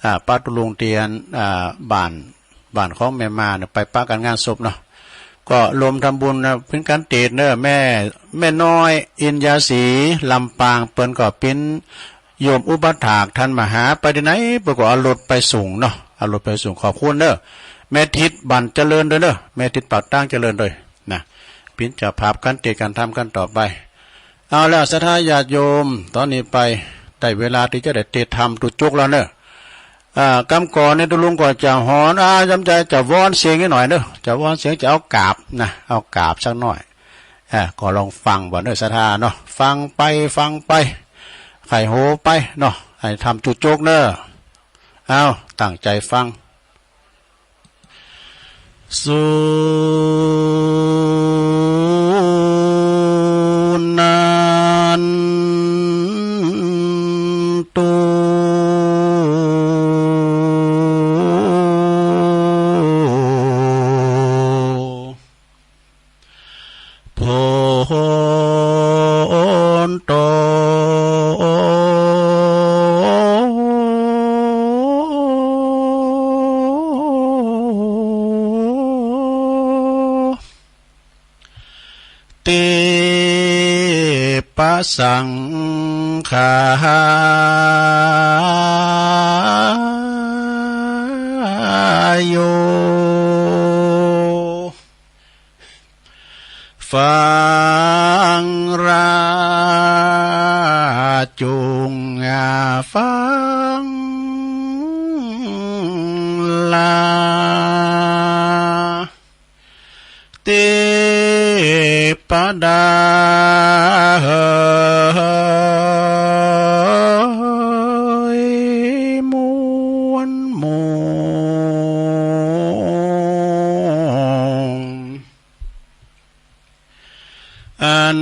อ่า ปะตุ๊ลุงเตียน อ่า บ้าน บ้านของแม่มาเนี่ย ไปปะกันงานศพเนาะ ก็รวมทำบุญนะ เป็นการเตดเนอะ แม่ แม่น้อยอินยาศรี ลำปาง เปิ้นก็เป็นโยมอุปัฏฐากท่านมหา ไปที่ไหน เปิ้นก็เอารถไปส่งเนาะ เอารถไปส่ง ขอบคุณเนอะ แม่ทิด บันเจริญด้วยเนอะ แม่ทิด ปากตางเจริญด้วยนะ เป็นเจ้าภาพการเตดการทำกันต่อไป เอาแล้ว ศรัทธาญาติโยม ตอนนี้ไปได้เวลาที่จะได้เตดทำตุ๊จุกแล้วเนอะ อ่า กำก่อนนี่ตุ๊ลุงก็จะหอน อ่า จำใจจะวอนเสียงนิดหน่อยเนอะ จะวอนเสียง จะเอากราบนะ เอากราบสักหน่อย อ่า ก็ลองฟังบ่เนอะ ศรัทธาเนาะ ฟังไป ฟังไป ไข่โหไปเนาะ ให้ทำตุ๊จุกเนอะ เอา ตั้งใจฟัง สุนันตุ โพนโต ปะสังขาโย ฟังราจุงฟังลา เตปะดาเหยมวลมวง อัน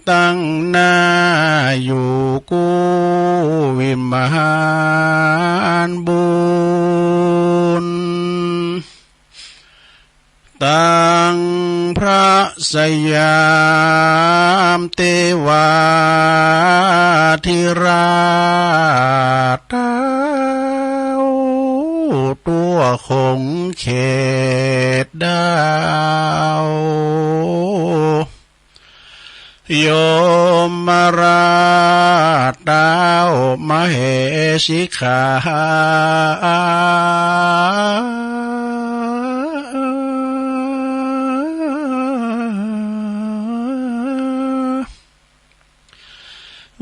ตั้งหน้าอยู่กู้วิมานบุญ ตังพระสยามเทวาธิราชเต้า ทั่วขงเขตดาว ยมราชเต้ามเหสิขา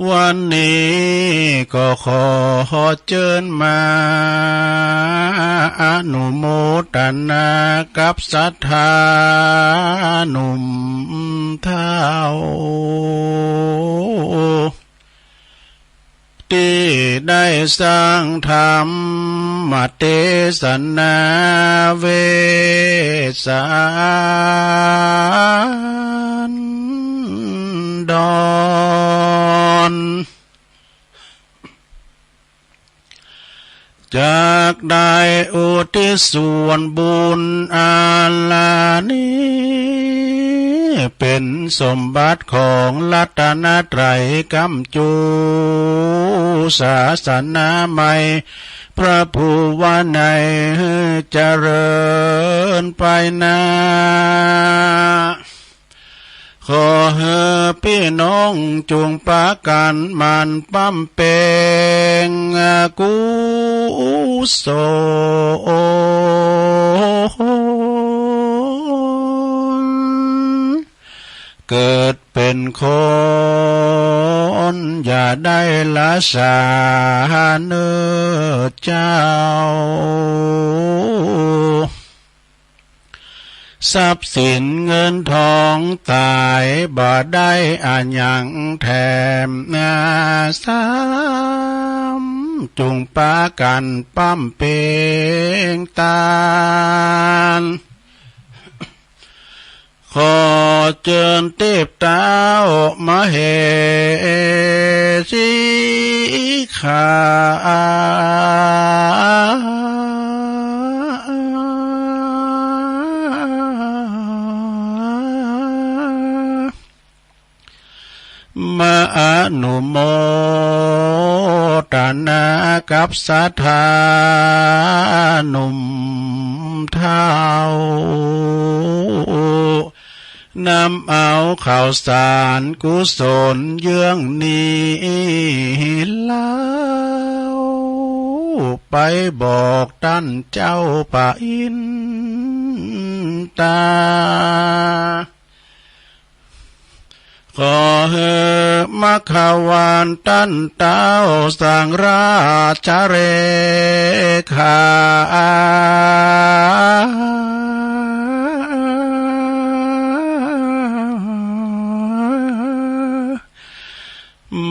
วันนี้ก็ขอเจิญมาอนุโมทนากับศรัทธาหนุ่มเฒ่า ที่ได้สร้างธรรมเทศนาเวสสันดร จักได้อุทิศส่วนบุญอันนี้ เป็นสมบัติของรัตนตรัย ค้ำจุศาสนาใหม่ พระผู้ว่าใน เจริญไปหน้า ขอหื้อปี้น้องจุ่งปากั๋นหมั่นปำเพ็งกุศล เกิดเป๋นคนอย่าได้ละสาเน่อเจ้า ทรัพย์สินเงินทองต๋ายบ่ได้อะหยังแถมนาซ้ำ จุ่งปากั๋นปำเพ็งตาน ขอเจิญเทพเต้ามเหสีขา มาอนุโมทนากับศรัทธาหนุ่มเฒ่า นำเอาข้าวสารกุศลเยื่องนี้เล่า ไปบอกต้านเจ้าพระอินตา ขอหื้อมคคาวานต้านเต้าสังราชเลขา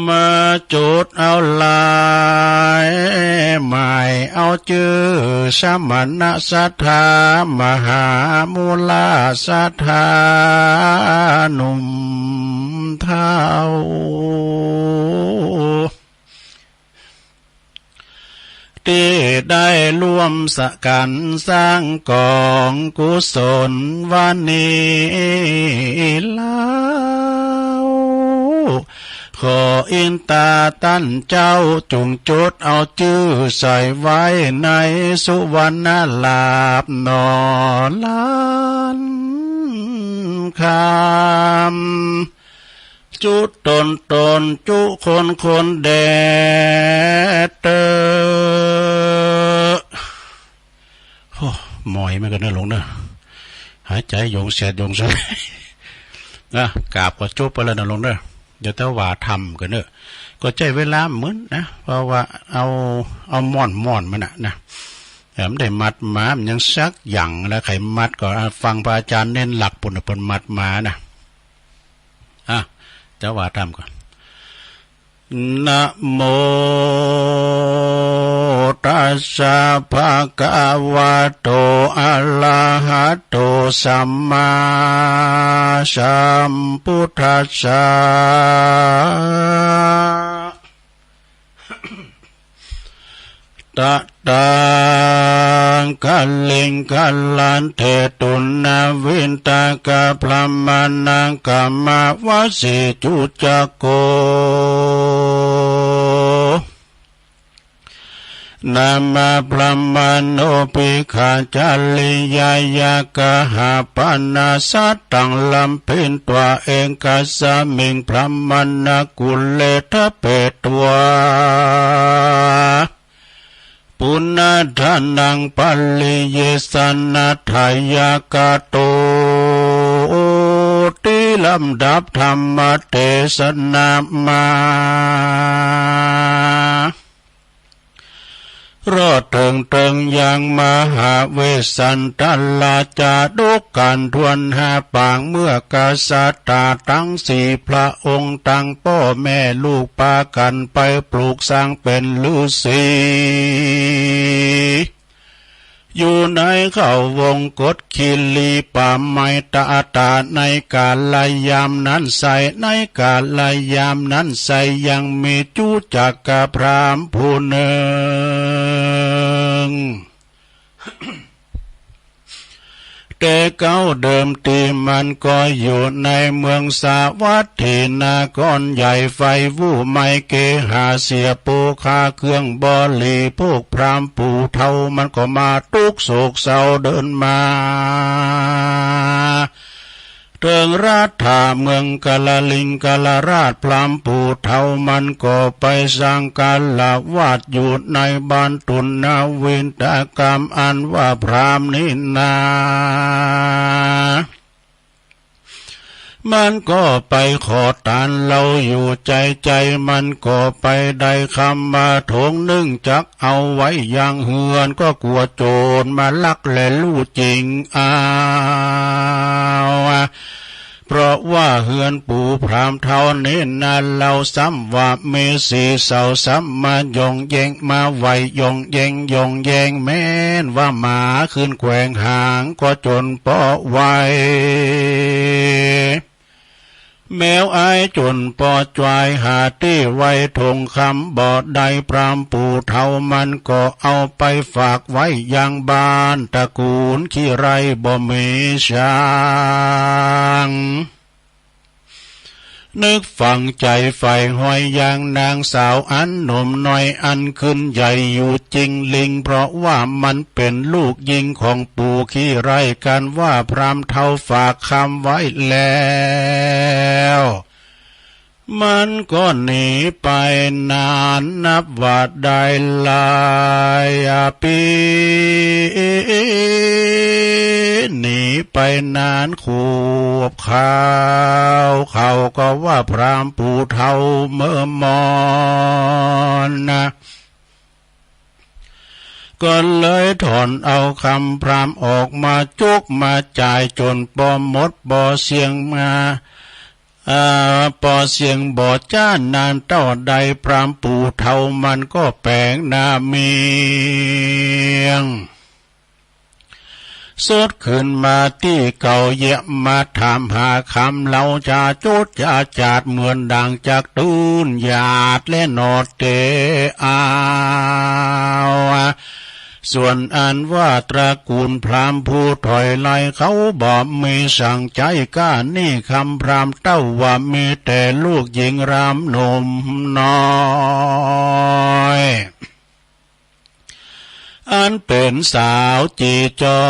มาจดเอาลายหมายเอาจื้อสมณศรัทธา มหามุลศรัทธาหนุ่มเฒ่า ตี้ได้ร่วมสะกั๋นสร้างก๋องกุศลวันนี้เล่า ขออินตาต้านเจ้าจุ่งจดเอาจื้อใส่ไว้ในสุวรรณลาภหน่อล้านคำ จุตนตน จุคนคน แด่เตอ โอ้ หมอยเหมือนกันเนอะลุงเนอะ หายใจหยงแสดหยงแสด นะ กราบก็จบไปแล้วนะลุงเนอะ เดี๋ยวแต่ว่าทำกันเนอะ ก็ใช้เวลาเหมือนนะ เพราะว่าเอา เอาม่อนม่อนมันนะนะ เออ มันได้มัดมา มันยังสักอย่างแล้ว ใครมัดก็ อ่ะ ฟังพระอาจารย์เน้นหลักปุณณะ เปิ้นมัดมานะ อ่ะ แต่ว่าทำก่อน นะโมตัสสะ ภะคะวะโต อะระหะโต สัมมาสัมพุทธัสสะ ตะตัง กะลิงกะลันเท ตุนนาวินตากะ พรหมะนัง กะมะวะสิ จุจักโก นามะ พรหมะโน ภิกขะ จะริยะยะกะหะปะนะ สัตตัง ลำเพ็ญตัว เอกัสสะมิง พรหมะนะกุเล ทะเปตวา ปุณณะทานัง ปะริเยสสะนะ ทายะกะโต ติ ลำดับธรรมเตสนามา รอดเถิงเถิงยัง มหาเวสสันตะลา จาดกกัณฑ์ถ้วนห้าปาง เมื่อกษัตราตังสี่พระองค์ ตังป้อแม่ลูกปากั๋นไปปลูกสร้างเป๋นฤๅษี อยู่ในเขาวงกตคีรีป่าไม้ตาตา ในกาลยามนั้นไส้ ในกาลยามนั้นไส้ ยังมีจุจักกะพราหมณ์ผู้หนึ่ง แต่เก๊าเดิมทีมันก็อยู่ในเมืองสาวัตถีนครใหญ่ ใฝ่ฮู้ไมเกหาเสีย ผู้ฆ่าเครื่องบริโภค พราหมณ์ผู้เฒ่ามันก็มาทุกข์โศกเศร้าเดินมา เถิงรัฐาเมืองกาลลิงกาลราช พราหมณ์ผู้เฒ่ามันก็ไปสังฆาละวาสอยู่ในบ้านตุณณวินตกรรม อันว่าพราหมณ์นี้นา มันก็ไปขอตานเหล้าอยู่ ใจ๋ใจ๋มันก็ไปได้คำมาถงหนึ่ง จักเอาไว้ยังเฮือน ก็กั๋วโจ๋รมาลักแลลู้จิงเอา เพราะว่าเฮือนปู่พราหมณ์เฒ่านี้นา เหล้าซ้ำว่ามีสี่เศร้า ซ้ำมาย่องแย่ง มาไหว้ย่องแย่ง ย่องแย่ง แม้นว่าหมาขึ้นแกว่งหาง ก็จ๋นปอไหว้ แมวอายจ๋นปอจวาย หาตี้ไว้ถงคำบ่ได้ พราหมณ์ปู่เฒ่ามันก็เอาไปฝากไว้ยังบ้านตระกูลขี้ไร่บ่มีช่าง นึกฝังใจ๋ใฝ่ห้อยยังนางสาวอันหนุ่มน้อย อันขึ้นใหญ่อยู่จิงลิง เพราะว่ามันเป๋นลูกยิงของปู่ขี้ไร่ กันว่าพราหมณ์เฒ่าฝากคำไว้แล้ว มันก็หนีไปนานนับว่าได้หลายปี หนีไปนานขวบคาว เขาก็ว่าพราหมณ์ปู่เฒ่าเมื่อมอนนะ ก็เลยถอนเอาคำพราหมณ์ออกมาจุกมาจ่ายจ๋นปอหมดปอเสี้ยงมา อ่า ปอเสี้ยงบ่จ้านานเต้าใด พราหมณ์ปู่เฒ่ามันก็แป๋งหน้าเมี้ยง สดขึ้นมาตี้เก่าเยียะ มาถามหาคำเหล้า จ๋าจุดจ๋าจาด เหมือนดังจักตื้นหยาดและหนอดเตเอา ส่วนอันว่าตระกูลพราหมณ์ผู้ถอยไล่ เขาบ่มีสังใจ๋กล้า นี่คำพราหมณ์เต้าว่า มีแต่ลูกหญิงรำหนุ่มน้อย อันเป็นสาวจีจอ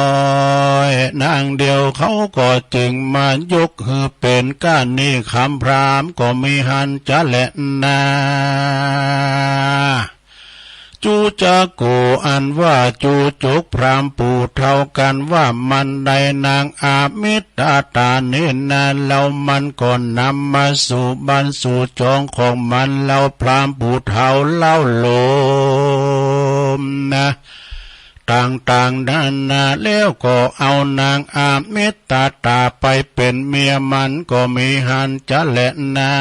ยนางเดียวเขาก็จึงมายกหือเป็นก้านี่คำพราหมณ์ก็มีหันจะแลนา จูจักกูอันว่าจูจุกพราหมณ์ปู่เฒ่ากันว่ามันได้นางอามิตตาเนนา แล้วมันก็นำมาสู่บ้านสู่จองของมัน แล้วพราหมณ์ปู่เฒ่าเล่าโลมนะ ต่างๆนานา แล้วก็เอานางอามิตตาไปเป็นเมียมันก็มีหันจะแลนา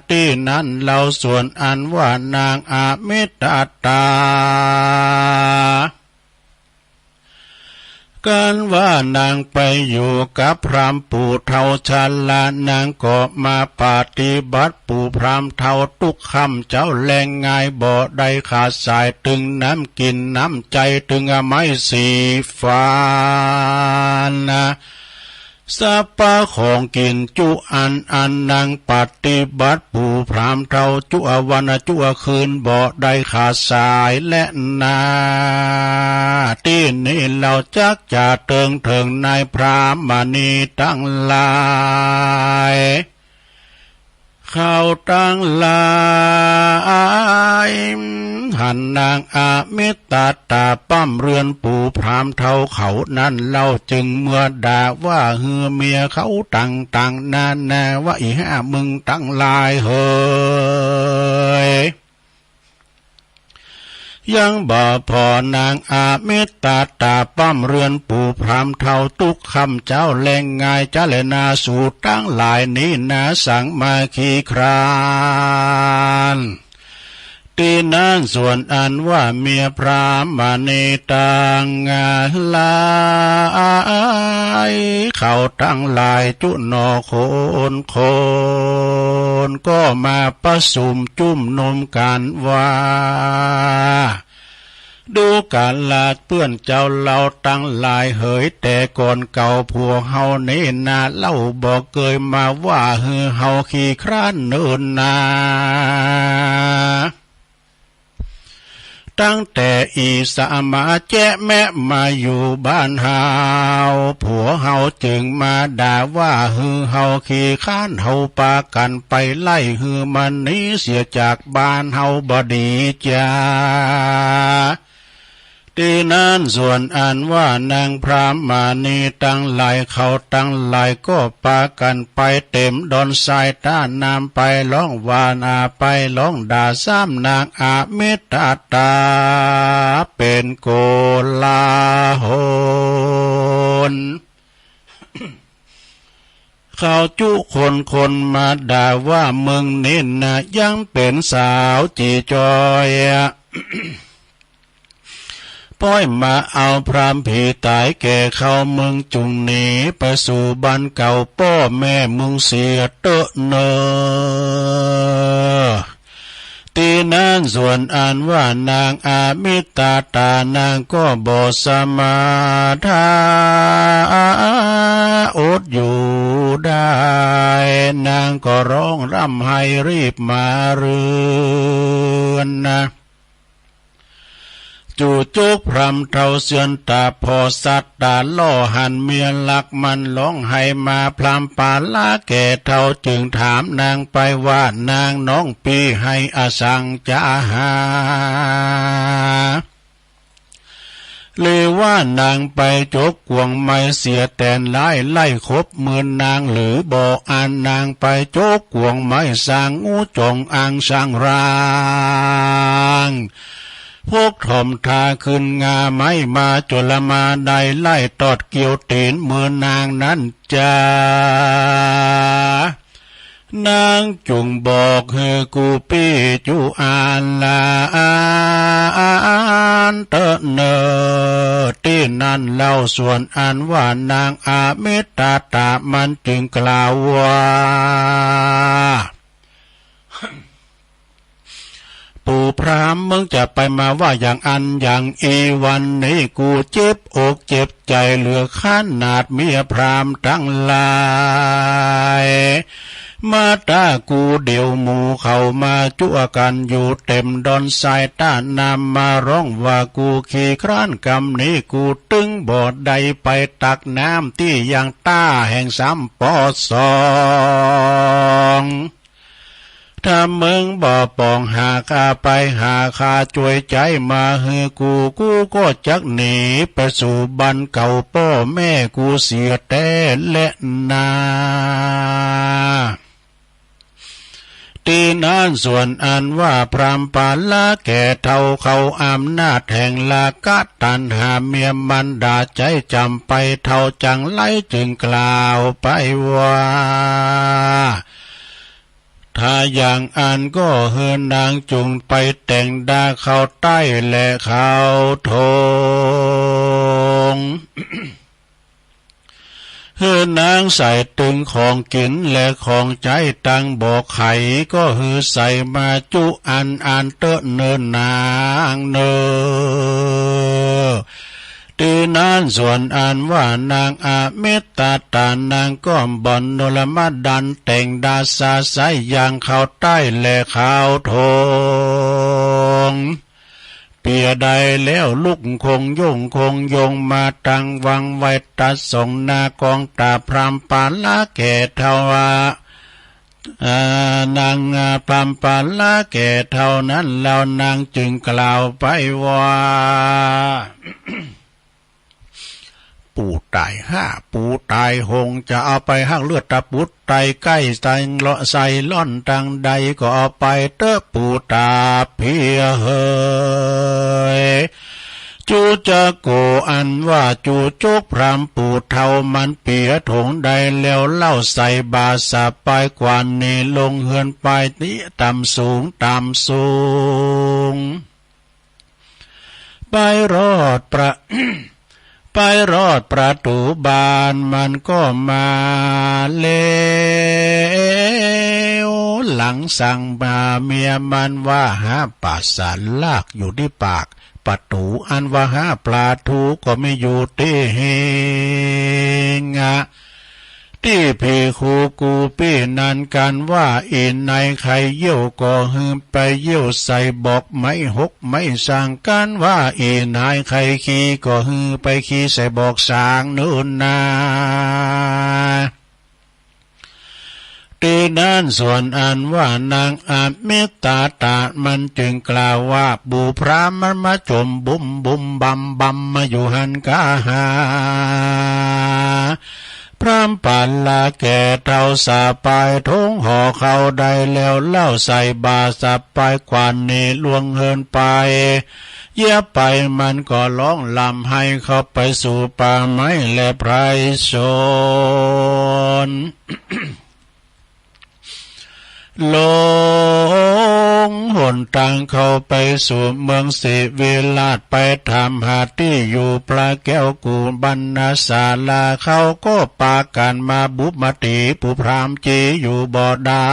ตี้นั้นเล่าส่วนอันว่านางอามิตตา กันว่านางไปอยู่กับพราหมณ์ปู่เฒ่าชรา นางก็มาปฏิบัติปู่พราหมณ์เฒ่าทุกค่ำเจ๊าแลง ง่ายบ่ได้ขาดสาย ตึงน้ำกิ๋นน้ำใจ๋ ตึงไม้สีฟันนะ สัพพะของกิ๋นจุอันอันนางปฏิบัติปู่พราหมณ์เฒ่าจุวันจุคืนบ่ได้ขาดสายแลนา ตี้นี้เล่าจักจะเถิงเถิงนายพราหมณีตังหลาย เขาตังหลาย หันนางอามิตตาป้ำเรือนปู่พราหมณ์เฒ่าเขานั้นเล่า จึงเมื่อด่าว่าหือเมียเขาต่างๆนานา ว่าอีห้ามึงตังหลายเหย ยังบ่ผ่อนางอามิตตาป้ำเรือนปู่พราหมณ์เฒ่าทุกค่ำเจ๊าแลง ง่ายจะแลนา สูตังหลายนี้นา สังมาขี้คร้าน ตี้นั้นส่วนอันว่าเมียพราหมณีตังหลาย เขาตังหลายจุหนอคนคน ก็มาประสุมจุมนุมกั๋นว่า ดูกราชเปื้อนเจ้าเฮาตังหลายเหย แต่ก่อนเก่าผัวเฮานี้นา เล่าบ่เกยมาว่าหือเฮาขี้คร้านเนินนา ตั้งแต่อีสามาแจ๊แมะมาอยู่บ้านเฮา ผัวเฮาจึงมาด่าว่าหือเฮาขี้คร้าน เฮาปากั๋นไปไล่หือมันหนีเสียจากบ้านเฮาบ่ดีจา ตี้นั้นส่วนอันว่านางพราหมณีตังหลายเขาตังหลายก็ปากั๋นไปเต๋มดอนทรายต้าน้ำไปฮ้องว่านาไปฮ้องด่าซ้ำนางอามิตตาเป๋นโกลาหล เขาจุคนคนมาด่าว่ามึงนี้นายังเป๋นสาวจีจอยอะ ป้อยมาเอาพราหมณ์ผีต๋ายแก่เขา มึงจุ่งหนีไปสู่บ้านเก่าป้อแม่มึงเสียเต๊อะเนอ ตี้นั้นส่วนอันว่านางอามิตตานางก็บ่สมาทาอดอยู่ได้ นางก็ฮ้องร่ำไห้รีบมาเฮือนนะ จูจุกพราหมณ์เฒ่าเสือนต๋าผ่อสัตต๋าล่อหันเมียฮักมันฮ้องไห้มา พราหมณ์ปาละแก่เฒ่าจึงถามนางไปว่านางน้องปี้ไห้อะสังจาหา หรือว่านางไปจกกวงไม้เสียแตนหลายไล่ครบหมื่นนาง หรือบ่อันนางไปจกกวงไม้สร้างงูจงอางสร้างร่าง พวกถ่อมทาขึ้นงาไม้มาจนละมาได้ไล่ตอดเกี่ยวตี๋นหมื่นนางนั้นจา นางจุ่งบอกหื้อกูปี้จุอันละอันเต๊อะเนอ ตี้นั้นเล่าส่วนอันว่านางอามิตตามันจึงกล่าวว่า ปู่พราหมณ์มึงจะไปมาว่าอย่างอั้นอย่างอี้ วันนี้กูเจ็บอกเจ็บใจ๋เหลือขนาด เมียพราหมณ์ตังหลาย มาตากูเดี๋ยวหมู่เขามาจั่วกันอยู่เต็มดอนทราย ต้าน้ำมาร้องว่ากูขี้คร้านกำนี้ กูตึงบ่ได้ไปตักน้ำตี้ยังต้าแห่งสามปอสอง ถ้ามึงบ่ปองหาข้าไป หาข้าช่วยใจมาหื้อกู กูก็จักหนีไปสู่บ้านเก่าป้อแม่กูเสียแต๊แลนา ตี้นั้นส่วนอันว่าพราหมณ์ปาละแก่เฒ่าเขา อำนาจแห่งราคะตัณหาเมียมันดาใจ๊จำไป เฒ่าจังไรจึงกล่าวไปว่า ถ้าอย่างอั้นก็หื้อนางจุ่งไปแต่งดาเขาใต้และเขาทง หื้อนางใส่ตึงของกิ๋นและของใจ๊ตังบ่อไข่ ก็หื้อใส่มาจุอันอันเต๊อะเนินนางเนอ ตี้นั้นส่วนอันว่านางอมิตตา นางก็บ่อนนรมดันแต่งดาสาใสอย่างเขาใต้และเขาทง เปียได้แล้วลุกคงโยงคงโยงมาตังวังไว้ตัดส่งหน้ากองตาพราหมณ์ปาละแก่เฒ่าว่า อ่านางพราหมณ์ปาละแก่เฒ่านั้นแล้วนางจึงกล่าวไปว่า ปู่ต๋ายห้า ปู่ต๋ายหง จะเอาไปฮักเลือดตะปุดไตใก้ใส่ล่อนตังใดก็เอาไปเต๊อะปู่ต๋าเพียเหย จูจะโกอันว่าจูจกพราหมณ์ปู่เฒ่ามันเปียถงได้แล้วเล่าใส่บ่าสะปายกวานหนีลงเฮือนไปตี้ต่ำสูงต่ำสูง ไปรอดประ ไปรอดประตู๋บ้านมันก็มาแล้ว หลังสั่งมาเมียมันว่าหาปาสาลากอยู่ตี้ปากประตู๋ อันว่าหาปลาทูก็มีอยู่ตี้เฮงอะ ตี้ผีคูกูปี้นั้นกันว่าอีนายใค่เยี่ยวก็หื้อไปเยี่ยวใส่บอกไม้หกไม้สาง กันว่าอีนายใค่ขี้ก็หื้อไปขี้ใส่บอกสางเนินนา ตี้นั้นส่วนอันว่านางอมิตตามันจึงกล่าวว่า ปู่พราหมณ์มันมาจมบุ้มบุ้มบำบำมาอยู่หั้นกาหา พราหมณ์ปาละแก่เฒ่าสะปายถงห่อเขาได้แล้วเล่าใส่บ่าสะปายกวานหนีลวงเฮือนไป เยียบไปมันก็ร้องลำไห้เข้าไปสู่ป่าไม้และไพรสน ลงหนตางเข้าไปสู่เมืองสิวิราช ไปถามหาตี้อยู่พระแก้วกุบันนาสาลา เขาก็ปากั๋นมาบุบมาตี๋ ปู่พราหมณ์จีอยู่บ่ได้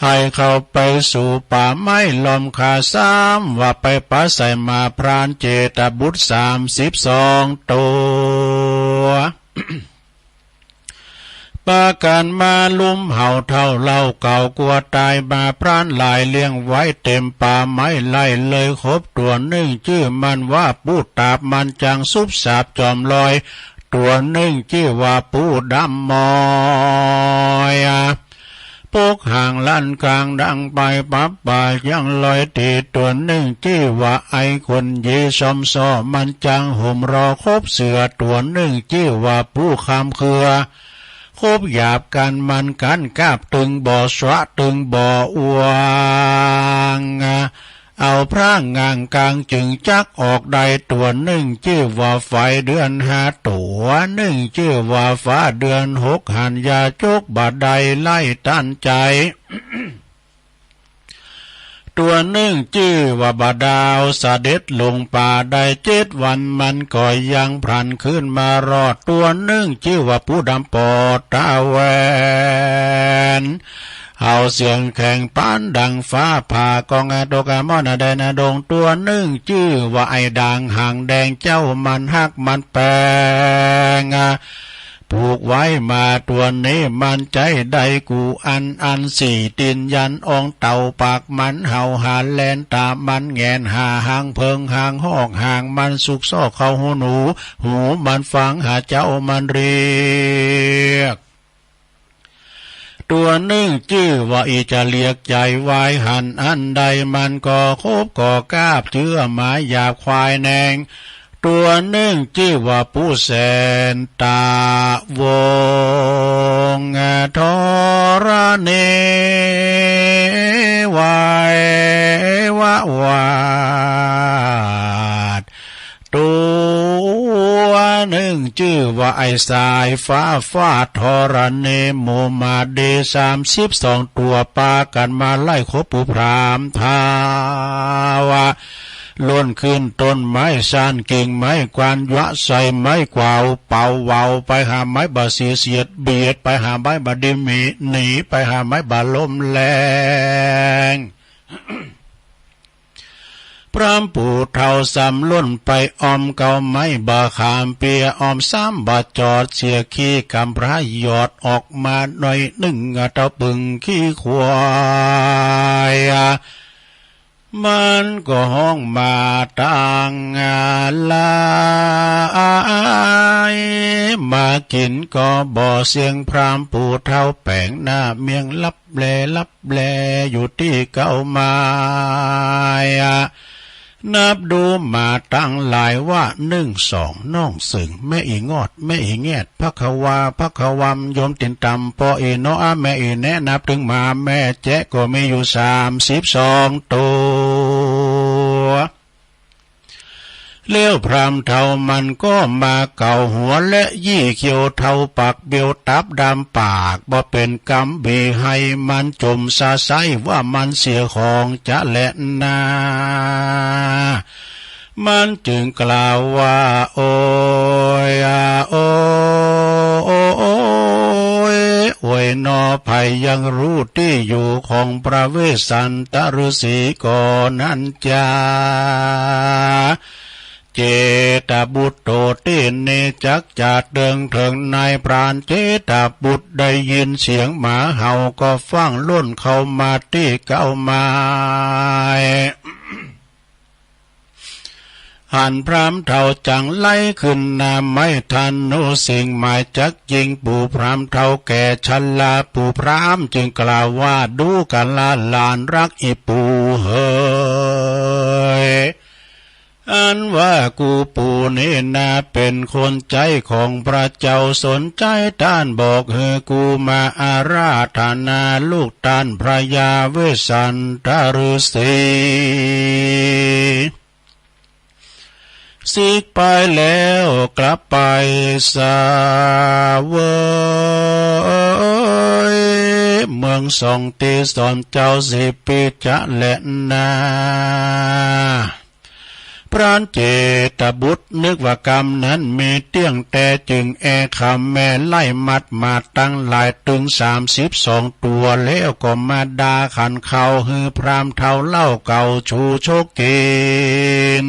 ให้เข้าไปสู่ป่าไม้ล้อมฆ่าซ้ำ ว่าไปปาใส่หมาพรานเจตบุตรสามสิบสองตัว ปากั๋นมาลุมเห่าเฒ่าเล่าเก่ากลัวต๋าย หมาพรานหลายเลี้ยงไว้เต็มป่าไม้ไล่เลย ครบตั๋วนึ่งจื้อมันว่าปู่ต๋าบ มันจังสุบสาบจอมลอย ตั๋วนึ่งจื้อว่าปู่ดำมอย ปกหางลั่นกลางดังไปปับป่ายังลอยตี๋ ตั๋วนึ่งจื้อว่าไอ้คนยีซ้อมซ้อ มันจังห่มรอคบเสื้อ ตั๋วนึ่งจื้อว่าปู่คำเครือ คบหยาบกั๋นมันกั๋นกาบตึงบ่อสวะตึงบ่ออวง เอาพระง่างกลางจึงจักออกได้ ตั๋วนึ่งจื้อว่าไฟเดือนห้า ตั๋วนึ่งจื้อว่าฟ้าเดือนหก หันยาจกบ่ได้ไล่ต้านใจ๋ ตั๋วนึ่งจื้อว่าบ่าดาวเสด็จลงป่าได้เจ็ดวัน มันก็ยังพลันคืนมารอด ตั๋วนึ่งจื้อว่าปู่ดำปอดตาแหวน เห่าเสียงแข็งปานดังฟ้าผ่า กองอาตกอมรนาได้นาดง ตั๋วนึ่งจื้อว่าไอ้ด่างหางแดง เจ้ามันฮักมันแปง ผ ถูกไว้มาตัวนี้มันใจ้ได้กูอัน อันสี่ตีนยันองค์เต่า ปากมันเห่าหาแลน ตามันแงนหาหางเผิง หางหอก หางมันซุกซอกเข้าหูหนู หูมันฟังหาเจ้ามันเรียก ตัวนึ่งจื้อว่าอีจะเรียกใจ๋วายหันอันใด มันก็คบก็กาบเจื้อหมายหยาบควายแนง ตัวนึ่งจื้อว่าผู้แสนตะวงธรณีวายวาด ตัวนึ่งจื้อว่าไอ้สายฟ้าฟาดธรณีหมู่มาดีสามสิบสองตัวปากันมาไล่คบปู่พราหมณ์ท้าว ล่นขึ้นต้นไม้ซ่านกิ่งไม้กวาน ยะใส่ไม้กวาวเป่าเวา ไปหาไม้บ่าสีเสียดเบียด ไปหาไม้บ่าดีหมีหนี ไปหาไม้บ่าลมแรง พราหมณ์ปู่เฒ่าสำล่นไปออมเกาไม้บ่าขามเปีย ออมสามบ่าจอดเสียขี้กำพร้าหยอดออกมาหน่อยนึ่ง เต้าปึ่งขี้ควาย มันก็ฮ้องมาตังหลาย มากิ๋นก็บ่เสียง พราหมณ์ปู่เฒ่าแป๋งหน้าเมียงลับแลลับแลอยู่ตี้เก๊าไม้ นับดูมาตังหลายว่า นึ่งสอง น้องเสิง แม่อีงอด แม่อีแงด ภะคะวา ภะคะวำ โยมตี๋นต่ำ ปออีหนอ อาแม่อีแนะ นับเถิงหมา แม่แจ๊ะ ก็มีอยู่สามสิบสองตัว แล้วพราหมณ์เฒ่ามันก็มาเก่าหัวและยี่เขียวเทาปากเบียวตับดำปาก บ่เป๋นกำบีให้มันจมซาไส้ว่ามันเสียของจะแลนา มันจึงกล่าวว่า โอย โอย โอยหนอ ใผยังฮู้ตี้อยู่ของพระเวสสันตฤๅษี๋ก็นั้นจา เจตบุตรโตตี้นี้จักจะเถิงเถิงนายพราน เจตบุตรได้ยินเสียงหมาเห่าก็ฟั่งล่นเข้ามาตี้เก๊าไม้ หันพราหมณ์เฒ่าจังไล่ขึ้นหน้าไม้ธนูสิงห์หมายจักยิง ปู่พราหมณ์เฒ่าแก่ชรา ปู่พราหมณ์จึงกล่าวว่า ดูกะละหลานรักอีปู่เหย อันว่ากูปู่นี้นาเป๋นคนใจ๊ของพระเจ้า สนใจ๊ต้านบอกหื้อกูมาอาราธนาลูกต้านพระยาเวสสันตฤๅษี๋ สิกไปแล้วกลับไปเสวย เมืองสองตี้สอนเจ้าสิบปีจะแลนา พรานเจตบุตรนึกว่ากำนั้นมีเตี้ยงแต๊จึงแอคำแม่ไล่มัดมาตังหลายเถิงสามสิบสองตัว แล้วก็มาด่าขันเข้าหื้อพราหมณ์เฒ่าเหล้าเก่าชูชกกิ๋น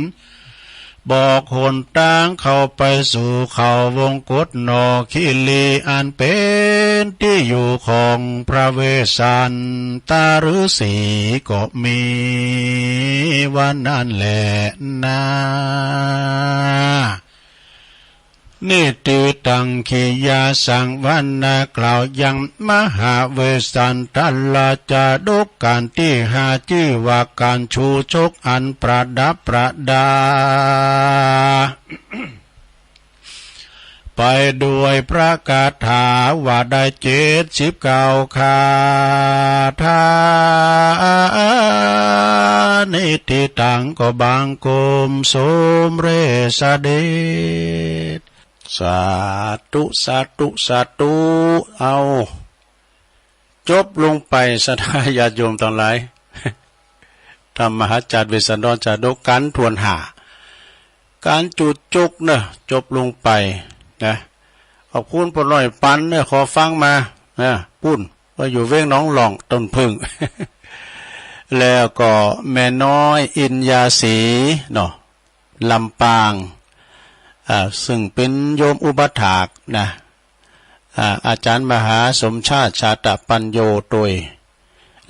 บอกหนตางเข้าไปสู่เขาวงกตหนอคิรี อันเป๋นตี้อยู่ของพระเวสสันตฤๅษี๋ก็มีว่านั้นแลนา นิติตัง กิยาสัง วรรณะกล่าวยังมหาเวสสันตราชาดกก๋านตี้ห้า จื้อว่าก๋านชูชกอันประดับประดา ไปด้วยพระคาถาว่าได้เจ็ดสิบเก้าคาถา นิติตัง ก็บังคมสมเร็จเสด็จ สาธุ สาธุ สาธุ เอา จบลงไป ศรัทธาญาติโยมตังหลาย ธรรมหาจารย์เวสสันดรชาดก ก๋านถ้วนห้า ก๋านจูดจกเนอะ จบลงไปนะ ขอบคุณป้อน้อยปันเนอะ ขอฟังมานะ ปุ้น ว่าอยู่เวียงหนองหล่องต้นผึ้ง แล้วก็แม่น้อยอินยาศรีเนาะ ลำปาง อ่า ซึ่งเป็นโยมอุปัฏฐากนะ อ่า อาจารย์มหาสมชาติ ชาตปัญโญ ตวย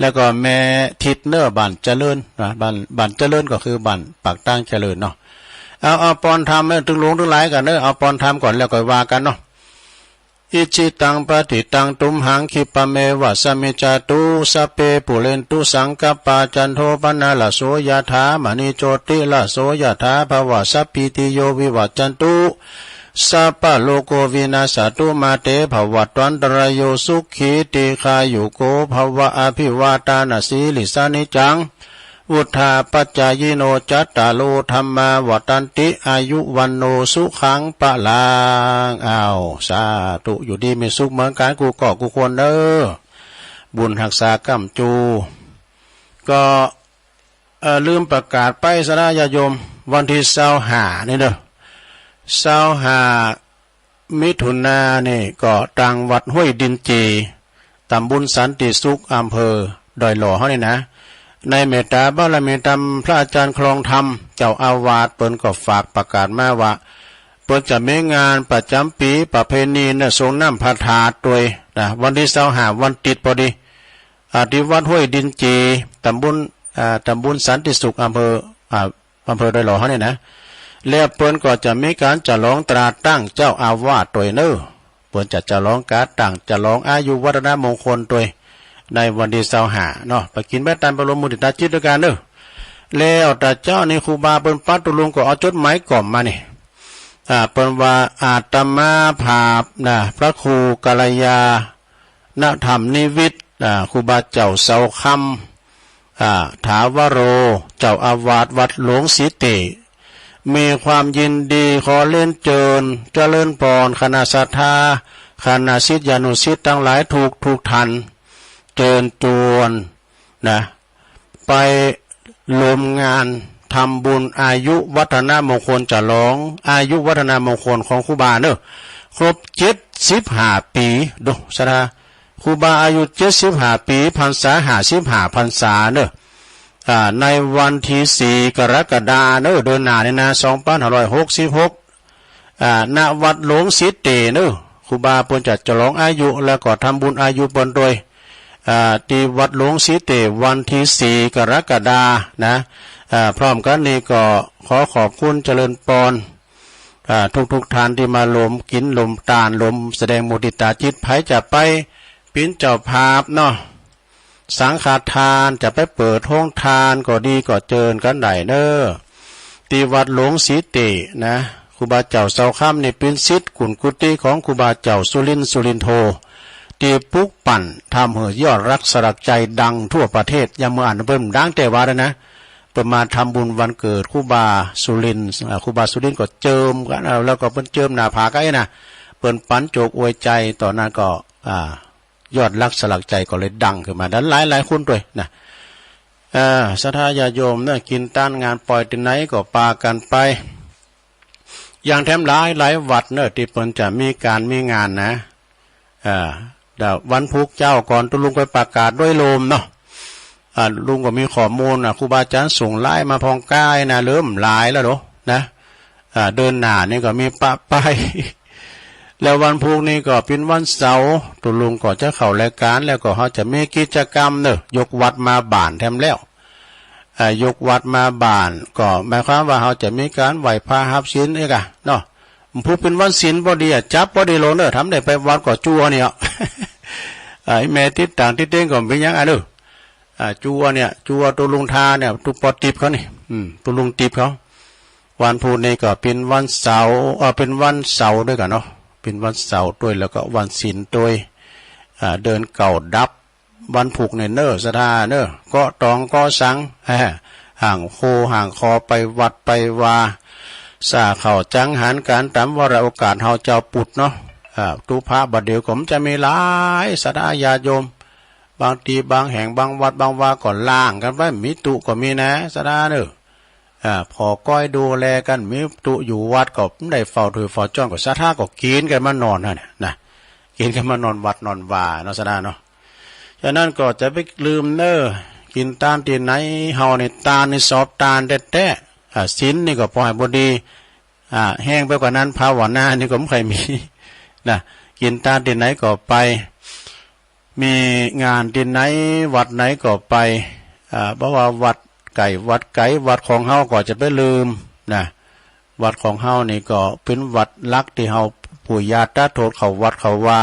แล้วก็แม่ทิดเนอร์ บ้านเจริญนะ บ้าน บ้านเจริญก็คือบ้านปากตางเจริญเนาะ เอา เอาปอนธรรมเนอร์ ตึงหลวงตึงหลายกันเนอร์ เอาปอนธรรมก่อนแล้วก็ว่ากันเนาะ อิจิตังปฏิตังตุมหัง คิปะเมวะสะมิจจาตุ สัพเพปูเรนตุสังกัปปา จันโทปะนะระโสยะถา มะณิโชติระโสยะถา ภะวะสัพพีติโยวิวัชชันตุ สัพพะโรโควินาสสะตุ มาเตภะวัตวันตะราโย สุขีทีฆายุโกภะวะ อะภิวาทานะสีลิสสะ นิจจัง วุฑฒาปะจายิโน จัตตาโรธัมมา วัฑฒันติ อายุ วัณโณ สุขัง พะลัง อ้าว สาธุ อยู่ดีมีสุขเหมือนกันกู้เกาะกู้คนเด้อ บุญฮักษาก้ำจู ก็ เอ่อ ลืมประกาศไป ศรัทธาญาติโยม วันที่ซาวห้านี่เด้อ ซาวห้า มิถุนานี่ก็ตางวัดห้วยดินจี ตำบลสันติสุข อำเภอดอยหล่อเฮานี่นะ ในเมตตาบารมีธรรม พระอาจารย์คลองธรรม เจ้าอาวาสเปิ้นก็ฝากประกาศมาว่า เปิ้นจะมีงานประจำปีประเพณีเนอร์ ส่งน้ำพระธาตุตวยนะ วันที่ซาวห้า วันติดพอดี อ่า ที่วัดห้วยดินจี ตำบล อ่า ตำบลสันติสุข อำเภอ อ่า อำเภอดอยหล่อเฮานี่นะ แล้วเปิ้นก็จะมีการฉลองตราตั้งเจ้าอาวาสตวยเนอร์ เปิ้นจะฉลองการตั้ง ฉลองอายุวัฒนมงคลตวย ในวันที่ซาวห้าเนาะ ไปกินไปตาน ไปรวมมุทิตาจิตด้วยกันเนอร์ แล้วตะเจ้านี่ครูบาเปิ้นปัดตุลุงก็เอาจดหมายก่อมมานี่ อ่า เปิ้นว่า อาตมาภาพนะ พระครูกัลยาณธรรมนิวิทย์ อ่า ครูบาเจ้าเสาคำ อ่า ถาวโร เจ้าอาวาสวัดหลวงสีเต มีความยินดีขอเรียนเจิญ เจริญพร คณะศรัทธา คณะศิษยานุศิษย์ทั้งหลายทุกทุกท่าน เจิญจวนนะ ไปรวมงานทำบุญอายุวัฒนมงคล ฉลองอายุวัฒนมงคลของครูบาเนอร์ ครบเจ็ดสิบห้าปี ดู ศรัทธา ครูบาอายุเจ็ดสิบห้าปี พรรษาห้าสิบห้าพรรษาเนอร์ อ่า ในวันที่สี่กรกฎาเนอร์ เดือนหน้านี่นะ สองพันห้าร้อยหกสิบหก อ่า ณ วัดหลวงสีเตเนอร์ ครูบาเปิ้นจะฉลองอายุ แล้วก็ทำบุญอายุเปิ้นตวย อ่า ที่วัดหลวงสีเต วันที่สี่กรกฎานะ อ่า พร้อมกันนี้ก็ขอขอบคุณเจริญพร อ่า ทุกๆท่านที่มาร่วมกินร่วมตาน ร่วมแสดงมุทิตาจิต ใผจะไปเป๋นเจ้าภาพเนาะ สังฆทาน จะไปเปิดโฮงทานก็ดี ก็เจิญกั๋นได้เน่อ ตี้วัดหลวงสีเตนะ ครูบาเจ้าเสาคำนี่เป๋นศิษย์กุนกุฏิของครูบาเจ้าสุรินทร์สุรินโท ตี้ปลุกปั่นทำหื้อยอดรักสลักใจดังทั่วประเทศ ยามเมื่ออั้นเปิ้นดังแต่ว่าแล้วนะ เปิ้นมาทำบุญวันเกิดครูบาสุรินทร์ อ่า ครูบาสุรินทร์ก็เจิมกั๋น อ่า แล้วก็เปิ้นเจิมหน้าผากไอ้นะ เปิ้นปั๋นโจกอวยชัย ต๋อนนั้นก็ อ่า ยอดรักสลักใจก็เลยดังขึ้นมาได้หลายหลายคนด้วยนะ อ่า ศรัทธาญาติโยมเน่อ กิ๋นตานงานปอยตี้ไหนก็ปากั๋นไป อย่างแถมหลายหลายวัดเน่อ ตี้เปิ้นจะมีก๋านมีงานนะ อ่า เดี๋ยววันพุธเจ้าก่อน ตุ๊ลุงไปประกาศด้วยโลมเนาะ อ่า ลุงก็มีข้อมูลนะ ครูบาอาจารย์ส่งไลน์มาพ่องก้ายนะ เริ่มหลายแล้วเหรอนะ อ่า เดือนหน้านี่ก็มีปะปาย แล้ววันพุธนี่ก็เป๋นวันเสาร์ ตุ๊ลุงก็จะเข้ารายก๋าน แล้วก็เฮาจะมีกิจกรรมเน่อ ยกวัดมาบ้านแถมแล้ว อ่า ยกวัดมาบ้าน ก็หมายความว่าเฮาจะมีก๋านไหว้พระฮับศีลเอกอะเนาะ พุธเป๋นวันศีลพอดีอะ จับพอดีโลเน่อ ทำได้ไปวัดก็จั่วเนี่ย อ่า แม่ติดต่างติดเต้งก็เป๋นหยังอะเน่อ อ่า จั่วเนี่ย จั่วตุ๊ลุงทาเนี่ย ตุ๊ปอติ๊บเขานี่ อืม ตุ๊ลุงติ๊บเขา วันพุธนี่ก็เป๋นวันเสาร์ เอ่อ เป๋นวันเสาร์ด้วยกั๋นเนาะ เป๋นวันเสาร์ด้วย แล้วก็วันศีลด้วย อ่า เดือนเก้าดับ วันพุธนี่เน่อ ศรัทธาเน่อ เกาะตองเกาะสัง แฮ่ ห่างโคห่างคอไปวัดไปวา สาเข้าจังหันก๋านต๋ามวาระโอกาสเฮาเจ้าปุดเนาะ อ่า ตุ๊พระบาดเดี่ยวก็มันจะมีหลาย ศรัทธาญาติโยม บางตี้บางแห่งบางวัดบางวาก็ล่างกั๋นไป มีตุ๊ก็มีนะ ศรัทธาเน่อ อ่า ผ่อก้อยดูแลกั๋น มีตุ๊อยู่วัดก็ได้เฝ้าถ้วยเฝ้าจ๊อน ก็ศรัทธาก็กิ๋นกั๋นมานอนหั้นน่ะนะ กิ๋นกั๋นมานอนวัดนอนวาเนาะ ศรัทธาเนาะ ฉะนั้นก็จะไปลืมเน่อ กิ๋นตานตี้ไหน เฮานี่ตานนี่สอบตานแต๊ๆ อ่า ศีลนี่ก็ปอให้พอดี อ่า แฮงไปกว่านั้น ภาวนานี่ก็บ่ค่อยมี นะ กินตานที่ไหนก็ไป มีงานที่ไหนวัดไหนก็ไป อ่า บ่ว่าวัดใกล้วัดไกล วัดของเฮาก็จะไปลืมนะ วัดของเฮานี่ก็เป็นวัดหลักที่เฮาปู่ย่าตาทวดเข้าวัดเข้าวา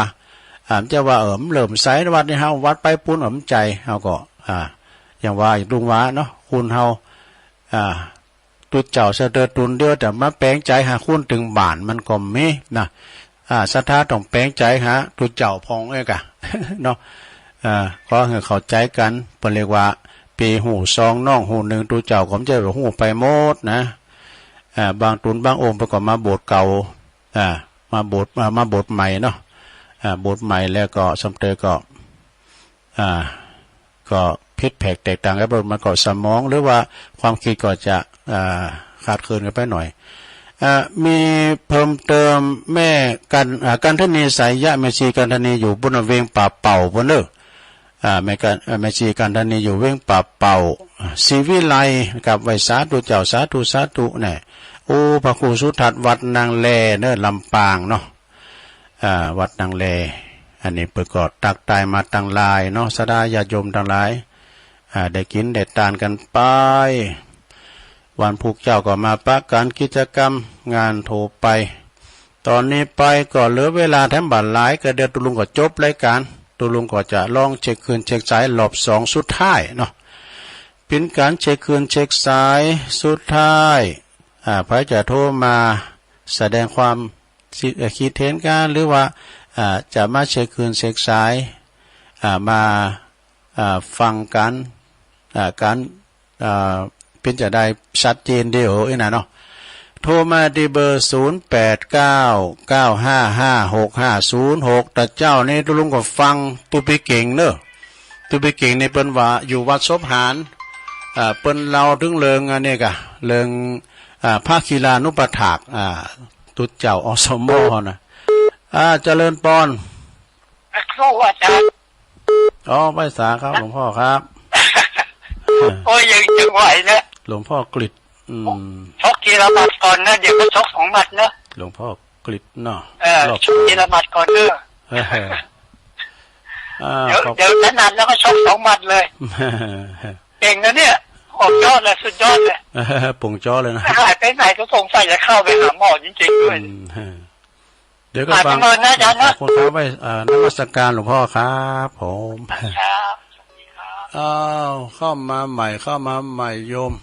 อ่า จะว่า เออ เริ่มใสวัดนี่เฮาวัดไปปูน เออ ใจเฮาก็ อ่า อย่างว่าอย่างลุงว่าเนาะ คนเฮา อ่า ตุ๊เจ้าเสด็จตุนเดียว แต่มาแปลงใจหาคนตึงบ้านมันก็มีนะ อ่า ศรัทธาต้องแปลงใจหาตุ๊เจ้าพองเอกอะ เนาะ อ่า ขอให้เข้าใจกัน เปิ้นเรียกว่า ปีหูสองน้องหูหนึ่ง ตุ๊เจ้าก็จะหูไปหมดนะ อ่า บางตุนบางองค์เปิ้นก็มาโบสถ์เก่า อ่า มาโบสถ์ อ่า มาโบสถ์ใหม่เนาะ อ่า โบสถ์ใหม่แล้วก็สำเร็จก็ อ่า ก็ผิดแผกแตกต่างกันไป มันก็สมองหรือว่าความคิดก็จะ อ่า ขาดเขินกันไปหน่อย อ่า มีเพิ่มเติมแม่กัน อ่า กันทนีสายยะ แม่ชีกันทนีอยู่บุญเวงป่าเป่าบนเนอ อ่า แม่กัน อ่า แม่ชีกันทนีอยู่เวงป่าเป่า ศรีวิไลกับไหว้สาธุเจ้า สาธุ สาธุเนี่ย โอ้ พระครูสุทัศน์วัดนางแลเนอ ลำปางเนาะ อ่า วัดนางแล อันนี้เปิ้นก็ตักตายมาตังหลายเนาะ ศรัทธาญาติโยมตังหลาย อ่า ได้กินได้ตานกันไป วันพุธเจ้าก็มาปะกันกิจกรรมงานโทไป ตอนนี้ไปก็เหลือเวลาแถมบ่หลาย ก็เดี๋ยวตุ๊ลุงก็จบรายการ ตุ๊ลุงก็จะลองเช็คคลื่นเช็คสายรอบสองสุดท้ายเนาะ เป็นการเช็คคลื่นเช็คสายสุดท้าย อ่า ใผจะโทรมาแสดงความ สิ เอ่อ คิดเห็นกัน หรือว่า อ่า จะมาเช็คคลื่นเช็คสาย อ่า มา อ่า ฟังกัน อ่า กัน อ่า เป็นจะได้ชัดเจนเดียวเอ้ยนะเนาะ โทรมาที่เบอร์ ศูนย์แปดเก้า เก้าห้าห้า หกห้าศูนย์หก แต่เจ้านี่ตุ๊ลุงก็ฟังตุ๊ปีเก่งเนอะ ตุ๊ปีเก่งนี่เปิ้นว่าอยู่วัดศพหาน อ่า เปิ้นเล่าถึงเรื่องอันนี้กะ เรื่อง อ่า พระคีลานุปัฏฐาก อ่า ตุ๊เจ้า อสม นะ อ่า เจริญปอน สักครู่อาจารย์ อ๋อ ไหว้สาครับ หลวงพ่อครับ โอ้ย ยัง ยังไหวนะ หลวงพ่อกฤษ อืม ชกทีละหมัดก่อนนะ เดี๋ยวก็ชกสองหมัดนะ หลวงพ่อกฤษเนาะ เออ รอบ ชกทีละหมัดก่อนเนอะ เออ อ่า เดี๋ยว ขอบ เดี๋ยวถนัดแล้วก็ชกสองหมัดเลย เก่งนะเนี่ย สุดยอดเลย สุดยอดเลย ปงจ้อเลยนะ หายไปไหนก็สงสัยจะเข้าไปหาหมอจริงๆด้วย อืม เดี๋ยวก็ฟัง ขอบคุณนะอาจารย์นะ ขอบคุณครับ ไหว้ เอ่อ นมัสการหลวงพ่อครับผม ครับ สวัสดีครับ อ้าว เข้ามาใหม่ เข้ามาใหม่โยม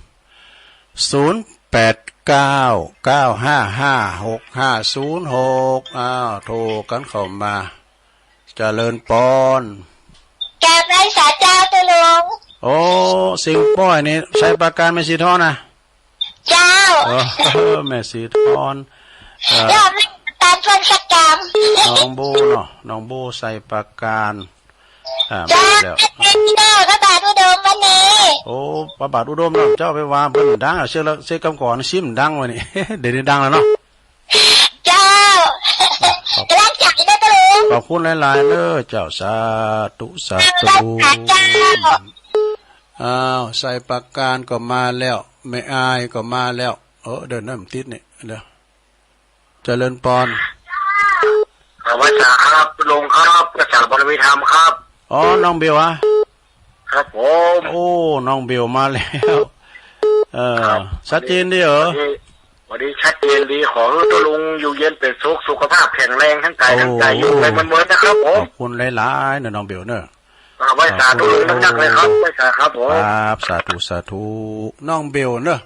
ศูนย์แปดเก้า เก้าห้าห้า หกห้าศูนย์หก อ้าว โทรกันเข้ามา เจริญปอน กราบไหว้สาเจ้าตุ๊ลุง โอ้ สิงป้อยนี่ ชัยปราการ แม่สีทองนะ เจ้า เออ แม่สีทอง เอ่อ ยอมรับการทวนสกรรม น้องบูเนาะ น้องบู ชัยปราการ อ่า เจ้า มาแล้ว เจ้า พระบาทอุดมวันนี้ โอ้ พระบาทอุดมเนาะ เจ้าไปว่าเพิ่นดังอ่ะ เชื่อแล้ว เชื่อกำก่อน ซิมดังวันนี้ เดี๋ยวนี้ดังแล้วเนาะ เจ้า ครับ กำลังใจนะตุ๊ลุง ขอบคุณหลายๆเด้อเจ้า สาธุ สาธุ เจ้า อ้าว ชัยปราการก็มาแล้ว แม่อายก็มาแล้ว เออ เดี๋ยวนะ มันติดนี่ เดี๋ยว เจริญปอน อ่า ไหว้สาครับ ตุ๊ลุงครับ ไหว้สาบารมีธรรมครับ อ๋อ น้องเบลอะ ครับผม โอ้ น้องเบลมาแล้ว เออ ครับ ชัดเจนดีเหรอ วันนี้ วันนี้ชัดเจนดี ขอให้ตุ๊ลุงอยู่เย็นเป็นสุข สุขภาพแข็งแรงทั้งกายทั้งใจ โอ้ อยู่ไปเมินๆนะครับผม ขอบคุณหลายๆเนอะ น้องเบลเนอะ อ่า ไหว้สาตุ๊ลุงนักๆเลยครับ ไหว้สาครับผม ครับ สาธุ สาธุ น้องเบลเนอะ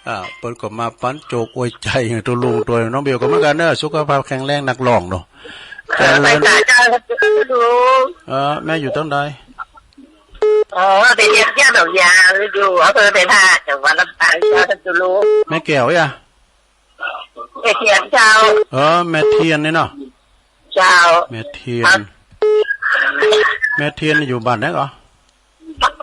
อ่า เปิ้นก็มาปันโจกอวยใจตุ๊ลุงตัวย น้องเบลก็เหมือนกันเนอะ สุขภาพแข็งแรงนักร้องเนาะ เออ เจริญ ไหว้สาเจ้าตุ๊ลุง เออ แม่อยู่ตรงใด อ๋อ ไปเยี่ยมเจ้าดอกยาอยู่อำเภอไพรพาด จังหวัดลำปางเจ้าตุ๊ลุง แม่แก้วอะ แม่เทียนเจ้า เออ แม่เทียนนี่เนาะ เจ้า แม่เทียน ครับ แม่เทียนอยู่บ้านไหนก่อ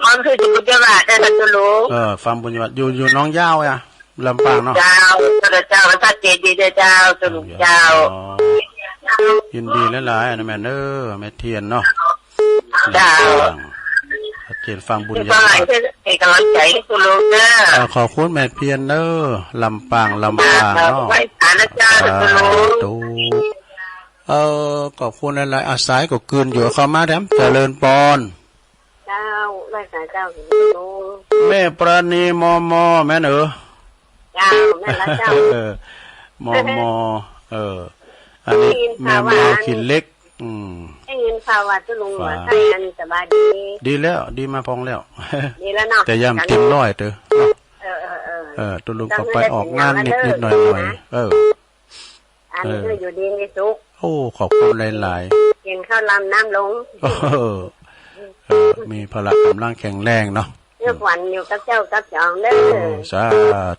บ้านคืออยู่บุญญาบาตรนะตุ๊ลุง เออ ฟังบุญญาบาตร อยู่ อยู่หนองยาวอะ ลำปางเนาะ เจ้า พระเจ้า พระเจ้าเจดีย์เจ้า ตุ๊ลุงเจ้า อ๋อ ยินดีหลายๆนะแม่เนอะ แม่เทียนเนาะ เจ้า ลำปาง พระเทียนฟังบุญญาบาตร เป็นกำลังใจให้ตุ๊ลุงเนอะ เออ ขอบคุณแม่เทียนเนอะ ลำปาง ลำปางเนาะ ไหว้สานะเจ้า สาธุ ตุ๊ลุง เออ ขอบคุณหลายๆ อาศัยก็คืนอยู่เข้ามาแถม เจริญปอน เจ้า ไหว้สาเจ้า ลุง แม่ปราณี มม แม่นเออ เจ้า แม่นละเจ้า เออ มม เออ อันนี้ ได้ยินข่าวว่า แม่มอขี้เหล็ก อืม ได้ยินข่าวว่าตุ๊ลุง ฝาก ว่าไข้อันสบายดี ดีแล้ว ดีมาพองแล้ว ดีแล้วเนาะ แต่ย่ำเต็มร้อยเต๋อ เออ เออ เออ เออ ตุ๊ลุงก็ไปออกงานนิดๆ หน่อยๆ เออ อันนี้ เออ คืออยู่ดีมีสุข โอ้ ขอบคุณหลายๆ กินข้าวลำน้ำลง เออ เออ มีพละกำลังแข็งแรงเนาะ เพื่อขวัญอยู่กับเจ้ากับจองเด้อ โอ้ สา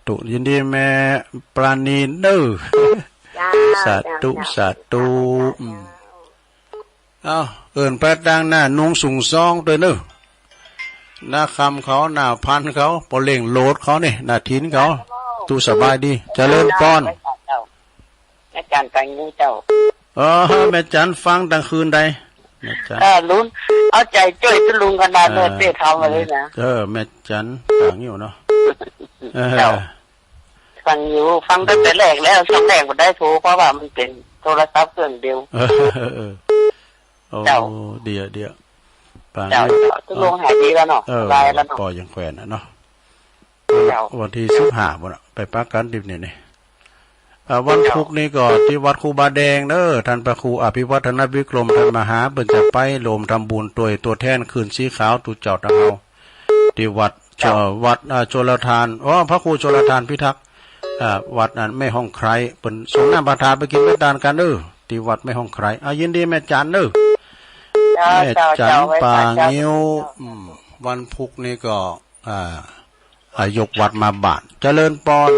ธุ ยินดีแม่ปราณีเด้อ เจ้า สาธุ เจ้า สาธุ เจ้า อืม เอ้า เอิ้นไปตางหน้า นุ่งสุงซองตวยเนอะ หน้าคำเขา หน้าพันเขา ปอเล่งโหลดเขานี่ หน้าถิ่นเขา ตู้สบายดี เจริญปอน แม่จันทร์ปางิ้วเจ้า เออ แม่จันทร์ฟังตั้งคืนใด แม่จันทร์ เออ ลุง เอาใจช่วยตุ๊ลุงขนาดเลย เออ เต้ทำมาเลยนะ เออ แม่จันทร์ปางิ้วเนาะ เออ เจ้า ฟังอยู่ ฟังตั้งแต่แรกแล้ว ช่วงแรกบ่ได้โทร เพราะว่ามันเป็นโทรศัพท์เครื่องเดียว เออ เออ เออ โอ้ เจ้า เดี๋ยว เดี๋ยว ปา เจ้า งิ้ว เจ้า ตุ๊ลุงหายดีแล้วเนาะ เออ สบายแล้วเนาะ ปอยังแขวนน่ะเนาะ เจ้า วันที่สิบห้าพุ้นน่ะ ไปปะกันที่นี่นี่ อ่า วันพุธนี้ก็ที่วัดครูบาแดงเด้อ ท่านพระครูอภิวัฒนวิกรม ท่านมาหา เปิ้นจะไปร่วมทำบุญตวยตัวแทนคืนสีขาว ตุ๊เจ้าตังเฮา ที่วัด เจ้า วัด อ่า ชลทาน อ๋อ พระครูชลทานพิทักษ์ อ่า วัดอันแม่ห้องไคร้ เปิ้นส่งน้ำประทานไปกินไปตานกันเด้อ ที่วัดแม่ห้องไคร้ อ่า ยินดีแม่จันเด้อ เจ้า แม่จัน เจ้า เจ้า ปางิ้ว เจ้า อืม วันพุธนี้ก็ อ่า อ่า ยกวัดมาบ้าน เจริญปอน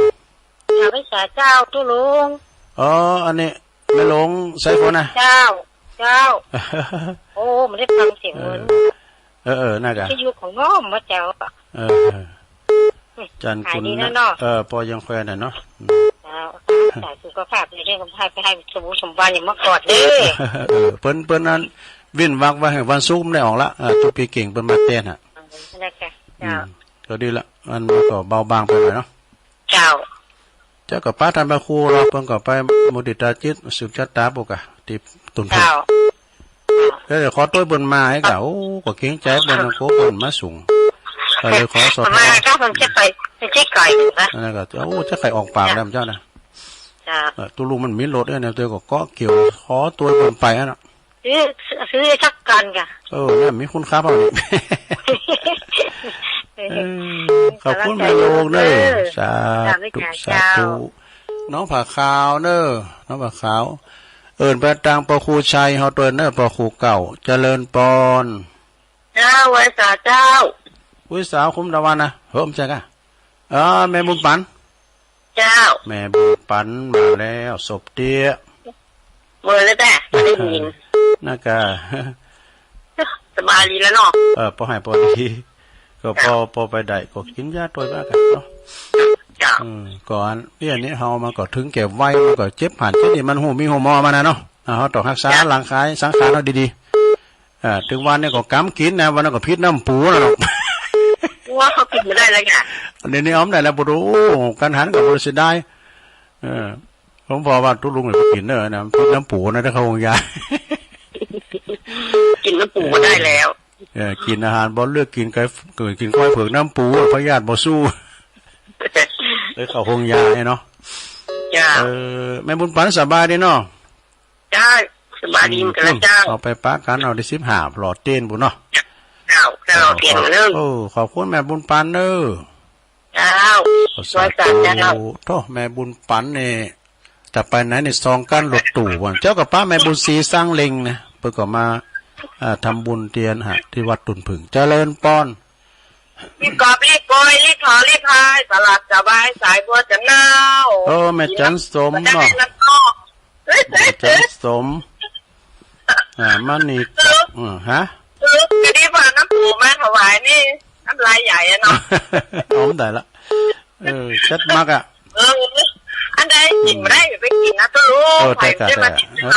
ข้าพเจ้าเจ้าตุ๊ลุง อ๋อ อันนี้แม่หลวงสายฝนนะ เจ้า เจ้า โอ้ ไม่ได้ฟังเสียง เออ มัน เออ เออ น่าจะ ที่อยู่ของน้องมาเจ้า เออ เออ จันทร์ หายดีแล้วเนาะ คุณนะ เออ ปอยังแขวนน่ะเนาะ อืม เจ้า สาธุ สุขภาพดีเด้อ ให้ ให้สมบูรณ์สมบัติอย่างเมื่อก่อนเด้อ เออ เปิ้น เปิ้นนั้น วินวักไว้ให้วันศุกร์ได้ออกละ เออ ตุ๊ปีเก่งเปิ้นมาแทนฮะ เออ นั่นแหละค่ะ อืม เจ้า ก็ดีละ มันก็เบาบางไปหน่อยเนาะ เจ้า เจ้าก็ปะท่านพระครูเนาะ เปิ้นก็ไปมุติตาจิต สืบชะตาปุกกะ ที่ตุนเพิ่น เจ้า แล้วเดี๋ยวขอตวยเปิ้นมาให้กะ โอ้ ก็เกรงใจเปิ้นนะ โกเปิ้นมาสูง ก็เลยขอสอบถาม มาก็เพิ่นจะไป เพิ่นจะไกลอยู่นะ อันนั้นก็ โอ้ จะไกลออกปากแล้วเจ้านะ เจ้า เออ ตุ๊ลุงมันมีรถเนี่ย เดี๋ยวก็เกาะเกี่ยว ขอตวยเปิ้นไปอะเนาะ ซื้อ ซื้อสักคันค่ะ เออ เนี่ยมีคุณค่าเปล่าเนี่ย เออ ขอบคุณแม่ลูกเนอะ สาธุ สาธุ สาธุ เจ้า น้องผาขาวเนอะ น้องผาขาว เอิ้นไปตางปอครูชัยเฮาตวยเนอะ ปอครูเก่า เจริญปอน เจ้า ไหว้สาเจ้า อุ้ย สาวคุ้มตะวันนะ เฮ้ย ไม่ใช่กะ อ่า แม่บุญปัน เจ้า แม่บุญปันมาแล้ว ศพเตี้ย เมื่อแล้วแต่ไม่ได้ยิน น่ากะ สบายดีแล้วเนาะ เออ ปอหายปอดี ก็ปอ เจ้า ปอไปได้ ก็กินยาตวยบ้ากันเนาะ เจ้า อืม ก่อนเรื่องนี้เฮามันก็ถึงแก่วัย มันก็เจ็บหันเจ็บนี่ มันหูมีหัวหมอมันนะเนาะ อ่า เฮาต้องรักษา เจ้า ร่างกาย สังขารเฮาดีๆ อ่า ถึงวันนี้ก็กำกินนะ วันนั้นก็พิษน้ำปูนะเนาะ ว่าเขากินไม่ได้แล้วไง เดี๋ยวนี้เอาไม่ได้แล้ว ปวดหัว กันหันก็บ่เสียดาย เออ หลวงพ่อว่าตุ๊ลุงเนี่ยกินเด้อนะ พิษน้ำปูนะ ถ้าเข้าห้องยา กินน้ำปูก็ได้แล้ว เออ กินอาหารบ่เลือก กินไก่ กินควายเผือกน้ำปู พยาธิบ่สู้ เลยเข้าห้องยาเนี่ยเนาะ เจ้า เออ แม่บุญปันสบายดีเนาะ เจ้า สบายดีเหมือนกันนะเจ้า เอาไปปะกันเอาได้สิบห้า หล่อเต้นบุญเนาะ เจ้า เจ้า เจ้า เก่งเนอะ โอ้ ขอบคุณแม่บุญปันเนอะ เจ้า ขอสาธุ ไหว้สาเจ้า โธ่ แม่บุญปันนี่ จะไปไหนนี่ ซองกั้นรถตู้วัน เจ้ากับป้าแม่บุญศรีสร้างเล็งนะ เปิ้นก็มา อ่า ทำบุญเตียนฮะ ที่วัดตุนผึ่ง เจริญปอน รีบกอบรีบโกย รีบถอรีบพาย สลัดสบาย สายบัวจะเน่า เออ แม่จันสมเนาะ แม่จันสม อ่า มานี่ก็ เออ ฮะ เออ ก็ดีกว่าน้ำปูมาถวายนี่ น้ำลายใหญ่อะเนาะ หอมได้ละ เออ จัดมากอะ เออ อันใดกินบ่ได้อย่าไปกินนะตุ๊ลุง เออ แต่กะ แต่กะ เอ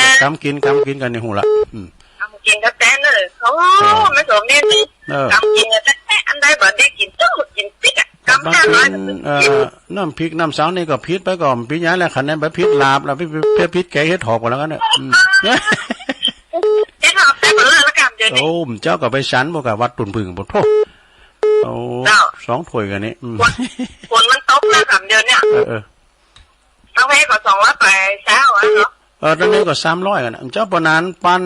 อ กำกิน กำกินกันในหูละ อืม กำกินก็แตนเลย โอ้ เออ ไม่สมนี่สิ เออ กำกินเนี่ยแท้ๆ อันใดบ่ได้กิน ต้องกินติ๊กอะ กำ มัน ห้าร้อย เป็น เอ่อ น้ำพริกน้ำสังนี่ก็ผิดไปก็ปีนี้แหละ คะแนนไปผิดลาบแล้ว ผิด ผิด ผิดแกงเห็ดหอมกันแล้วกันเนี่ย อืม เห็ดหอมได้หมดเลยละกันเดี๋ยวนี้ โอ้ เจ้าก็ไปฉันบอกกับวัดตุนผึ่ง โอ้โห เจ้า สองถ้วยกันนี่ อืม ฝน ฝนมันตกแล้วกันเดี๋ยวเนี่ย เออ เออ เอาให้ก็สองร้อยไปเช้าอ่ะเนาะ เออ ตอนนี้ก็สามร้อยกันนะ เจ้าปานานปั้น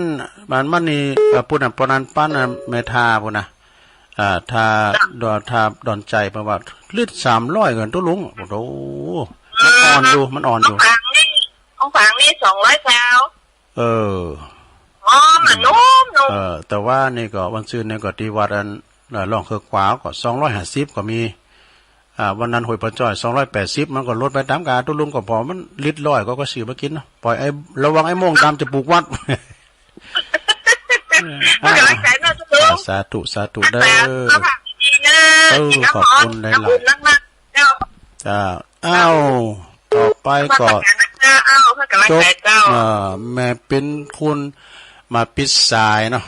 มัน มันนี่ เอ่อ พูดนะ ปานานปั้นนะ แม่ทาพูดนะ อ่า ทา ดอน ทาดอนใจ เพราะว่าลิตรสามร้อยกันตุ๊ลุง โอ้โห มันอ่อนอยู่ มันอ่อนอยู่ ของฝางนี่ ของฝางนี่สองร้อยเช้า เออ อ๋อ มันนุ่มๆ เออ แต่ว่านี่ก็วันซืนนี่ก็ที่วัดอัน เอ่อ ร่องเคือกขวาก็สองร้อยห้าสิบก็มี อ่า วันนั้นห้วยปลาจ้อย สองร้อยแปดสิบ มันก็ลดไปตามกา ตุ๊ลุงก็พอมันลิตรร้อยก็ ก็ซื้อมากินเนาะ ปล่อยไอ้ ระวังไอ้โม่งดำจะบุกวัด ให้กำลังใจเนอะตุ๊ลุง อ่า สาธุ สาธุเด้อ รักษาสุขภาพดีๆเนอะ เออ กินน้ำ ขอบคุณหลายๆ น้ำอุ่นมากๆเจ้า จ้า อ้าว ต่อไปก็ นมัสการนะเจ้า อ้าว ให้กำลังใจเจ้า จบ เอ่อ แม่ปิ้นคุณมาปิดสายเนาะ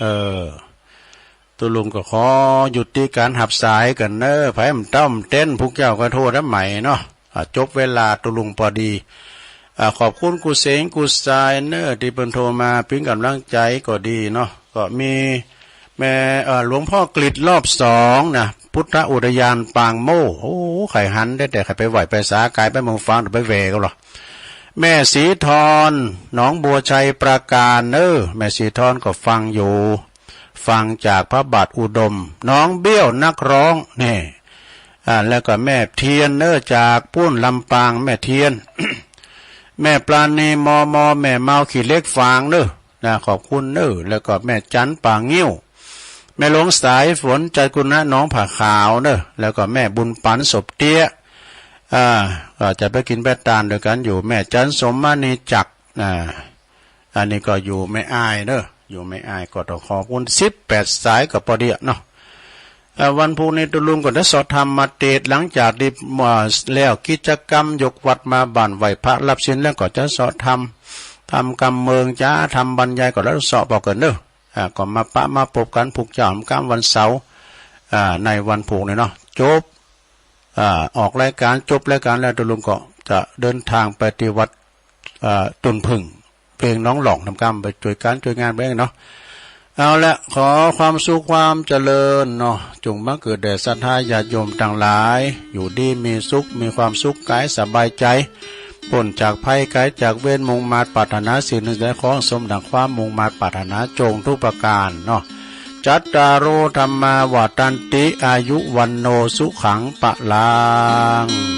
เออ ตุ๊ลุงก็ขอยุติการหับสายกันเนอะ ไผมันต้อมเต้น พวกเจ้าก็โทรได้ใหม่เนาะ อ่า จบเวลาตุ๊ลุงพอดี อ่า ขอบคุณกูเสงกูสายเนอะ ที่เปิ้นโทรมาปิ้นกำลังใจก็ดีเนาะ ก็มีแม่ เอ่อ หลวงพ่อกฤษรอบสองนะ พุทธอุทยานปางโม่ โอ้ ใครหันได้แต่ใครไปไหว้ไปสากายไปเมืองฟังไปแหวกเอาเหรอ แม่สีทอน หนองบัวชัยปราการเนอะ แม่สีทอนก็ฟังอยู่ ฟังจากพระบาทอุดม น้องเบี้ยวนักร้อง นี่ อ่า แล้วก็แม่เทียนเนอะ จากปูนลำปาง แม่เทียน แม่ปราณี มม แม่เมาขี้เหล็กฝางเนอะ นะ ขอบคุณเนอะ แล้วก็แม่จันป่างิ้ว แม่หลวงสายฝน จันกุณะ หนองผาขาวเนอะ แล้วก็แม่บุญปัน ศพเตี้ย อ่า ก็จะไปกินไปตานด้วยกันอยู่ แม่จันสมมณี จักร อ่า อันนี้ก็อยู่แม่อายเนอะ อยู่แม่อาย ก็ต้องขอบคุณ สิบแปดสายก็พอดีอะเนาะ เอ่อ วันพุธนี้ตุ๊ลุงก็ได้สวดธรรมเทศน์ หลังจากที่ เอ่อ แล้วกิจกรรมยกวัดมาบ้านไหว้พระรับศีลแล้วก็จะสวดธรรม ทำกำเมือง จะทำบรรยายก็แล้วสวดพอกันเนอะ อ่า ก็มาปะมาพบกันพุธเจ้าค่ำวันเสาร์ อ่า ในวันพุธนี้เนาะ จบ อ่า ออกรายการ จบรายการแล้วตุ๊ลุงก็จะเดินทางไปที่วัด อ่า ตุนผึ่ง เพลงน้องหล่องทำกรรมไปช่วยการช่วยงานไปเองเนาะ เอาละ ขอความสุขความเจริญเนาะ จงบังเกิดแด่ศรัทธาญาติโยมทั้งหลาย อยู่ดีมีสุข มีความสุขกายสบายใจ พ้นจากภัยไกลจากเวร มุ่งมาดปรารถนาสิ่งหนึ่งใดขอสมดังความมุ่งมาดปรารถนาจงทุกประการเนาะ จัตตาโร ธัมมา วัฑฒันติ อายุ วัณโณ สุขัง พลัง